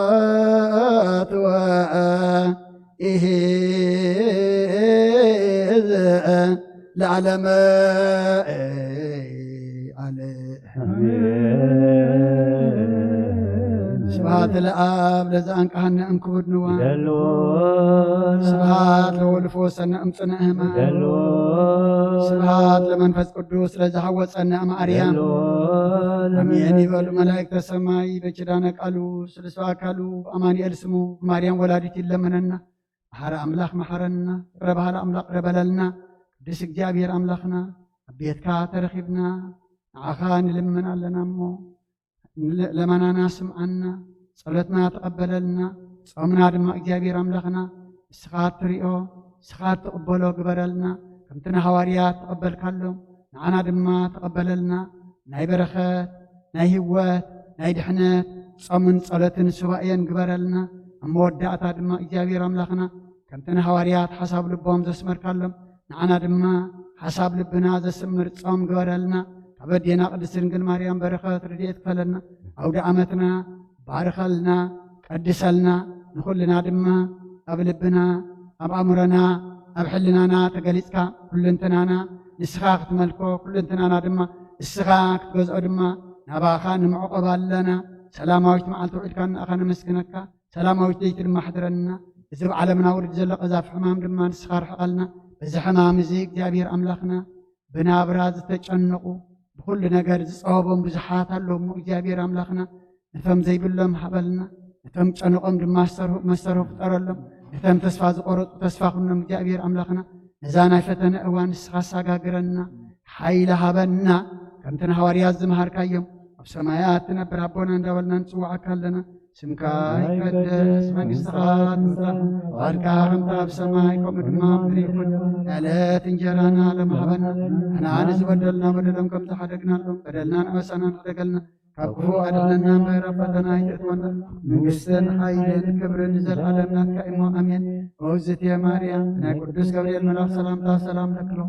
ስብሐት ወኢሂ ለዓለመ ዓለም። ስብሐት ለኣብ ለዘአንቀሐነ እምክቡድ ንዋ። ስብሐት ለወልድ ፈወሰነ እምጽነ ህማ። ስብሐት ለመንፈስ ቅዱስ ለዘሐወጸነ እምኣርያም። አሜን ይበሉ መላእክተ ሰማይ በኪዳነ ቃሉ ስልሱ አካሉ አማኑኤል ስሙ ማርያም ወላዲት ይለመነና። መሐረ አምላክ መሐረና፣ ቅረ በሃሊ አምላክ ቅረ በለልና። ቅዱስ እግዚኣብሔር አምላክና፣ ኣብ ቤትካ ተረኺብና ንዓኻ ንልምን ኣለና እሞ፣ ለመናና ስምዓና፣ ጸሎትና ተቐበለልና። ጾምና ድማ እግዚኣብሔር ኣምላኽና ንስኻ እትሪኦ፣ ንስኻ እትቕበሎ ግበረልና። ከምቲ ንሃዋርያት ተቐበልካሎም፣ ንዓና ድማ ተቐበለልና። ናይ በረኸት፣ ናይ ህይወት፣ ናይ ድሕነት ጾምን ጸሎትን ሱባኤን ግበረልና። ኣብ መወዳእታ ድማ እግዚኣብሔር ኣምላኽና ከምቲ ንሃዋርያት ሓሳብ ልቦም ዘስመርካሎም፣ ንዓና ድማ ሓሳብ ልብና ዘስምር ጾም ግበረልና። ካብ ኣዴና ቅድስት ድንግል ማርያም በረኸት ረድኤት ክፈለና። ኣውደ ዓመትና ባርከልና፣ ቀድሰልና። ንኹልና ድማ ኣብ ልብና፣ ኣብ ኣእምሮና፣ ኣብ ሕልናና ተገሊጽካ፣ ኩልንትናና ንስኻ ክትመልኮ፣ ኩልንትናና ድማ ንስኻ ክትገዝኦ ድማ ናባኻ ንምዕቆብ ኣለና። ሰላማዊት መዓልቲ ውዒልካ ንኣኻ ነመስግነካ። ሰላማዊት ለይቲ ድማ ኣሕድረና። እዚ ኣብ ዓለምና ወሪዱ ዘሎ ቀዛፊ ሕማም ድማ ንስኻ ርሕቐልና። በዚ ሕማም እዚ እግዚኣብሔር ኣምላኽና ብናብራ ዝተጨነቑ፣ ብኹሉ ነገር ዝጸበቦም ብዙሓት ኣለዉ እሞ እግዚኣብሔር ኣምላኽና ነቶም ዘይብሎም ሃበልና። ነቶም ጨንቖም ድማ መሰርሁ መሰርሁ ፍጠረሎም። ነቶም ተስፋ ዝቖረጹ ተስፋ ኩኖም እግዚኣብሔር ኣምላኽና ነዛ ናይ ፈተነ እዋን ንስኻ ኣሳጋግረና። ሓይሊ ሃበና። ከምቲ ንሃዋርያት ዝመሃርካዮም ኣብ ሰማያት ትነብር ኣቦና እንዳበልና ንጽውዓካ ኣለና። ስምካ ይቀደስ፣ መንግስትኻ ትምጻእ፣ ፍቓድካ ከምቲ ኣብ ሰማይ ከምኡ ድማ ኣብ ምድሪ ይኹን። ዕለት እንጀራና ሎም ሃበና። ንሕና ንዝበደልና በደሎም ከም ዝሓደግናሎም በደልናን ኣበሳናን ሕደገልና። ካብ ክፉእ ኣድሕነና እምበር ኣብ ፈተና ኣይተእትወና። መንግስትን ሓይልን ክብርን ንዘለኣለም ናትካ እሞ ኣሜን። ኦ እግዝእትየ ማርያም፣ ናይ ቅዱስ ገብርኤል መልኣኽ ሰላምታ ሰላም ለክሎ።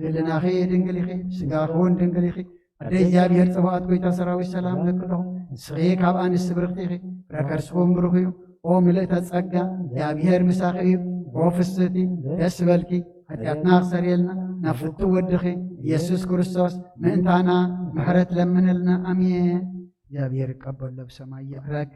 ህልናኺ ድንግል ኢኺ፣ ስጋኺ እውን ድንግል ኢኺ። ኣደ እግዚኣብሔር ጸባኦት ጎይታ ሰራዊት ሰላም ለክሎ። ንስኺ ካብ ኣንስቲ ብርኽቲ ኢኺ፣ ፍረ ከርስኹም ብሩኽ እዩ። ኦ ምልእተ ጸጋ፣ እግዚኣብሔር ምሳኺ እዩ። ኦ ፍስህቲ፣ ደስ በልኪ፣ ሓጢኣትና ክሰርየልና ናብ ፍቱ ወድኺ ኢየሱስ ክርስቶስ ምእንታና ምሕረት ለምንልና። ኣሜን። እግዚኣብሔር ይቀበሎ ብሰማይ ይዕረግ።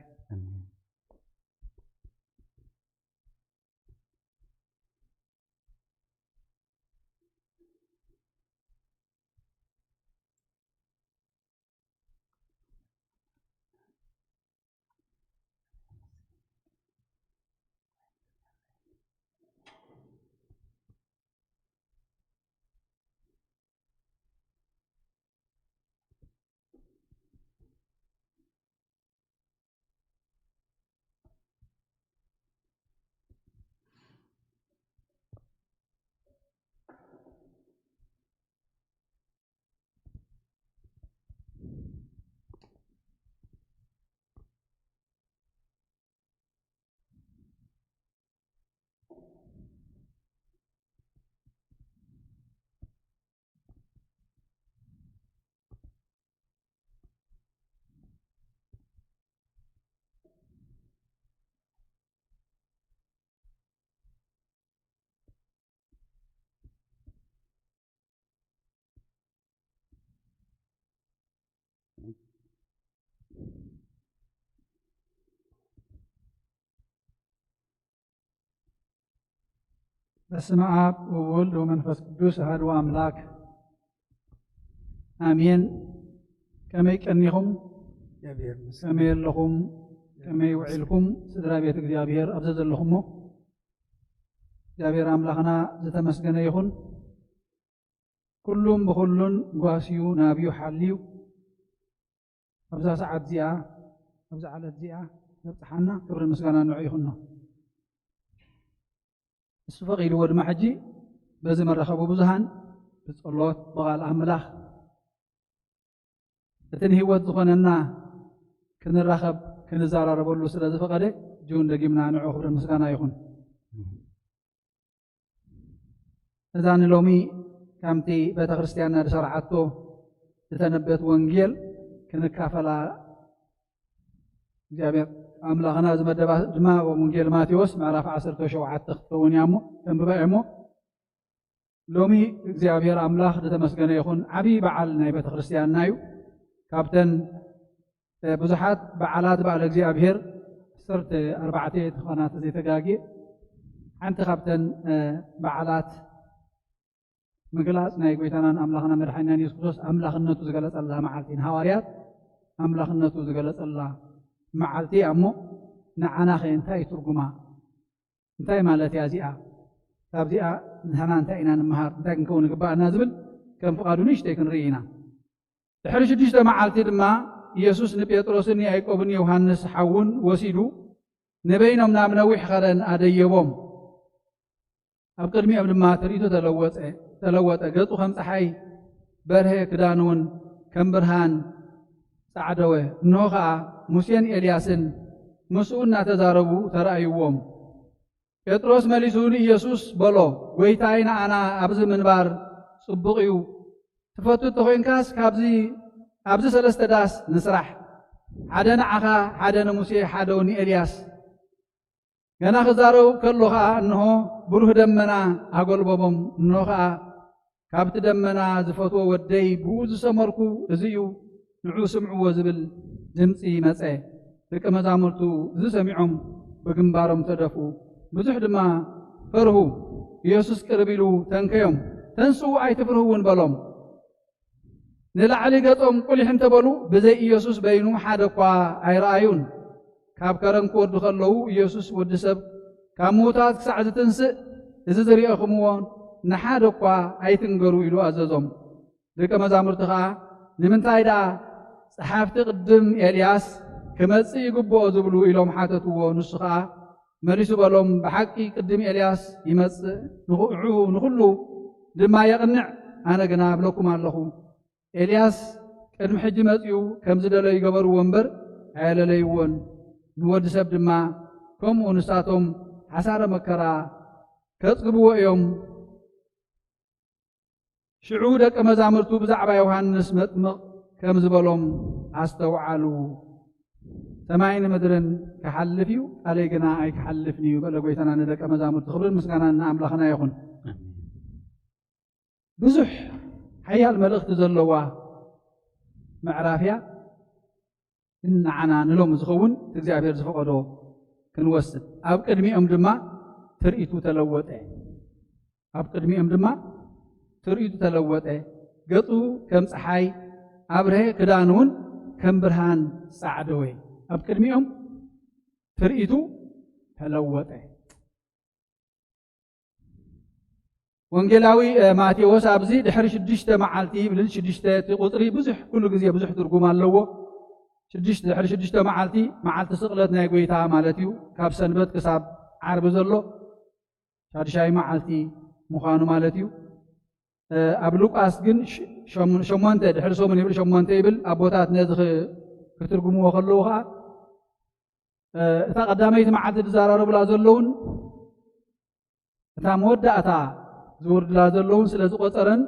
በስመ አብ ወወልድ ወመንፈስ ቅዱስ አሐዱ አምላክ አሜን። ከመይ ቀኒኹም? እግዚአብሔር ይመስገን። ከመይ ኣለኹም? ከመይ ውዒልኩም? ስድራ ቤት እግዚኣብሔር ኣብዚ ዘለኹሞ እግዚኣብሔር ኣምላኽና ዝተመስገነ ይኹን። ኩሉም ብኹሉን ጓስዩ ናብዩ ሓልዩ ኣብዛ ሰዓት እዚኣ፣ ኣብዛ ዕለት እዚኣ ዘብጽሓና ክብርን ምስጋናን ንዑ ይኹኖ። እሱ ፈቒድዎ ድማ ሕጂ በዚ መራኸቢ ብዙሃን ብጸሎት፣ ብቓል ኣምላኽ እቲ ንህይወት ዝኾነና ክንራኸብ፣ ክንዘራረበሉ ስለ ዝፈቐደ፣ እጅውን ደጊምና ንዑ ክብርን ምስጋና ይኹን። እዛ ንሎሚ ከምቲ ቤተ ክርስቲያንና ዝሰርዓቶ ዝተነበየት ወንጌል ክንካፈላ እግዚኣብሔር ኣምላኽና ዝመደባ ድማ ወንጌል ማቴዎስ ምዕራፍ ዓሰርተ ሸውዓተ ክትከውን እያ እሞ ተንብባ እየ እሞ፣ ሎሚ እግዚኣብሔር ኣምላኽ ዝተመስገነ ይኹን። ዓብዪ በዓል ናይ ቤተ ክርስቲያንና እዩ። ካብተን እ፣ ብዙሓት በዓላት በዓለ እግዚኣብሔር ዓሰርተ ኣርባዕተ ዝኾና ተዘይተጋግየ፣ ሓንቲ ካብተን፣ እ፣ በዓላት ምግላጽ ናይ ጎይታናን ኣምላኽና መድሓኒናን የሱስ ክርስቶስ ኣምላኽነቱ ዝገለጸላ መዓልቲ፣ ንሃዋርያት ኣምላኽነቱ ዝገለጸላ መዓልቲ እያ እሞ፣ ንዓናኸ እንታይ ትርጉማ? እንታይ ማለት እያ እዚኣ? ካብዚኣ ንሕና እንታይ ኢና ንምሃር? እንታይ ክንከውን ይግባኣና ዝብል ከም ፍቓዱ ንእሽተይ ክንርኢ ኢና። ድሕሪ ሽዱሽተ መዓልቲ ድማ ኢየሱስ ንጴጥሮስን ያዕቆብን ዮሃንስ ሓውን ወሲዱ ንበይኖም ናብ ነዊሕ ኸረን ኣደየቦም። ኣብ ቅድሚኦም ድማ ትርኢቱ ተለወጠ፣ ተለወጠ። ገጹ ከም ጸሓይ በርሀ፣ ክዳኑ እውን ከም ብርሃን ጻዕደወ። እንሆ ኸኣ ሙሴን ኤልያስን ምስኡ እናተዛረቡ ተራእይዎም። ጴጥሮስ መሊሱ ንኢየሱስ በሎ፣ "ጐይታይ፣ ንኣና ኣብዚ ምንባር ጽቡቕ እዩ። ትፈቱ እንተኾይንካስ ካብዚ፣ ኣብዚ ሰለስተ ዳስ ንስራሕ፣ ሓደ ንዓኻ፣ ሓደ ንሙሴ፣ ሓደ እውን ንኤልያስ።" ገና ክዛረቡ ከሎ ኸኣ እንሆ ብሩህ ደመና ኣጎልበቦም። እንሆ ኸኣ ካብቲ ደመና፣ "ዝፈትዎ ወደይ ብኡ ዝሰመርኩ እዚ እዩ፣ ንዑ ስምዕዎ" ዝብል ድምጺ መጸ። ደቀ መዛሙርቱ እዚ ሰሚዖም ብግንባሮም ተደፍኡ፣ ብዙሕ ድማ ፈርሁ። ኢየሱስ ቅርብ ኢሉ ተንከዮም፣ "ተንስኡ፣ ኣይትፍርሁ" እውን በሎም። ንላዕሊ ገጾም ቁሊሕ እንተበሉ፣ ብዘይ ኢየሱስ በይኑ ሓደ እኳ ኣይረኣዩን። ካብ ከረን ክወርዱ ከለዉ፣ ኢየሱስ፣ "ወዲ ሰብ ካብ ምዉታት ክሳዕ ዝትንስእ፣ እዚ ዝርኤኹምዎ ንሓደ እኳ ኣይትንገሩ" ኢሉ ኣዘዞም። ደቀ መዛሙርቲ ኸኣ፣ "ንምንታይ ደኣ ጸሓፍቲ ቅድም ኤልያስ ክመጽእ ይግብኦ ዝብሉ?" ኢሎም ሓተትዎ። ንሱ ኸኣ መሊሱ በሎም፣ "ብሓቂ ቅድም ኤልያስ ይመጽእ፣ ንኹ-፣ ንዑ ንኹሉ ድማ የቕንዕ። ኣነ ግና እብለኩም ኣለኹ፣ ኤልያስ ቅድሚ ሕጂ መጺኡ ከም ዝደለዩ ይገበርዎ እምበር፣ ኣየለለይዎን። ንወዲ ሰብ ድማ ከምኡ ንሳቶም ሓሳረ መከራ ከጽግብዎ እዮም።" ሽዑ ደቀ መዛሙርቱ ብዛዕባ ዮሃንስ መጥምቕ ከም ዝበሎም ኣስተውዓሉ። "ሰማይን ምድርን ክሓልፍ እዩ፣ ቃለይ ግና ኣይክሓልፍን እዩ" በለ ጐይታና ንደቀ መዛሙርቱ። ክብርን ምስጋናን ንኣምላኽና ይኹን። ብዙሕ ሓያል መልእኽቲ ዘለዋ ምዕራፍ እያ። ግን ንዓና ንሎሚ ዝኸውን እቲ እግዚኣብሔር ዝፈቐዶ ክንወስድ። ኣብ ቅድሚኦም ድማ ትርኢቱ ተለወጠ። ኣብ ቅድሚኦም ድማ ትርኢቱ ተለወጠ። ገጹ ከም ጸሓይ ኣብርሀ፣ ክዳኑ እውን ከም ብርሃን ጻዕደወ። ኣብ ቅድሚኦም ትርኢቱ ተለወጠ። ወንጌላዊ፣ እ፣ ማቴዎስ ኣብዚ ድሕሪ ሽዱሽተ መዓልቲ ይብል። ሽዱሽተ እቲ ቁጽሪ ብዙሕ፣ ኩሉ ግዜ ብዙሕ ትርጉም ኣለዎ። ሽዱሽተ፣ ድሕሪ ሽዱሽተ መዓልቲ፣ መዓልቲ ስቕለት ናይ ጐይታ ማለት እዩ። ካብ ሰንበት ክሳብ ዓርቢ ዘሎ ሻድሻይ መዓልቲ ምዃኑ ማለት እዩ። እ፣ ኣብ ሉቃስ ግን ሽ-፣ ሸም-፣ ሸሞንተ፣ ድሕሪ ሰሙን ይብል፣ ሸሞንተ ይብል። ኣቦታት ነዚ ክ-፣ ክትርጉምዎ ከለዉ ኸኣ፣ እ፣ እታ ቀዳመይቲ መዓልቲ ዝዘራረቡላ ዘለዉን እታ መወዳእታ ዝወርድላ ዘለዉን ስለ ዝቖጸረን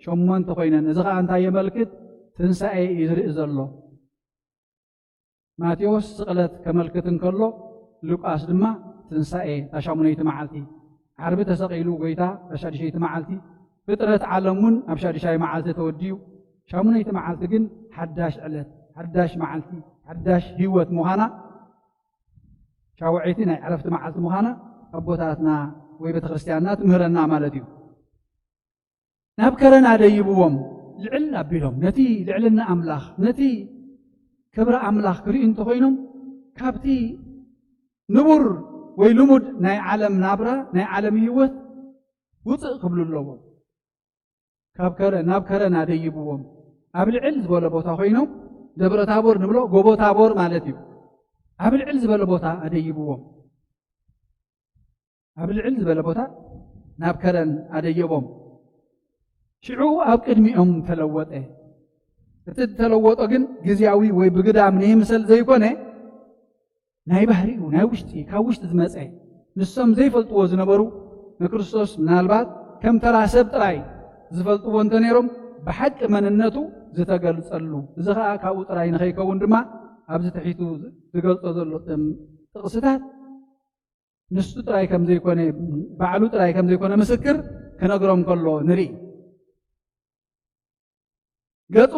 ሸሞንተ ኮይነን። እዚ ኸኣ እንታይ የመልክት? ትንሳኤ እዩ ዝርኢ ዘሎ። ማቴዎስ ስቕለት ከመልክት እንከሎ፣ ሉቃስ ድማ ትንሳኤ፣ እታ ሻሙነይቲ መዓልቲ። ዓርቢ ተሰቒሉ ጐይታ፣ እታ ሻድሸይቲ መዓልቲ። ፍጥረት ዓለም እውን ኣብ ሻድሻይ መዓልቲ ተወዲኡ። ሻሙነይቲ መዓልቲ ግን ሓዳሽ ዕለት፣ ሓዳሽ መዓልቲ፣ ሓዳሽ ህይወት ምዃና፣ ሻውዐይቲ ናይ ዕረፍቲ መዓልቲ ምዃና ኣቦታትና ወይ ቤተ ክርስቲያንና ትምህረና ማለት እዩ። ናብ ከረን ኣደይብዎም፣ ልዕል ኣቢሎም ነቲ ልዕልና ኣምላኽ፣ ነቲ ክብሪ ኣምላኽ ክርእዩ እንተኾይኖም፣ ካብቲ ንቡር ወይ ልሙድ ናይ ዓለም ናብራ፣ ናይ ዓለም ህይወት ውፅእ ክብሉ ኣለዎም። ካብ ከረ ናብ ከረን ኣደይብዎም። ኣብ ልዕል ዝበለ ቦታ ኮይኖም፣ ደብረ ታቦር ንብሎ ጎቦ ታቦር ማለት እዩ። ኣብ ልዕል ዝበለ ቦታ ኣደይብዎም። ኣብ ልዕል ዝበለ ቦታ ናብ ከረን ኣደየቦም። ሽዑ ኣብ ቅድሚኦም ተለወጠ። እቲ ዝተለወጦ ግን ግዝያዊ ወይ ብግዳም ንይምሰል ዘይኮነ፣ ናይ ባህሪኡ፣ ናይ ውሽጢ፣ ካብ ውሽጢ ዝመጸ፣ ንሶም ዘይፈልጥዎ ዝነበሩ፣ ንክርስቶስ ምናልባት ከም ተራ ሰብ ጥራይ ዝፈልጥዎ እንተነይሮም፣ ብሓቂ መንነቱ ዝተገልጸሉ፣ እዚ ኸኣ ካብኡ ጥራይ ንኸይከውን ድማ ኣብዚ ትሒቱ ዝገልጾ ዘሎ ጥም-፣ ጥቕስታት ንሱ ጥራይ ከም ዘይኮነ፣ ባዕሉ ጥራይ ከም ዘይኮነ ምስክር ክነግሮም ከሎ ንርኢ። ገጹ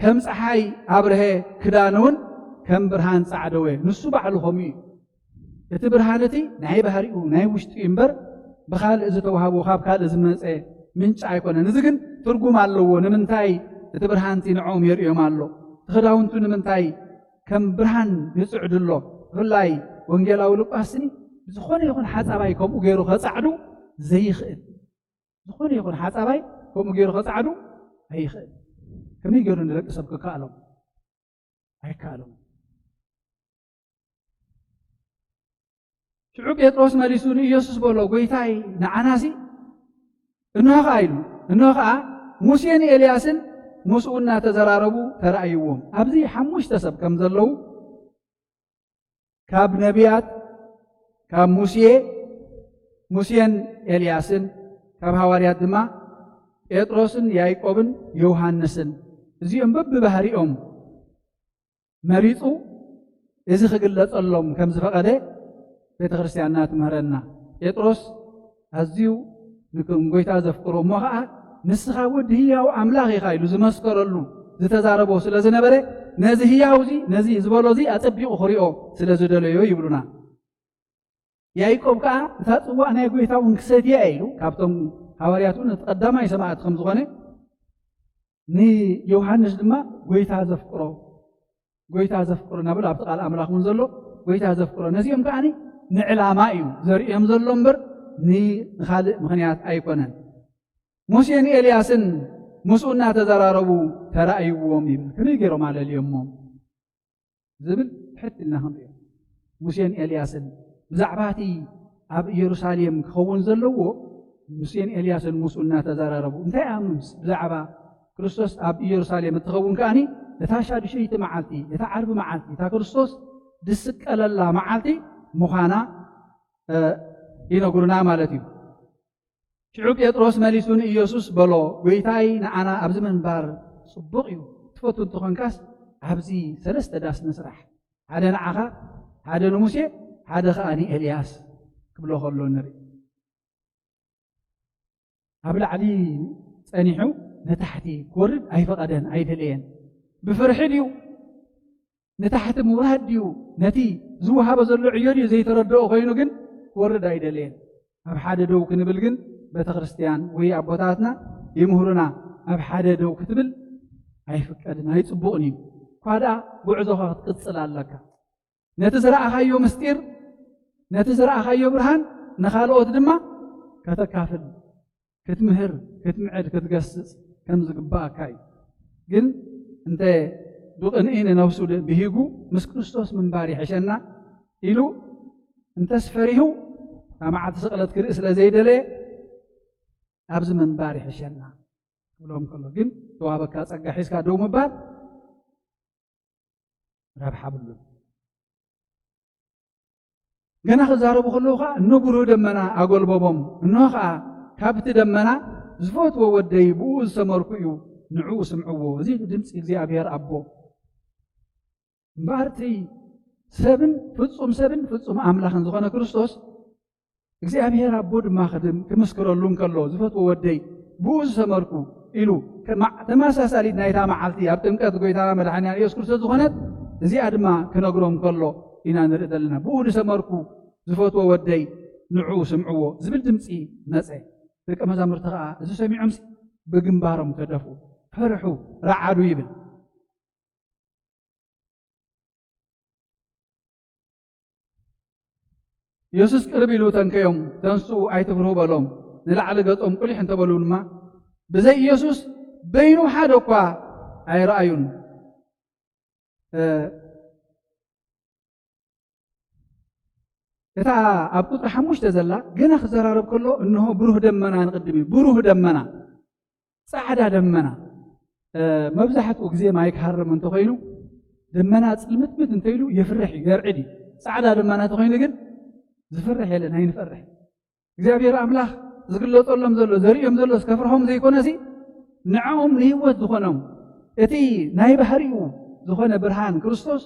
ከም ጸሓይ ኣብርሀ፣ ክዳኑ እውን ከም ብርሃን ጻዕደወ። ንሱ ባዕሉ ከምኡ እዩ። እቲ ብርሃን እቲ ናይ ባህሪኡ፣ ናይ ውሽጡ እዩ እምበር፣ ብኻልእ ዝተዋህቦ፣ ካብ ካልእ ዝመጸ ምንጪ ኣይኮነን። እዚ ግን ትርጉም ኣለዎ። ንምንታይ እቲ ብርሃን እቲ ንዕኦም የርእዮም ኣሎ? እቲ ክዳውንቱ ንምንታይ ከም ብርሃን ይጽዕዱ ኣሎ? ብፍላይ ወንጌላዊ ሉቃስኒ ብዝኾነ ይኹን ሓጻባይ ከምኡ ገይሩ ከጻዕዱ ዘይኽእል። ዝኾነ ይኹን ሓጻባይ ከምኡ ገይሩ ከጻዕዱ ኣይኽእል። ከመይ ገይሩ ንደቂ ሰብ ክከኣሎም? ኣይከኣሎም። ሽዑ ጴጥሮስ መሊሱ ንኢየሱስ በሎ፣ "ጐይታይ፣ ንዓናሲ?" "እንሆ ኸኣ" ኢሉ፣ እንሆ ኸኣ ሙሴን ኤልያስን ምስኡ እናተዘራረቡ ተራእይዎም። ኣብዚ ሓሙሽተ ሰብ ከም ዘለዉ፣ ካብ ነቢያት፣ ካብ ሙሴ፣ ሙሴን ኤልያስን፣ ካብ ሃዋርያት ድማ ጴጥሮስን ያዕቆብን ዮሃንስን፣ እዚኦም በብባህሪኦም መሪጹ እዚ ክግለጸሎም ከም ዝፈቐደ ቤተ ክርስቲያንና ትምህረና። ጴጥሮስ ኣዝዩ ንክ-፣ ንጎይታ ዘፍቅሮ፣ እሞ ኸዓ "ንስኻ ወዲ ህያው ኣምላኽ ኢኻ" ኢሉ ዝመስከረሉ፣ ዝተዛረቦ ስለ ዝነበረ፣ ነዚ ህያው እዚ፣ ነዚ ዝበሎ እዚ ኣጸቢቑ ክሪኦ ስለ ዝደለዮ ይብሉና። ያዕቆብ ከኣ "እታ ጽዋእ ናይ ጎይታ እውን ክሰትያ" ኢሉ፣ ካብቶም ሃዋርያት እውን እቲ ቀዳማይ ሰማዕት ከም ዝኾነ፣ ንዮሃንስ ድማ "ጎይታ ዘፍቅሮ፣ ጎይታ ዘፍቅሮ" እናበሉ ኣብቲ ቃል ኣምላኽ እውን ዘሎ "ጎይታ ዘፍቅሮ". ነዚኦም ከኣ ንዕላማ እዩ ዘርእዮም ዘሎ እምበር ን-፣ ንኻልእ ምኽንያት ኣይኮነን። "ሙሴን ኤልያስን ምስኡ እናተዘራረቡ ተራእይዎም" ይብል። ከመይ ገይሮም ኣለልዮሞም? ዝብል ትሕት ኢልና ክንሪኦ። ሙሴን ኤልያስን ብዛዕባ እቲ ኣብ ኢየሩሳሌም ክኸውን ዘለዎ፣ ሙሴን ኤልያስን ምስኡ እናተዘራረቡ፣ እንታይ ኣምስ ብዛዕባ ክርስቶስ ኣብ ኢየሩሳሌም እትኸውን ከኣኒ፣ እታ ሻዱሸይቲ መዓልቲ፣ እታ ዓርቢ መዓልቲ፣ እታ ክርስቶስ ዝስቀለላ መዓልቲ ምዃና፣ እ፣ ይነግሩና ማለት እዩ። ሽዑ ጴጥሮስ መሊሱ ንኢየሱስ በሎ፣ "ጐይታይ፣ ንዓና ኣብዚ ምንባር ጽቡቕ እዩ። ትፈቱ እንተኾንካስ ኣብዚ ሰለስተ ዳስ ንስራሕ። ሓደ ንዓኻ፣ ሓደ ንሙሴ፣ ሓደ ኸኣ ንኤልያስ" ክብሎ ከሎ ንርኢ። ኣብ ላዕሊ ጸኒሑ ንታሕቲ ክወርድ ኣይፈቐደን፣ ኣይደለየን። ብፍርሒ ድዩ? ንታሕቲ ምውራድ ድዩ? ነቲ ዝወሃቦ ዘሎ ዕዮ ድዩ ዘይተረድኦ ኮይኑ ግን ክወርድ ኣይደለየን። ኣብ ሓደ ደው ክንብል ግን ቤተ ክርስቲያን ወይ ኣቦታትና ይምህሩና። ኣብ ሓደ ደው ክትብል ኣይፍቀድን፣ ኣይጽቡቕን እዩ። እኳ ደኣ ጉዕዞኻ ክትቅጽል ኣለካ። ነቲ ዝረኣኻዮ ምስጢር፣ ነቲ ዝረኣኻዮ ብርሃን ንኻልኦት ድማ ከተካፍል፣ ክትምህር፣ ክትምዕድ፣ ክትገስጽ ከም ዝግባኣካ እዩ። ግን እንተ ብቕንኢ ንነፍሱ ድ-፣ ብሂጉ ምስ ክርስቶስ ምንባር ይሕሸና ኢሉ እንተስ ፈሪሁ፣ እታ መዓልቲ ስቕለት ክርኢ ስለ ዘይደለየ፣ "ኣብዚ ምንባር ይሕሸና" ክብሎም ከሎ ግን፣ ተዋህበካ ጸጋ ሒዝካ ደው ምባል ረብሓ ብሉን። ገና ክዛረቡ ከለዉ ኸዓ፣ እኖ ብሩህ ደመና ኣጎልበቦም። እንሆ ኸዓ፣ ካብቲ ደመና፣ "ዝፈትዎ ወደይ፣ ብኡ ዝሰመርኩ እዩ፣ ንዕኡ ስምዕዎ።" እዚ ድምፂ እግዚኣብሔር ኣቦ። እምበኣር እቲ ሰብን፣ ፍጹም ሰብን ፍጹም ኣምላኽን ዝኾነ ክርስቶስ፣ እግዚኣብሔር ኣቦ ድማ ክድም-፣ ክምስክረሉ እንከሎ፣ "ዝፈትዎ ወደይ፣ ብኡ ዝሰመርኩ" ኢሉ፣ ከማ-፣ ተመሳሳሊት ናይታ መዓልቲ ኣብ ጥምቀት ጎይታና መድሓኒና ኢየሱስ ክርስቶስ ዝኾነት፣ እዚኣ ድማ ክነግሮም ከሎ ኢና ንርኢ ዘለና። "ብኡ ዝሰመርኩ፣ ዝፈትዎ ወደይ፣ ንዑ ስምዕዎ ዝብል ድምፂ መፀ። ደቀ መዛሙርቲ ከዓ እዚ ሰሚዖምሲ ብግንባሮም ተደፍኡ፣ ፈርሑ፣ ረዓዱ ይብል። ኢየሱስ ቅርብ ኢሉ ተንከዮም፣ ተንስኡ፣ ኣይትፍርሁ በሎም። ንላዕሊ ገጾም ቁሊሕ እንተበሉ ድማ፣ ብዘይ ኢየሱስ በይኑ ሓደ እኳ ኣይረኣዩን። እ፣ እታ ኣብ ቁጽሪ ሓሙሽተ ዘላ ገና ክዘራረብ ከሎ፣ እንሆ ብሩህ ደመና ንቕድም እዩ። ብሩህ ደመና፣ ጻዕዳ ደመና። እ፣ መብዛሕትኡ ግዜ ማይ ክሃርም እንተኾይኑ፣ ደመና ጽልምትምት እንተኢሉ የፍርሕ እዩ፣ የርዕድ እዩ። ጻዕዳ ደመና እንተኾይኑ ግን ዝፍርሕ የለን፣ ኣይንፈርሕ። እግዚኣብሔር ኣምላኽ ዝግለጸሎም ዘሎ፣ ዘርእዮም ዘሎ፣ ከፍርሆም ዘይኮነሲ፣ ንዕኦም ንህይወት ዝኾኖም፣ እቲ ናይ ባህሪኡ ዝኾነ ብርሃን ክርስቶስ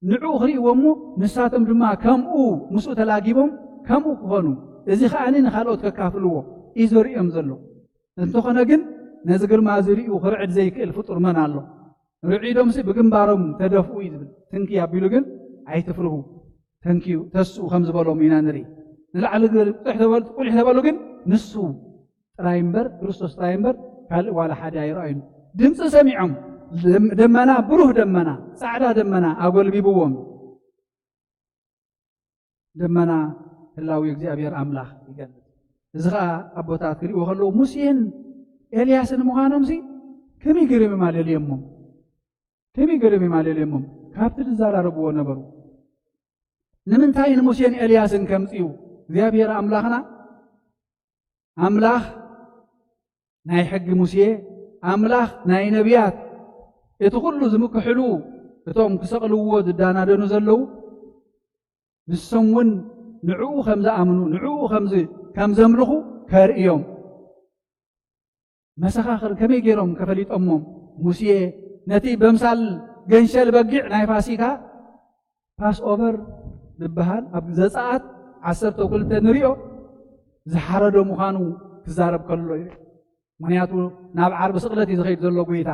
ንዕኡ ክርእይዎ እሞ፣ ንሳቶም ድማ ከምኡ ምስኡ ተላጊቦም ከምኡ ክኾኑ፣ እዚ ኸኣኒ ንኻልኦት ከካፍልዎ እዩ ዘርእዮም ዘሎ። እንተኾነ ግን፣ ነዚ ግርማ እዚ ርእዩ ክርዕድ ዘይክእል ፍጡር መን ኣሎ? ርዒዶምሲ ብግንባሮም ተደፍኡ እዩ ዝብል። ትንኪ ኣቢሉ ግን፣ ኣይትፍርሁ፣ ተንክዩ፣ ተስኡ ከም ዝበሎም ኢና ንርኢ። ንላዕሊ ግን ቁሊሕ ተበሉ፣ ቁሊሕ ተበሉ ግን፣ ንሱ ጥራይ እምበር፣ ክርስቶስ ጥራይ እምበር፣ ካልእ ዋላ ሓደ ኣይረኣዩን። ድምፂ ሰሚዖም፣ ደም-፣ ደመና፣ ብሩህ ደመና፣ ጻዕዳ ደመና ኣጎልቢብዎም። ደመና ህላዊ እግዚኣብሔር ኣምላኽ ይገልጽ። እዚ ኸኣ ኣቦታት ክርእይዎ ከለዉ፣ ሙሴን ኤልያስን ምዃኖምሲ ከመይ ገይሮም እዮም ኣለልዮሞም? ከመይ ገይሮም እዮም ኣለልዮሞም? ካብቲ ዝዘራረብዎ ነበሩ። ንምንታይ ንሙሴን ኤልያስን ከምጽኡ? እግዚኣብሔር ኣምላኽና ኣምላኽ ናይ ሕጊ ሙሴ፣ ኣምላኽ ናይ ነቢያት፣ እቲ ኩሉ ዝምክሕሉ፣ እቶም ክሰቕልዎ ዝዳናደኑ ዘለዉ፣ ንሶም እውን ንዕኡ ከም ዝኣምኑ፣ ንዕኡ ከም ዝ-፣ ከም ዘምልኹ ከርእዮም። መሰኻኽር ከመይ ገይሮም ከፈሊጦሞም? ሙሴ ነቲ በምሳል ገንሸል በጊዕ ናይ ፋሲካ ፓስኦቨር ዝበሃል ኣብ ዘጸኣት ዓሰርተ ክልተ ንሪኦ፣ ዝሓረዶ ምዃኑ ክዛረብ ከሎ እዩ። ምኽንያቱ ናብ ዓርቢ ስቕለት እዩ ዝኸይድ ዘሎ ጐይታ።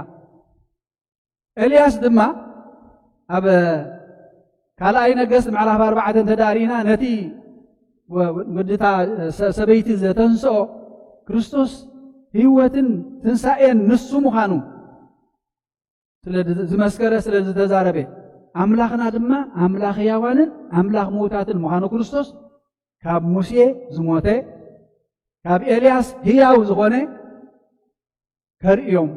ኤልያስ ድማ ኣብ ካልኣይ ነገስት ምዕራፍ ኣርባዕተ እንተ ደኣ ርኢና፣ ነቲ ወ-፣ ወድታ ሰ-፣ ሰበይቲ ዘተንስኦ ክርስቶስ ህይወትን ትንሳኤን ንሱ ምዃኑ ስለ ዝ-፣ ዝመስከረ፣ ስለ ዝተዛረበ፣ ኣምላኽና ድማ ኣምላኽ ህያዋንን ኣምላኽ ምዉታትን ምዃኑ ክርስቶስ ካብ ሙሴ ዝሞተ፣ ካብ ኤልያስ ህያው ዝኾነ ከርእዮም፣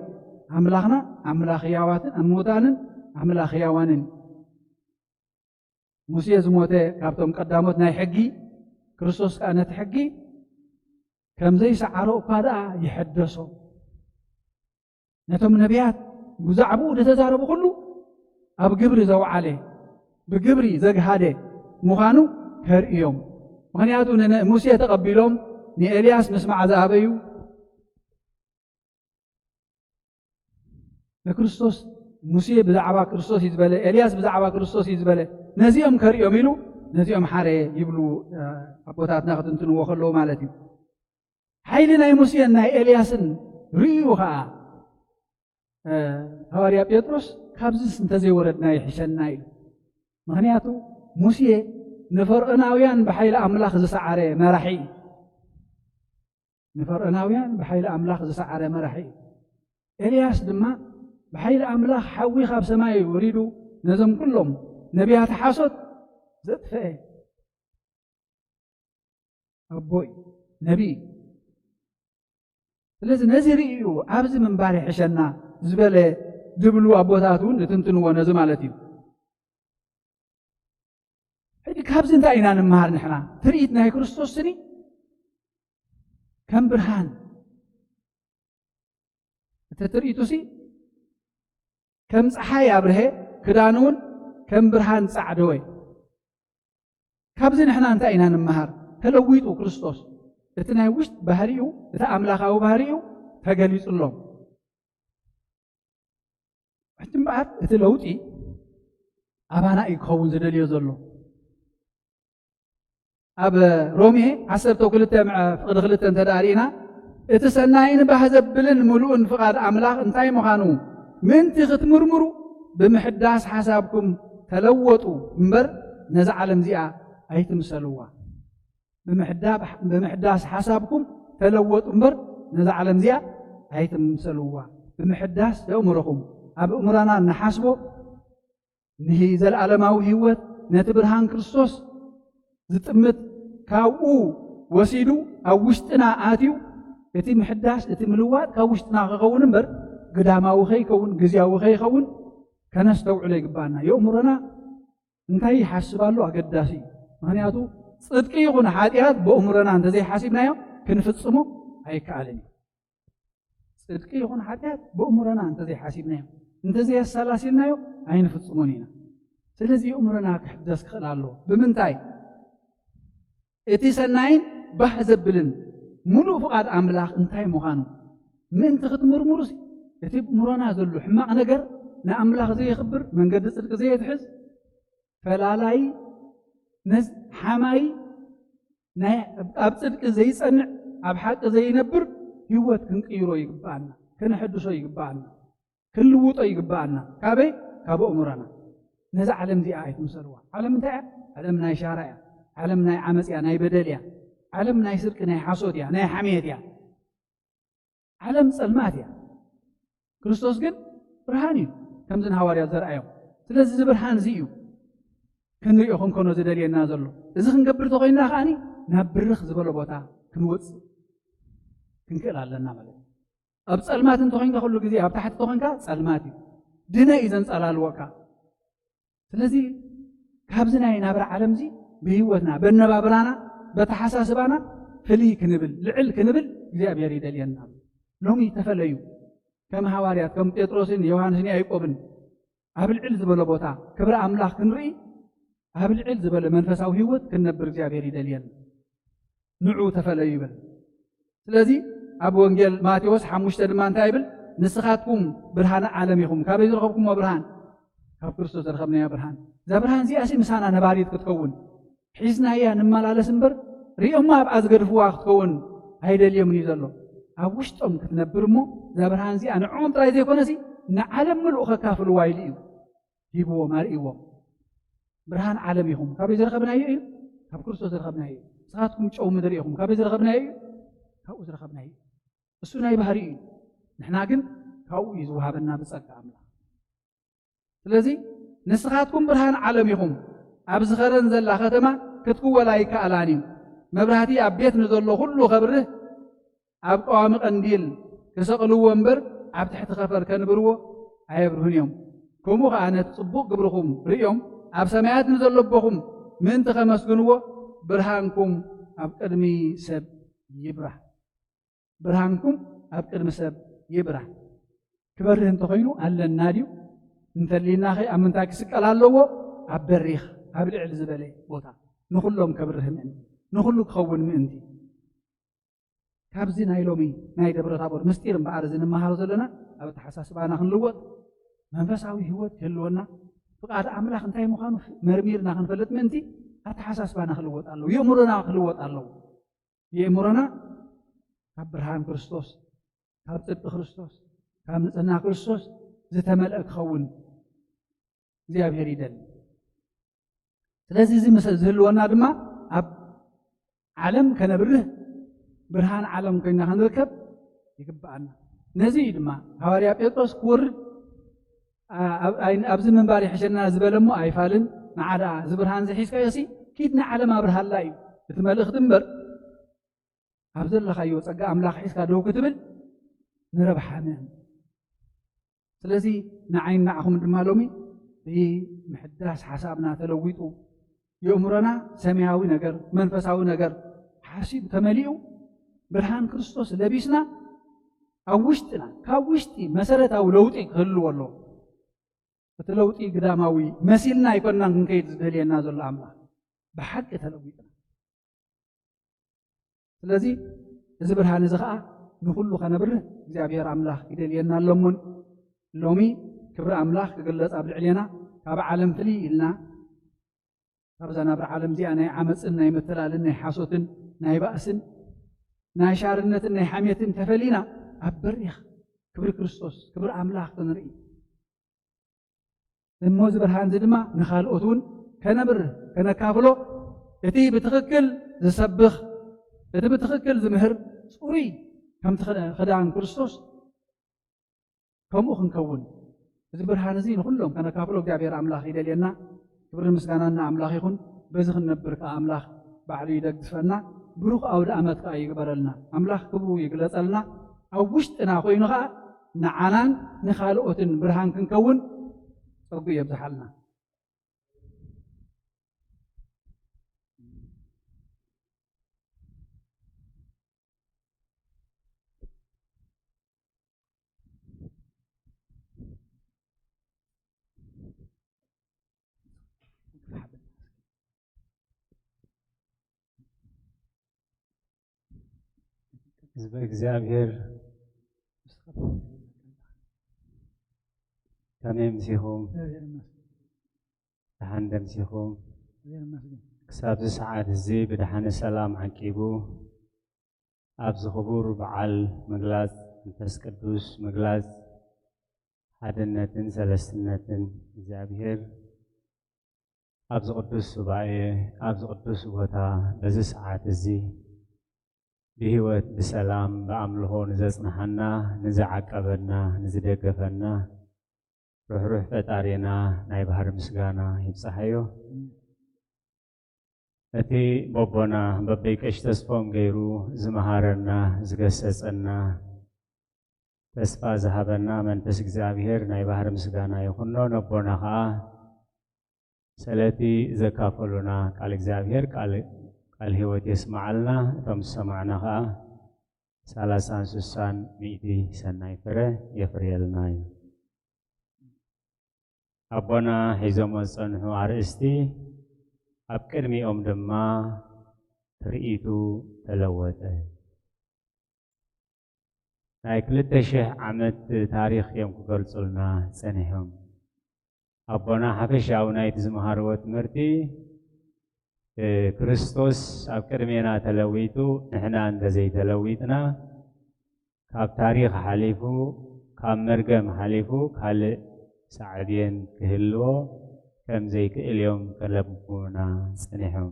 ኣምላኽና ኣምላኽ ህያዋትን ምዉታንን ኣምላኽ ህያዋንን። ሙሴ ዝሞተ ካብቶም ቀዳሞት ናይ ሕጊ፣ ክርስቶስ ከኣ ነቲ ሕጊ ከም ዘይሰዓሮ እኳ ደኣ ይሐደሶ። ነቶም ነቢያት ብዛዕባኡ ዝተዛረቡ ኩሉ ኣብ ግብሪ ዘውዓለ፣ ብግብሪ ዘግሃደ ምዃኑ ከርእዮም። ምኽንያቱ ንነ-፣ ሙሴ ተቐቢሎም ንኤልያስ ምስማዕ ዝኣበዩ፣ ንክርስቶስ፣ ሙሴ ብዛዕባ ክርስቶስ እዩ ዝበለ፣ ኤልያስ ብዛዕባ ክርስቶስ እዩ ዝበለ፣ ነዚኦም ከርእዮም ኢሉ ነዚኦም ሓረ ይብሉ፣ እ፣ ኣቦታትና ክትንትንዎ ከለዉ ማለት እዩ። ሓይሊ ናይ ሙሴን ናይ ኤልያስን ርእዩ ኸኣ፣ እ፣ ሃዋርያ ጴጥሮስ ካብዚስ እንተዘይወረድና ይሕሸና ኢሉ። ምኽንያቱ ሙሴ ንፈርዖናውያን ብሓይሊ ኣምላኽ ዝሰዓረ መራሒ እዩ። ንፈርዖናውያን ብሓይሊ ኣምላኽ ዝሰዓረ መራሒ እዩ። ኤልያስ ድማ ብሓይሊ ኣምላኽ ሓዊ ካብ ሰማይ ወሪዱ ነዞም ኩሎም ነቢያት ሓሶት ዘጥፍአ ኣቦ እዩ፣ ነቢይ እዩ። ስለዚ ነዚ ርእዩ ኣብዚ ምንባር ይሕሸና ዝበለ ዝብሉ ኣቦታት እውን ይትንትንዎ ነዚ ማለት እዩ። ሕጂ ካብዚ እንታይ ኢና ንምሃር ንሕና? ትርኢት ናይ ክርስቶስ ስኒ ከም ብርሃን፣ እቲ ትርኢቱሲ ከም ጸሓይ ኣብርሀ፣ ክዳኑ እውን ከም ብርሃን ጻዕደወ። ካብዚ ንሕና እንታይ ኢና ንምሃር? ተለዊጡ ክርስቶስ፣ እቲ ናይ ውሽጢ ባህሪኡ፣ እቲ ኣምላኻዊ ባህሪኡ ተገሊጹሎም። ሕጂ እምበኣር እቲ ለውጢ ኣባና እዩ ክኸውን ዝደልዮ ዘሎ። ኣብ ሮሜ ዓሰርተ ክልተ ምዕ-፣ ፍቕዲ ክልተ እንተ ደኣ ርኢና፣ እቲ ሰናይን ባህ ዘብልን ምሉእን ፍቓድ ኣምላኽ እንታይ ምዃኑ ምእንቲ ክትምርምሩ፣ ብምሕዳስ ሓሳብኩም ተለወጡ እምበር፣ ነዛ ዓለም እዚኣ ኣይትምሰልዋ። ብምሕዳስ ሓሳብኩም ተለወጡ እምበር ነዛ ዓለም እዚኣ ኣይትምሰልዋ። ብምሕዳስ የእምሮኹም፣ ኣብ እምሮና እንሓስቦ ንዘለኣለማዊ ህይወት፣ ነቲ ብርሃን ክርስቶስ ዝጥምት፣ ካብኡ ወሲዱ ኣብ ውሽጥና ኣትዩ፣ እቲ ምሕዳስ፣ እቲ ምልዋጥ ካብ ውሽጥና ክኸውን እምበር ግዳማዊ ከይከውን፣ ግዝያዊ ከይኸውን ከነስተውዕሎ ይግባኣና። የእምሮና እንታይ ይሓስብ ኣሎ ኣገዳሲ እዩ። ምኽንያቱ ጽድቂ ይኹን ሓጢኣት ብእምሮና እንተዘይሓሲብናዮ ክንፍጽሞ ኣይከኣልን እዩ። ጽድቂ ይኹን ሓጢኣት ብእምሮና እንተዘይሓሲብናዮ፣ እንተዘየሰላሲልናዮ ኣይንፍጽሞን ኢና። ስለዚ እምሮና ክሕደስ ክኽእል ኣለዎ። ብምንታይ? እቲ ሰናይን ባህ ዘብልን ምሉእ ፍቓድ ኣምላኽ እንታይ ምዃኑ ምእንቲ ክትምርምሩሲ፣ እቲ እምሮና ዘሎ ሕማቕ ነገር ንኣምላኽ ዘየኽብር፣ መንገዲ ጽድቂ ዘየትሕዝ፣ ፈላላይ፣ ነዝ ሓማይ፣ ናይ ኣብ ጽድቂ ዘይጸንዕ፣ ኣብ ሓቂ ዘይነብር ህይወት ክንቅይሮ ይግብኣና፣ ክንሕድሶ ይግብኣና፣ ክንልውጦ ይግብኣና። ካበይ? ካብ ኣእምሮና። ነዛ ዓለም እዚኣ ኣይትምሰልዋ። ዓለም እንታይ እያ? ዓለም ናይ ሻራ እያ። ዓለም ናይ ዓመጽ እያ፣ ናይ በደል እያ። ዓለም ናይ ስርቂ፣ ናይ ሓሶት እያ፣ ናይ ሓሜት እያ። ዓለም ጸልማት እያ። ክርስቶስ ግን ብርሃን እዩ፣ ከምዚ ንሃዋርያት ዘርኣዮም። ስለዚ እዚ ብርሃን እዚ እዩ ክንሪኦ ክንኮኖ ዝደልየና ዘሎ። እዚ ክንገብር ተኾይንና ከኣኒ ናብ ብርኽ ዝበሎ ቦታ ክንወጽእ ክንክእል ኣለና ማለት እዩ። ኣብ ጸልማት እንተኾይንካ ኩሉ ግዜ ኣብ ታሕቲ ተኾይንካ ጸልማት እዩ። ድነ እዩ ዘንጸላልወካ። ስለዚ ካብዚ ናይ ናብራ ዓለም እዚ ብህይወትና፣ በነባብራና፣ በተሓሳስባና ፍልይ ክንብል፣ ልዕል ክንብል እግዚኣብሔር ይደልየና። ሎሚ ተፈለዩ። ከም ሃዋርያት፣ ከም ጴጥሮስን ዮሃንስን ያዕቆብን ኣብ ልዕል ዝበለ ቦታ ክብሪ ኣምላኽ ክንርኢ፣ ኣብ ልዕል ዝበለ መንፈሳዊ ህይወት ክንነብር እግዚኣብሔር ይደልየና። ንዑ ተፈለዩ ይብል። ስለዚ ኣብ ወንጌል ማቴዎስ ሓሙሽተ ድማ እንታይ ይብል? ንስኻትኩም ብርሃን ዓለም ኢኹም። ካበይ ዝረኸብኩሞ ብርሃን? ካብ ክርስቶስ ዝረኸብናዮ ብርሃን። እዛ ብርሃን እዚኣ ሲ ምሳና ነባሪት ክትከውን፣ ሒዝናያ ንመላለስ እምበር፣ ሪኦማ ኣብኣ ዝገድፍዋ ክትከውን ኣይደልዮምን እዩ ዘሎ። ኣብ ውሽጦም ክትነብር እሞ፣ እዛ ብርሃን እዚኣ ንዕኦም ጥራይ ዘይኮነሲ ንዓለም ምሉእ ከካፍልዋ ኢሉ እዩ ሂብዎም፣ ኣርእይዎም። ብርሃን ዓለም ኢኹም። ካበይ ዝረኸብናዮ እዩ? ካብ ክርስቶስ ዝረኸብናዮ እዩ። ንስኻትኩም ጨው ምድሪ ኢኹም። ካበይ ዝረኸብናዮ እዩ? ካብኡ ዝረኸብናዮ እዩ። እሱ ናይ ባህሪ እዩ። ንሕና ግን ካብኡ እዩ ዝወሃበና ብጸጋ ኣምላኽ። ስለዚ ንስኻትኩም ብርሃን ዓለም ኢኹም። ኣብ ዝኸረን ዘላ ከተማ ክትክወል ኣይከኣላን እዩ። መብራህቲ ኣብ ቤት ንዘሎ ኩሉ ከብርህ ኣብ ቀዋሚ ቀንዲል ክሰቕልዎ እምበር ኣብ ትሕቲ ከፈር ከንብርዎ ኣየብርሁን እዮም። ከምኡ ኸኣ ነቲ ጽቡቕ ግብርኹም ርእዮም ኣብ ሰማያት ንዘሎ ኣቦኹም ምእንቲ ከመስግንዎ ብርሃንኩም ኣብ ቅድሚ ሰብ ይብራህ። ብርሃንኩም ኣብ ቅድሚ ሰብ ይብራህ። ክበርህ እንተኾይኑ ኣለና ድዩ? እንተሊናኸ ኣብ ምንታይ ክስቀል ኣለዎ? ኣብ በሪኽ፣ ኣብ ልዕል ዝበለ ቦታ ንኹሎም ከብርህ ምእንቲ፣ ንኹሉ ክኸውን ምእንቲ። ካብዚ ናይ ሎሚ ናይ ደብረ ታቦር ምስጢር እምበኣር እዚ ንመሃሮ ዘለና ኣብ ኣተሓሳስባና ክንልወጥ፣ መንፈሳዊ ህይወት ክህልወና፣ ፍቓድ ኣምላኽ እንታይ ምዃኑ መርሚርና ክንፈልጥ ምእንቲ ኣተሓሳስባና ክልወጥ ኣለዎ። የእምሮና ክልወጥ ኣለዎ። የእምሮና ካብ ብርሃን ክርስቶስ፣ ካብ ጽድቂ ክርስቶስ፣ ካብ ንጽህና ክርስቶስ ዝተመልአ ክኸውን እግዚኣብሔር ይደሊ። ስለዚ እዚ ምስ ዝህልወና ድማ ኣብ ዓለም ከነብርህ ብርሃን ዓለም ኮይና ክንርከብ ይግብኣና። ነዚ እዩ ድማ ሃዋርያ ጴጥሮስ ክወርድ፣ ኣ-፣ ኣብ-፣ ኣይ-፣ ኣብዚ ምንባር ይሕሸና ዝበለ እሞ ኣይፋልን፣ ንዓ ደኣ እዚ ብርሃን እዚ ሒዝካዮ ሲ ኪድ ንዓለም ኣብርሃላ እዩ እቲ መልእኽቲ እምበር፣ ኣብ ዘለኻዮ ጸጋ ኣምላኽ ሒዝካ ደው ክትብል ንረብሓ ምእንቲ። ስለዚ ንዓይን ንዓኹምን ድማ ሎሚ ብምሕዳስ ሓሳብና ተለዊጡ፣ የእምሮና ሰማያዊ ነገር፣ መንፈሳዊ ነገር ሓሲቡ ተመሊኡ፣ ብርሃን ክርስቶስ ለቢስና፣ ኣብ ውሽጥና፣ ካብ ውሽጢ መሰረታዊ ለውጢ ክህልዎ ኣለዎ። እቲ ለውጢ ግዳማዊ መሲልና ኣይኮንናን ክንከይድ ዝደልየና ዘሎ ኣምላኽ። ብሓቂ ተለዊጥና። ስለዚ እዚ ብርሃን እዚ ኸኣ ንኹሉ ከነብርህ እግዚኣብሔር ኣምላኽ ይደልየና ኣሎ። እሞን ሎሚ ክብሪ ኣምላኽ ክግለጽ ኣብ ልዕሌና ካብ ዓለም ፍልይ ኢልና ካብዛ ናብራ ዓለም እዚኣ ናይ ዓመፅን ናይ ምትላልን ናይ ሓሶትን ናይ ባእስን ናይ ሻርነትን ናይ ሓሜትን ተፈሊና ኣብ በሪኽ ክብሪ ክርስቶስ፣ ክብሪ ኣምላኽ ክንርኢ እሞ እዚ ብርሃን እዚ ድማ ንኻልኦት እውን ከነብርህ፣ ከነካፍሎ፣ እቲ ብትኽክል ዝሰብኽ፣ እቲ ብትኽክል ዝምህር ጽሩይ ከምቲ ክዳ-፣ ክዳን ክርስቶስ ከምኡ ክንከውን፣ እዚ ብርሃን እዚ ንኹሎም ከነካፍሎ እግዚኣብሔር ኣምላኽ ይደልየና። ክብርን ምስጋናን ንኣምላኽ ይኹን። በዚ ክንነብር ከኣ ኣምላኽ ባዕሉ ይደግፈና። ብሩኽ ኣውደ ኣመት ከኣ ይግበረልና። ኣምላኽ ክብሩ ይግለጸልና። ኣብ ውሽጥና ኮይኑ ከኣ ንዓናን ንኻልኦትን ብርሃን ክንከውን ጸጉ የብዝሓልና። ህዝበ እግዚኣብሔር፣ ከመይ ምሲኹም? ደሓን ደምሲኹም? ክሳብ እዚ ሰዓት እዚ ብደሓነ ሰላም ዓቂቡ ኣብዚ ክቡር በዓል ምግላጽ መንፈስ ቅዱስ፣ ምግላጽ ሓድነትን ሰለስትነትን እግዚኣብሔር ኣብዚ ቅዱስ ሱባኤ፣ ኣብዚ ቅዱስ ቦታ፣ በዚ ሰዓት እዚ ብህይወት ብሰላም ብኣምልኾ ንዘጽንሓና፣ ንዝዓቀበና፣ ንዝደገፈና ርሕሩሕ ፈጣሪና ናይ ባህሪ ምስጋና ይብጻሓዮ። እቲ በቦና በበይ ቀሽ ተስፎም ገይሩ ዝመሃረና፣ ዝገሰጸና፣ ተስፋ ዝሃበና መንፈስ እግዚኣብሔር ናይ ባህሪ ምስጋና ይኹኖ። ነቦና ኸኣ ስለቲ ዘካፈሉና ቃል እግዚኣብሔር ቃል፣ ቃል ህይወት የስመዓልና። እቶም ዝሰማዕና ኸኣ ሰላሳን ስሳን ሚእቲ ሰናይ ፍረ የፍርየልና እዩ። ኣቦና ሒዞሞ ዝጸንሑ ኣርእስቲ፣ ኣብ ቅድሚኦም ድማ ትርኢቱ ተለወጠ። ናይ ክልተ ሽሕ ዓመት ታሪኽ እዮም ክገልጹልና ጸኒሖም። ኣቦና ሓፈሻዊ ናይቲ ዝመሃርዎ ትምህርቲ፣ እ፣ ክርስቶስ ኣብ ቅድሜና ተለዊጡ፣ ንሕና እንተዘይተለዊጥና፣ ካብ ታሪኽ ሓሊፉ፣ ካብ መርገም ሓሊፉ ካልእ ሳዕቤን ክህልዎ ከም ዘይክእል እዮም ከለብቡና ጸኒሖም።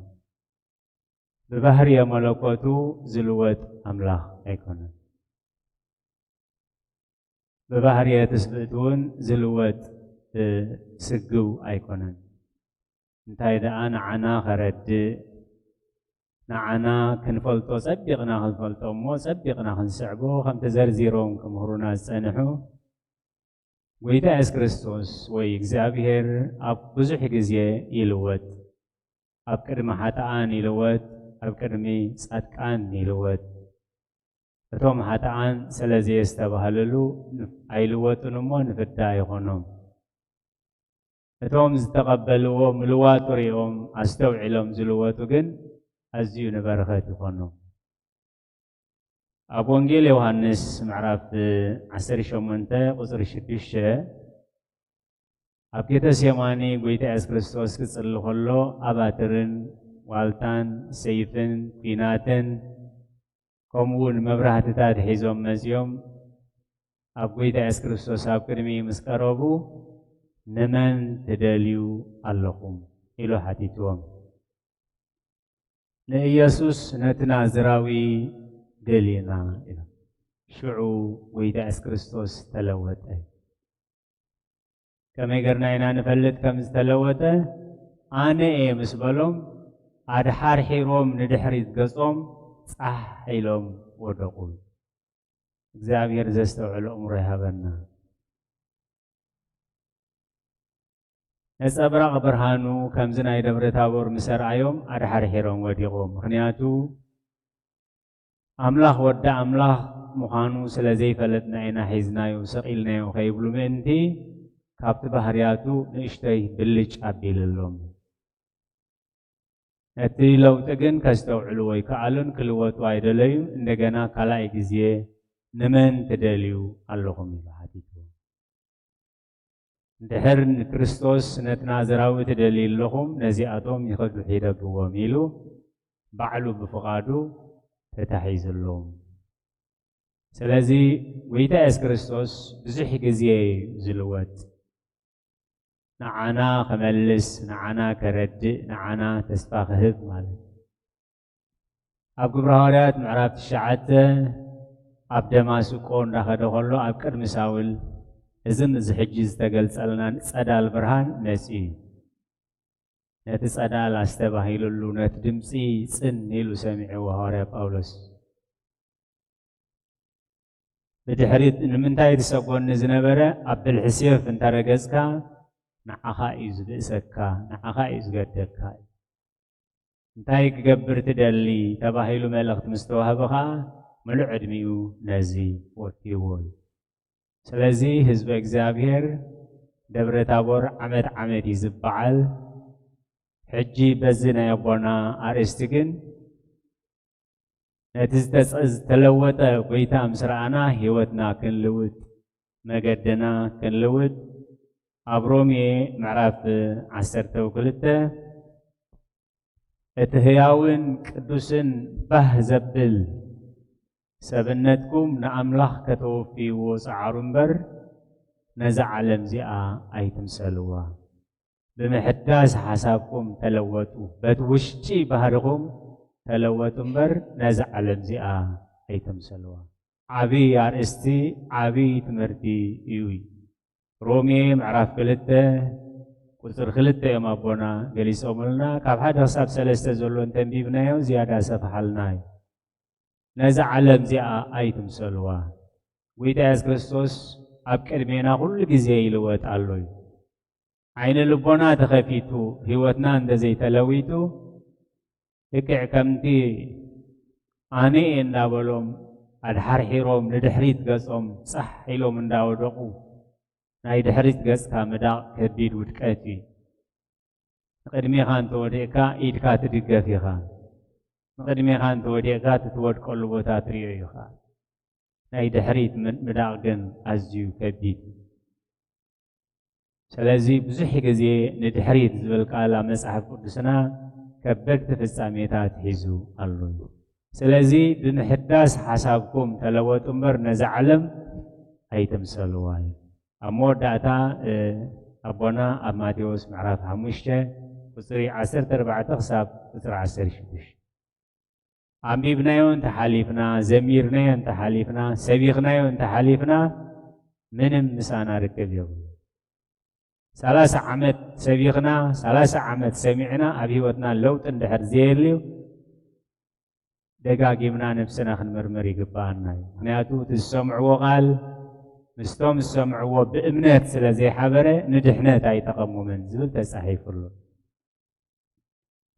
ብባህርየ መለኮቱ ዝልወጥ ኣምላኽ ኣይኮነን። ብባህርየ ትስብእቲ እውን ዝልወጥ፣ እ፣ ስግው ኣይኮነን። እንታይ ደኣ ንዓና ከረድእ፣ ንዓና ክንፈልጦ፣ ጸቢቕና ክንፈልጦ እሞ ጸቢቕና ክንስዕቦ፣ ከም ተዘርዚሮም ክምህሩና ዝጸንሑ፣ ጎይታ የሱስ ክርስቶስ ወይ እግዚኣብሔር ኣብ ብዙሕ ግዜ ይልወጥ። ኣብ ቅድሚ ሓጥኣን ይልወጥ፣ ኣብ ቅድሚ ጻድቃን ይልወጥ። እቶም ሓጥኣን ስለ ዘየስተባህልሉ ንፍ-፣ ኣይልወጡን እሞ ንፍዳ ይኾኖም። እቶም ዝተቐበልዎ ምልዋጡ ሪኦም ኣስተውዒሎም ዝልወጡ ግን ኣዝዩ ንበረኸት ይኾኖም። ኣብ ወንጌል ዮሃንስ ምዕራፍ ዓሰርተ ሸሞንተ ቁጽሪ ሽዱሽተ፣ ኣብ ጌተሴማኒ ጎይታ የሱስ ክርስቶስ ክጽሊ ከሎ፣ ኣባትርን ዋልታን ሰይፍን ኲናትን ከምኡ እውን መብራህትታት ሒዞም መጺኦም ኣብ ጎይታ የሱስ ክርስቶስ ኣብ ቅድሚኡ ምስ ቀረቡ፣ "ንመን ትደልዩ ኣለኹም?" ኢሉ ሓቲትዎም። "ንኢየሱስ ነቲ ናዝራዊ ደሊና" ኢሎም። ሽዑ ጎይታ የሱስ ክርስቶስ ተለወጠ። ከመይ ገርና ኢና ንፈልጥ ከም ዝተለወጠ? "ኣነ እየ" ምስ በሎም፣ ኣድሓርሒሮም ንድሕሪት ገጾም ጻሕ ኢሎም ወደቑ። እግዚኣብሔር ዘስተውዕል ኣእምሮ ይሃበና። ነጸብራቕ ብርሃኑ ከምዚ ናይ ደብረ ታቦር ምስ ኣርኣዮም ኣድሓርሒሮም ወዲቖም። ምኽንያቱ ኣምላኽ ወዲ ኣምላኽ ምዃኑ ስለ ዘይፈለጥና ኢና ሒዝናዮ፣ ሰቒልናዮ ከይብሉ ምእንቲ፣ ካብቲ ባህርያቱ ንእሽተይ ብልጭ ኣቢልሎም። ነቲ ለውጢ ግን ከስተውዕልዎ ኣይከኣሉን፣ ክልወጡ ኣይደለዩን። እንደገና ካልኣይ ግዜ "ንመን ትደልዩ ኣለኹም?" ኢሉ ሓቲትዎም። "እንድሕር ንክርስቶስ ነቲ ናዝራዊ ትደልዩ ኣለኹም፣ ነዚኣቶም ይኸዱ ሒደግዎም" ኢሉ ባዕሉ ብፍቓዱ ተታሒዙሎም። ስለዚ ጎይታ የሱስ ክርስቶስ ብዙሕ ግዜ እዩ ዝልወጥ። ንዓና ክመልስ፣ ንዓና ከረድእ፣ ንዓና ተስፋ ክህብ ማለት እዩ። ኣብ ግብረ ሃዋርያት ምዕራፍ ትሽዓተ ኣብ ደማስቆ እንዳኸደ ከሎ ኣብ ቅድሚ ሳውል እዝን እዚ ሕጂ ዝተገልጸልናን ጸዳል ብርሃን መጺኡ እዩ። ነቲ ጸዳል ኣስተባሂሉሉ፣ ነቲ ድምጺ ጽን ኢሉ ሰሚዕዎ ሃዋርያ ጳውሎስ። ብድሕሪት ንምንታይ ትሰጎኒ ዝነበረ ኣብ ብልሒ ሴፍ እንተረገጽካ ንዓኻ እዩ ዝብእሰካ፣ ንዓኻ እዩ ዝገደካ። እንታይ ክገብር ትደሊ ተባሂሉ መልእኽቲ ምስ ተዋህበ ኸዓ ምሉእ ዕድሚኡ ነዚ ወኪልዎ እዩ። ስለዚ ህዝበ እግዚኣብሔር ደብረ ታቦር ዓመት ዓመት እዩ ዝበዓል። ሕጂ በዚ ናይ ኣቦና ኣርእስቲ ግን ነቲ ዝተጸ-፣ ዝተለወጠ ጎይታ ምስ ረኣና ህይወትና ክንልውጥ፣ መገድና ክንልውጥ ኣብ ሮሜ ምዕራፍ ዓሰርተ ክልተ እቲ ህያውን ቅዱስን ባህ ዘብል ሰብነትኩም ንኣምላኽ ከተወፍይዎ ጸዓሩ እምበር ነዛ ዓለም እዚኣ ኣይትምሰልዋ። ብምሕዳስ ሓሳብኩም ተለወጡ፣ በቲ ውሽጢ ባህርኹም ተለወጡ እምበር ነዛ ዓለም እዚኣ ኣይትምሰልዋ። ዓብዪ ኣርእስቲ፣ ዓብዪ ትምህርቲ እዩ። ሮሜ ምዕራፍ ክልተ ቁጽሪ ክልተ እዮም ኣቦና ገሊጾምልና። ካብ ሓደ ክሳብ ሰለስተ ዘሎ እንተንቢብናዮ ዝያዳ ሰፍሓልና እዩ። ነዛ ዓለም እዚኣ ኣይትምሰልዋ። ጎይታ የሱስ ክርስቶስ ኣብ ቅድሜና ኩሉ ግዜ ይልወጥ ኣሎ እዩ። ዓይነ ልቦና ተኸፊቱ ህይወትና እንተዘይተለዊጡ ልክዕ ከምቲ ኣነ እየ እንዳበሎም ኣድሓርሒሮም ንድሕሪት ገጾም ጻሕ ኢሎም እንዳወደቑ ናይ ድሕሪት ገጽካ ምዳቕ ከቢድ ውድቀት እዩ። ንቕድሜኻ እንተወዲቕካ ኢድካ ትድገፍ ኢኻ። ንቕድሜኻ እንተወዲቕካ እቲ ትወድቀሉ ቦታ ትሪኦ ኢኻ። ናይ ድሕሪት ም-፣ ምዳቕ ግን ኣዝዩ ከቢድ እዩ። ስለዚ ብዙሕ ግዜ ንድሕሪት ዝብል ቃል ኣብ መጽሓፍ ቅዱስና ከበድቲ ፍጻሜታት ሒዙ ኣሎ እዩ። ስለዚ ብምሕዳስ ሓሳብኩም ተለወጡ እምበር ነዛ ዓለም ኣይትምሰልዋ እዩ። ኣብ መወዳእታ፣ እ፣ ኣቦና ኣብ ማቴዎስ ምዕራፍ ሓሙሽተ ቁጽሪ ዓሰርተ ኣርባዕተ ክሳብ ቁጽሪ ዓሰርተ ሽዱሽተ ኣንቢብናዮ እንተሓሊፍና፣ ዘሚርናዮ እንተሓሊፍና፣ ሰቢኽናዮ እንተሓሊፍና፣ ምንም ምሳና ርክብ የብሉ። ሰላሳ ዓመት ሰቢኽና፣ ሰላሳ ዓመት ሰሚዕና፣ ኣብ ህይወትና ለውጢ እንድሕር ዘየልዩ፣ ደጋጊምና ነብስና ክንምርምር ይግብኣና እዩ። ምኽንያቱ እቲ ዝሰምዕዎ ቃል ምስቶም ዝሰምዕዎ ብእምነት ስለ ዘይሓበረ ንድሕነት ኣይጠቐሙምን ዝብል ተጻሒፉ ኣሎ።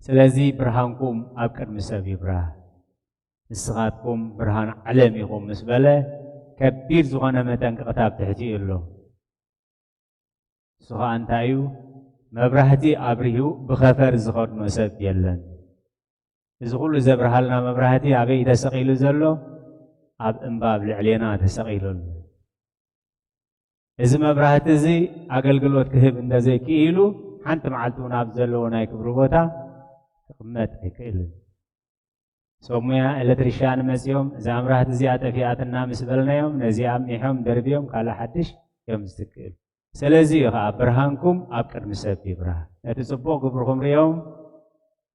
ስለዚ ብርሃንኩም ኣብ ቅድሚ ሰብ ይብራህ፣ ንስኻትኩም ብርሃን ዓለም ኢኹም ምስ በለ ከቢድ ዝኾነ መጠንቀቕታ ኣብ ትሕቲኡ ኣሎ። እሱ ኸኣ እንታይ እዩ? መብራህቲ ኣብሪሁ ብኸፈር ዝኸድኖ ሰብ የለን። እዚ ኩሉ ዘብርሃልና መብራህቲ ኣበይ ተሰቒሉ ዘሎ? ኣብ እምባ ኣብ ልዕሌና ተሰቒሉ ኣሎ። እዚ መብራህቲ እዚ ኣገልግሎት ክህብ እንተዘይክኢሉ ሓንቲ መዓልቲ እውን ኣብ ዘለዎ ናይ ክብሪ ቦታ ክቕመጥ ኣይክእልን። ሰብ ሞያ ኤሌክትሪሽያን መጺኦም እዛ መብራህቲ እዚኣ ጠፊኣትና ምስ በልናዮም ነዚኣ ኣሚሖም ደርብዮም ካልእ ሓድሽ እዮም ዝትክእሉ። ስለዚ እዩ ኸዓ ብርሃንኩም ኣብ ቅድሚ ሰብ ይብራህ። ነቲ ጽቡቕ ግብርኹም ርእዮም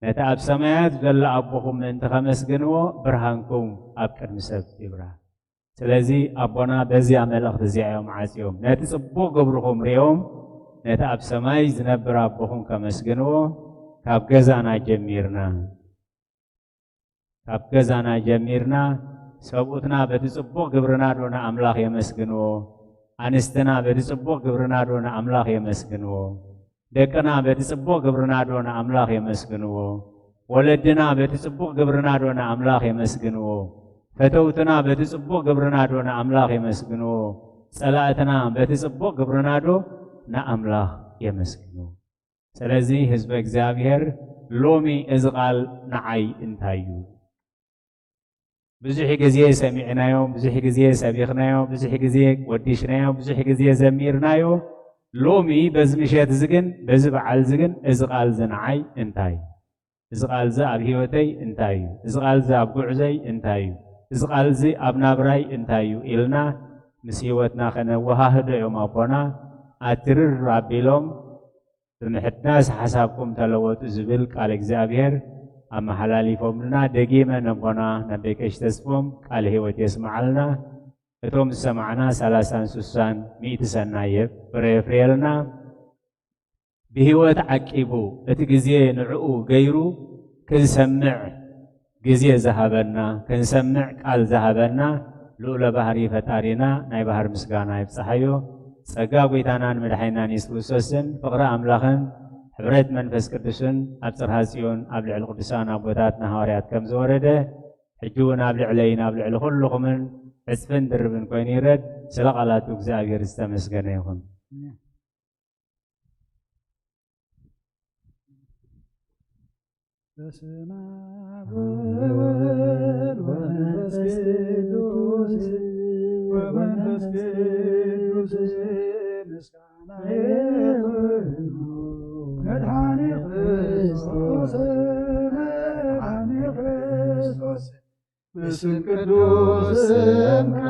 ነቲ ኣብ ሰማያት ዘሎ ኣቦኹም ምእንቲ ከመስግንዎ ብርሃንኩም ኣብ ቅድሚ ሰብ ይብራህ። ስለዚ ኣቦና በዚኣ መልእኽቲ እዚኣ እዮም ዓጽዮም። ነቲ ጽቡቕ ግብርኹም ርእዮም ነቲ ኣብ ሰማይ ዝነብር ኣቦኹም ከመስግንዎ ካብ ገዛና ጀሚርና ካብ ገዛና ጀሚርና ሰብኡትና በቲ ጽቡቕ ግብርና ዶ ንኣምላኽ የመስግንዎ? ኣንስትና በቲ ጽቡቕ ግብርና ዶ ንኣምላኽ የመስግንዎ? ደቅና በቲ ጽቡቕ ግብርና ዶ ንኣምላኽ የመስግንዎ? ወለድና በቲ ጽቡቕ ግብርና ዶ ንኣምላኽ የመስግንዎ? ፈተውትና በቲ ጽቡቕ ግብርና ዶ ንኣምላኽ የመስግንዎ? ጸላእትና በቲ ጽቡቕ ግብርና ዶ ንኣምላኽ የመስግንዎ? ስለዚ ህዝበ እግዚኣብሔር ሎሚ እዚ ቃል ንዓይ እንታይ እዩ? ብዙሕ ግዜ ሰሚዕናዮ፣ ብዙሕ ግዜ ሰቢኽናዮ፣ ብዙሕ ግዜ ወዲሽናዮ፣ ብዙሕ ግዜ ዘሚርናዮ። ሎሚ በዚ ምሸት እዚ ግን፣ በዚ በዓል እዚ ግን እዚ ቃል እዚ ንዓይ እንታይ እዩ? እዚ ቃል እዚ ኣብ ህይወተይ እንታይ እዩ? እዚ ቃል እዚ ኣብ ጉዕዞይ እንታይ እዩ? እዚ ቃል እዚ ኣብ ናብራይ እንታይ እዩ? ኢልና ምስ ህይወትና ከነወሃህዶ እዮም ኣቦና ኣትርር ኣቢሎም ብምሕዳስ ሓሳብኩም ተለወጡ ዝብል ቃል እግዚኣብሔር ኣመሓላሊፎምልና። ደጊመ ነቦና ነቤ ቀሺ ተስፎም ቃለ ሕይወት የስምዓልና። እቶም ዝሰማዕና ሰላሳን ስሳን ሚእቲ ሰናይ የብ-፣ ፍረ የፍርየልና። ብህይወት ዓቂቡ እቲ ግዜ ንዕኡ ገይሩ ክንሰምዕ ግዜ ዝሃበና፣ ክንሰምዕ ቃል ዝሃበና ልኡለ ባህሪ ፈጣሪና ናይ ባህር ምስጋና ይብጽሓዮ። ጸጋ ጐይታናን መድሓኒናን የሱስ ክርስቶስን ፍቕሪ ኣምላኽን ሕብረት መንፈስ ቅዱስን ኣብ ጽርሃ ጽዮን ኣብ ልዕሊ ቅዱሳን ኣቦታትና ሃዋርያት ከም ዝወረደ ሕጂ እውን ኣብ ልዕለይን ኣብ ልዕሊ ኩልኹምን ዕጽፍን ድርብን ኮይኑ ይረድ። ስለ ቃላቱ እግዚኣብሔር ዝተመስገነ ይኹን። በስመ አብ ወወልድ ወመንፈስ ቅዱስ ወመንፈስ ቅዱስ ምስጋና ይሁን መድኃኔ ክርስቶስ መድኃኔ ክርስቶስ። ብስም ቅዱስ ስምካ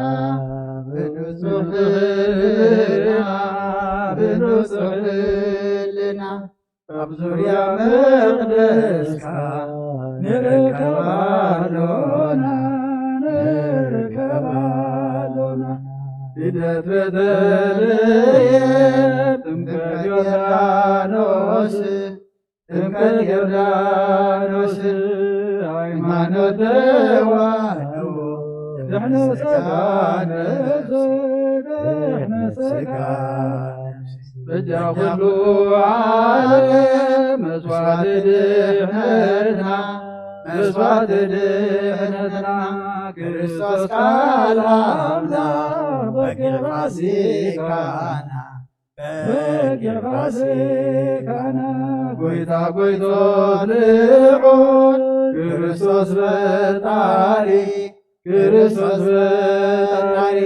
ብንጹሕ ህልና ብንጹሕ ህልና ኣብ ዙርያ መቕደስካ ንርከብ ኣሎና ንርከብ ኣሎና። ልደት ቤተልሔም ጥምቀት ዮርዳኖስ ጥምቀት ዮርዳኖስ ሃይማኖት ተዋህዶ ድሕነት ሥጋ ነፍስ ድሕነት ሥጋ ነፍስ በጃ ኩሉ ዓለም መስዋዕቲ ድሕነትና መስዋዕቲ ድሕነትና ክርስቶስ ቃል ኣምላኽ በጊዕ ፋሲካና በጊዕ ፋሲካና ጐይታ ጐይቶት ልዑል ክርስቶስ ፈጣሪ ክርስቶስ ፈጣሪ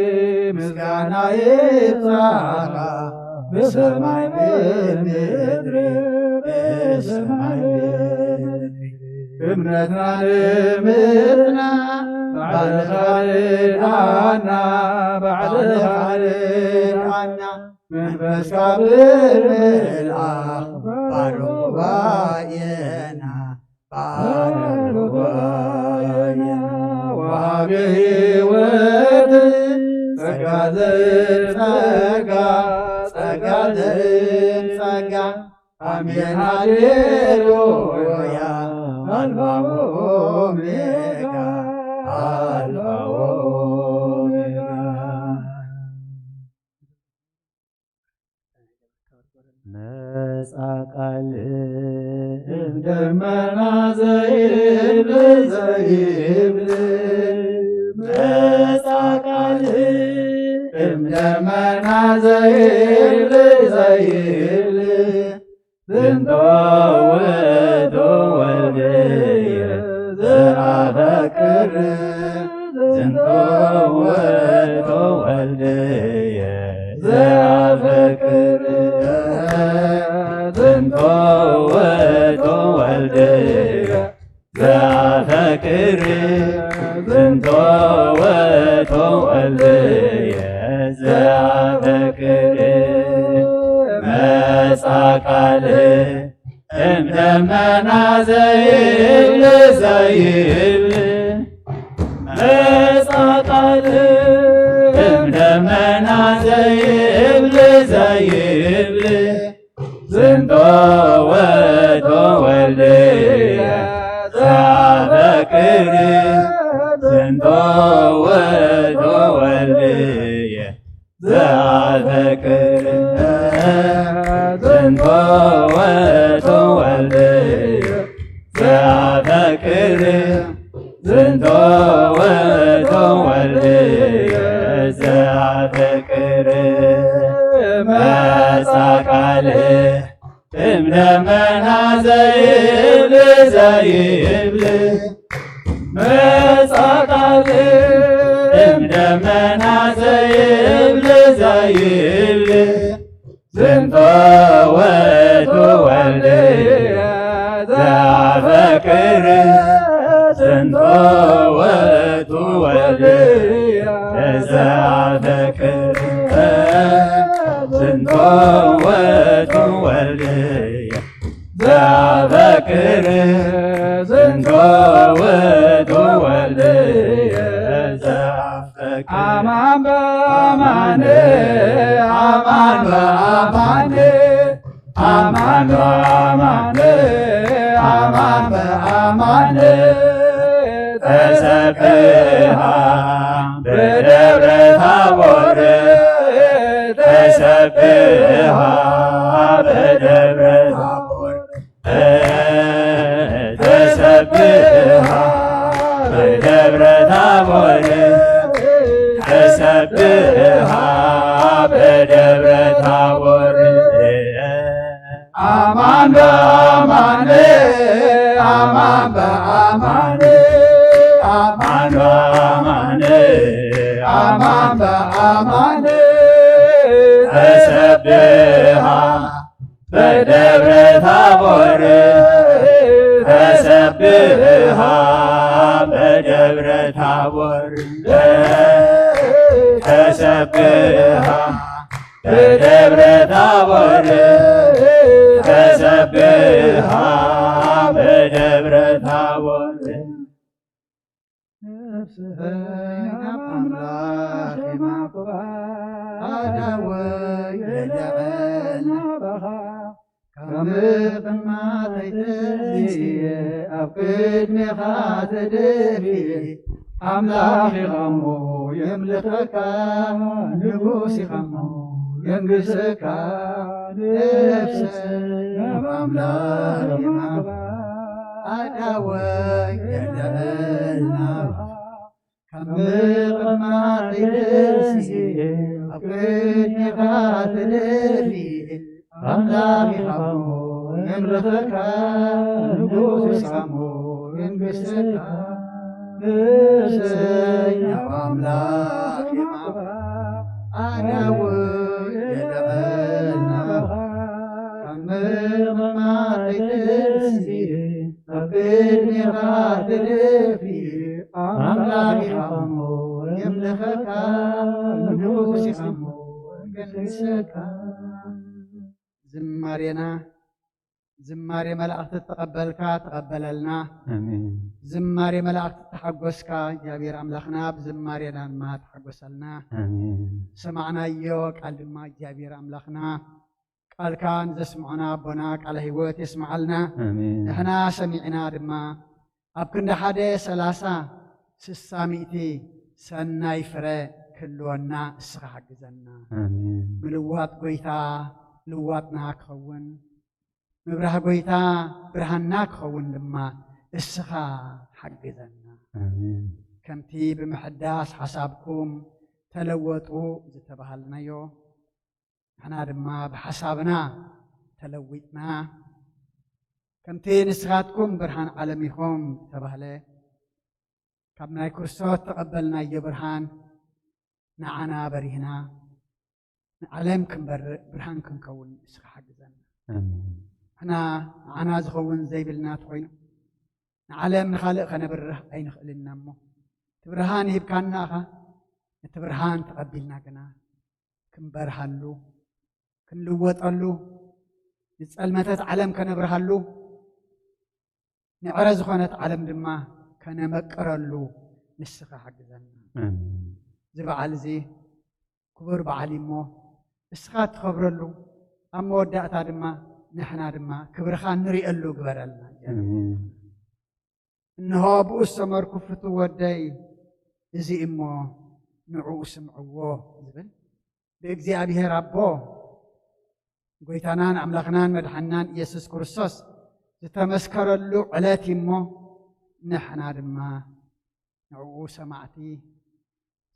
ምስጋና ይብጻሕካ ብሰማይ ብምድሪ ብሰማይ ብምድሪ። እምነትና ልምድና ባዕልኻ ርድኣና ባዕልኻ ርድኣና መንፈስካ ብምልኣኽ ባርኽ ጉባኤና ባርኽ ጉባኤና። ወሃቢ ሕይወት ጸጋ ዘርእም ጸጋ ጸጋ ዘርእም ጸጋ። ኣሜን ሃሌሉያ ኣልፋ ወኦሜጋ ኣልፋ ወኦሜጋ። መጻ ቃል እም ደመና ዘይብል ዘይብል መጻ ቃል እም ደመና ዘይብል ዘይብል ዝንቶ ውእቱ ወልድየ ዘአፈቅር ዝንቶ ውእቱ ወልድየ ዘአፈቅር ዝንቶ ውእቱ ወልድየ ዘአፈቅር ዝንቶ ውእቱ ወልድየ ዘአፈቅር መጻ ቃል እም ደመና ዘይብል ዘይብል መጻ ቃል እም ደመና ዘይብል ዘይብል ዝንቶ ውእቱ ወልድየ ዘአፈቅር ዝንቶ ውእቱ ወልድየ ዘአፈቅር ዝንቶ ውእቱ ወልድየ ዘአፈቅር ዝንቶ ውእቱ ወልድየ ዘአፈቅር መጻ ቃል እም ደመና ዘይብል ዘይብል መጻ ቃል እም ደመና ዘይብል ዘይብል ዝንቶ ውእቱ ወልድየ ዘአፈቅር ዝንቶ ውእቱ ወልድየ ዘአፈቅር ዝንቶ ውእቱ ወልድየ ዘፈቅር ዝንቶ ውእቱ ወልድየ ዘፈቅር። ኣማን በኣማን፣ ኣማን በኣማን፣ ኣማን በኣማን፣ ኣማን በኣማን ተሰብሃ በደብረ ታቦር፣ ተሰብሃ በደብረ ታቦር፣ ተሰብሃ በደብረ ታቦር፣ ተሰብሃ በደብረ ታቦር። ኣማን በኣማን፣ ኣማን በኣማን፣ ኣማን በኣማን፣ ኣማን በኣማን ተሰብሃ በደብረ ታቦር፣ ተሰብሃ በደብረ ታቦር፣ ተሰብሃ በደብረ ታቦር፣ ተሰብሃ በደብረ ታቦር። ነፍሰይ ናብ ኣምላኽ የማቕባ፣ ኣዳወይ የለዕል ናባኻ። ካብ ምቕማጠይ ተንሲኤ ኣብ ቅድሜኻ ተደፊኤ፣ ኣምላኽ ኢኻ እሞ የምልኸካ፣ ንጉስ ኢኻ እሞ የንግሰካ። ነፍሰይ ናብ ኣምላኽ የማቕባ፣ ኣዳወይ የለዕል ናባኻ። ካብ ምቕማጠይ ተንሲኤ ኣብ ቅድሜኻ ተደፊኤ፣ ኣምላኽ ኢኻ እሞ የምልኸካ፣ ንጉስ ኢኻ እሞ የንግሰካ። ነፍሰይ ናብ ኣምላኽ የማቕባ፣ ኣዳወይ የለዕል ናባኻ። ካብ ምቕማጠይ ተንሲኤ ኣብ ቅድሜኻ ተደፊኤ፣ ኣምላኽ ኢኻ እሞ የምልኸካ፣ ንጉስ ኢኻ እሞ የንግሰካ። ዝማሬና ዝማሬ መላእኽቲ ተቐበልካ፣ ተቐበለልና። ኣሜን። ዝማሬ መላእኽቲ ተሓጎስካ፣ እግዚኣብሔር ኣምላኽና ብዝማሬና ድማ ተሓጎሰልና። ኣሜን። ሰማዕናዮ ቃል ድማ እግዚኣብሔር ኣምላኽና ቃልካ ንዘስምዑና ኣቦና ቃለ ህይወት የስምዓልና። ኣሜን። ንሕና ሰሚዕና ድማ ኣብ ክንዲ ሓደ ሰላሳ ስሳ ሚእቲ ሰናይ ፍረ ክህልወና እስኻ ሓግዘና። ኣሜን። ምልዋጥ ጎይታ ልዋጥና ክኸውን፣ ምብራህ ጎይታ ብርሃንና ክኸውን ድማ እስኻ ሓግዘና። ኣሜን። ከምቲ ብምሕዳስ ሓሳብኩም ተለወጡ ዝተባሃልናዮ፣ ንሕና ድማ ብሓሳብና ተለዊጥና፣ ከምቲ ንስኻትኩም ብርሃን ዓለም ኢኹም ዝተባህለ፣ ካብ ናይ ክርስቶስ ተቐበልናዮ ብርሃን ንዓና በሪህና፣ ንዓለም ክንበርእ ብርሃን ክንከውን ንስኻ ሓግዘና። ኣሜን። ንሕና ንዓና ዝኸውን ዘይብልና ተኾይኑ፣ ንዓለም ንኻልእ ከነብርህ ኣይንኽእልን ኢና እሞ፣ እቲ ብርሃን ሂብካና ኢኻ። ነቲ ብርሃን ተቐቢልና ግና ክንበርሃሉ፣ ክንልወጠሉ፣ ንጸልመተት ዓለም ከነብርሃሉ፣ ንዕረ ዝኾነት ዓለም ድማ ከነመቅረሉ ንስኻ ሓግዘና። ኣሜን። እዚ በዓል እዚ ክቡር በዓል እዩ እሞ፣ እስኻ እትኸብረሉ፣ ኣብ መወዳእታ ድማ ንሕና ድማ ክብርኻ ንሪኤሉ ግበረልና። ኣሜን። እንሆ ብኡ ዝተመርኩ ፍቱው ወደይ፣ እዚ እሞ ንዕኡ ስምዕዎ ዝብል ብእግዚኣብሔር ኣቦ ጎይታናን ኣምላኽናን መድሓንናን ኢየሱስ ክርስቶስ ዝተመስከረሉ ዕለት እዩ እሞ፣ ንሕና ድማ ንዕኡ ሰማዕቲ፣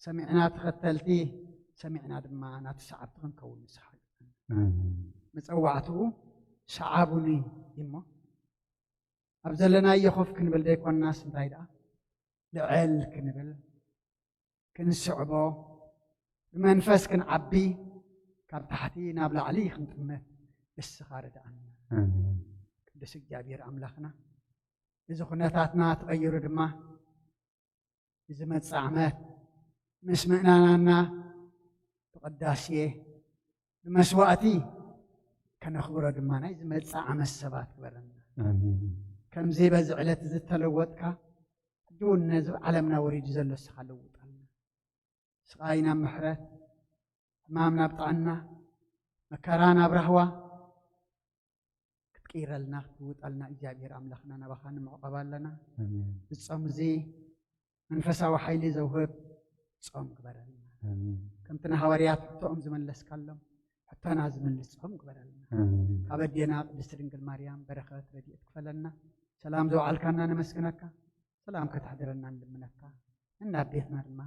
ሰሚዕና ተኸተልቲ፣ ሰሚዕና ድማ ናቱ ሰዓብቲ ክንከውን ንስኻ ሓግዘና። ኣሜን። መጸዋዕትኡ ሰዓቡኒ እዩ እሞ፣ ኣብ ዘለናዮ ኮፍ ክንብል ዘይኮንናስ እንታይ ደኣ ልዕል ክንብል፣ ክንስዕቦ፣ ብመንፈስ ክንዓቢ፣ ካብ ታሕቲ ናብ ላዕሊ ክንጥመት እስኻ ርድኣና። ኣሜን። ቅዱስ እግዚኣብሔር ኣምላኽና፣ እዚ ኩነታትና ተቐይሩ ድማ ንዝመጽእ ዓመት ምስ ምእመናንና ብቅዳሴ ብመስዋእቲ ከነኽብሮ ድማ ናይ ዝመጽእ ዓመት ሰባት ግበረና። ኣሜን። ከምዚ በዚ ዕለት ዝተለወጥካ ሕጂ እውን ነዚ ዓለምና ወሪዱ ዘሎ ንስኻ ለውጠልና። ስቓይ ናብ ምሕረት፣ ሕማም ናብ ጥዕና፣ መከራ ናብ ራህዋ ክትቅይረልና ክትልውጠልና እግዚኣብሔር ኣምላኽና ናባኻ ንምዕቐብ ኣለና። ኣሜን። ብጾም እዚ መንፈሳዊ ሓይሊ ዘውህብ ጾም ግበረልና። ኣሜን። ከምቲ ንሃዋርያት ሕቶኦም ዝመለስካሎም ሕቶና ዝምልስ ጾም ግበረልና። ኣሜን። ካብ ኣዴና ቅድስቲ ድንግል ማርያም በረኸት ረድኤት ክፈለና። ሰላም ዘውዓልካና ነመስግነካ። ሰላም ከተሕድረና ንልምነካ። እናብ ቤትና ድማ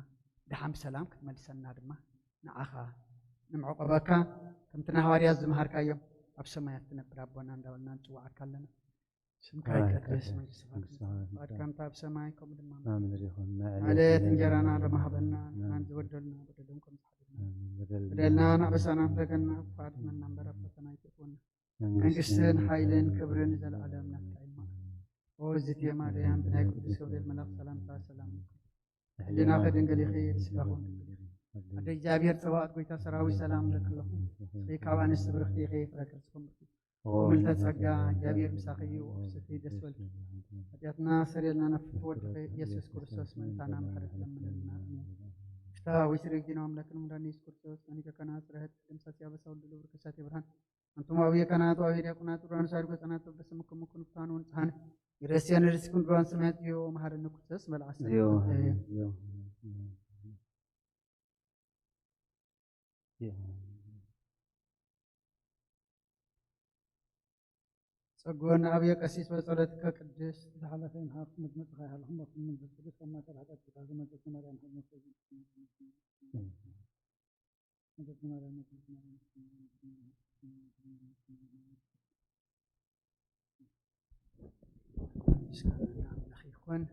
ደሓን ብሰላም ክትመልሰና ድማ ንዓኻ ንምዕቆበካ። ከምቲ ንሃዋርያት ዝመሃርካዮም ኣብ ሰማያት ትነብር ኣቦና እንዳበልና ንጽውዓካ ኣለና። ስምካ ይቀደስ፣ መንግስትኻ ትምጻእ፣ ፍቃድካ ከምቲ ኣብ ሰማይ ከምኡ ድማ ኣብ ምድሪ ይኹን። ዕለት እንጀራና ሎሚ ሃበና፣ ንሕናን ዝበደሉና በደሎም ከም ዝሓደግና፣ በደልና ናበሳና ፍረገና፣ ክፋት መና እምበር ኣብ ፈተና ኣይተእትወና። መንግስትን ሓይልን ክብርን ዘለዓለም ናትካ እዩ። ኦ እዝእቲ ማርያም፣ ብናይ ቅዱስ ገብርኤል መልኣኽ ሰላምታ ሰላም ይኹን። ሕሊናኺ ድንግል ኢኺ፣ ስጋኹን ድንግል እዩ። ኣደ እግዚኣብሔር ጸባኦት፣ ጎይታ ሰራዊት፣ ሰላም እብለኪ ኣለኹ። ንስኺ ካብ ኣንስቲ ብርኽቲ ኢኺ፣ ፍረ ከርስኺ ብሩኽ እዩ። ምልዕተ ጸጋ፣ እግዚኣብሔር ምሳኺ እዩ። ብስቲ ደስ በልኪ። ሓጢኣትና ሰሪልና ነፍት ወድኺ ኢየሱስ ክርስቶስ ምእንታና ምሕረት ለምንልና። ኣሜን። ፍትሐ ወይ ስርግ ዲና ኣምላክን ምዳን ኢየሱስ ክርስቶስ፣ መኒከ ከና ጽረህት ቅድም ሳሲ ኣበሳ ወልድ ልብር ከሳቴ ብርሃን። ኣንቱም ኣብየ ካህናት፣ ኣብየ ዲያቆናት፣ ሩራን ሳድጎ ጸናት፣ በስምኩም ኩኑ ፍታኑ ወንጽሃን። ይረስየን ርስኩም ድሮን ስማያት እዩ። መሐረነ ክርስቶስ መልኣሰ እዮ፣ እዮ። ጸጉን ኣብየ ቀሲስ በጸሎትከ ቅድስት ዝሓለፈ ይምሓር። መዝመጽኻ ይሃልኹም። በኩል መንፈስ ቅዱስ ካብ ማእከል ሓጢኣት ዝባህገ መዘዝ ማርያም ሓዝመ ምስጋና ንኣምላኽ ይኹን።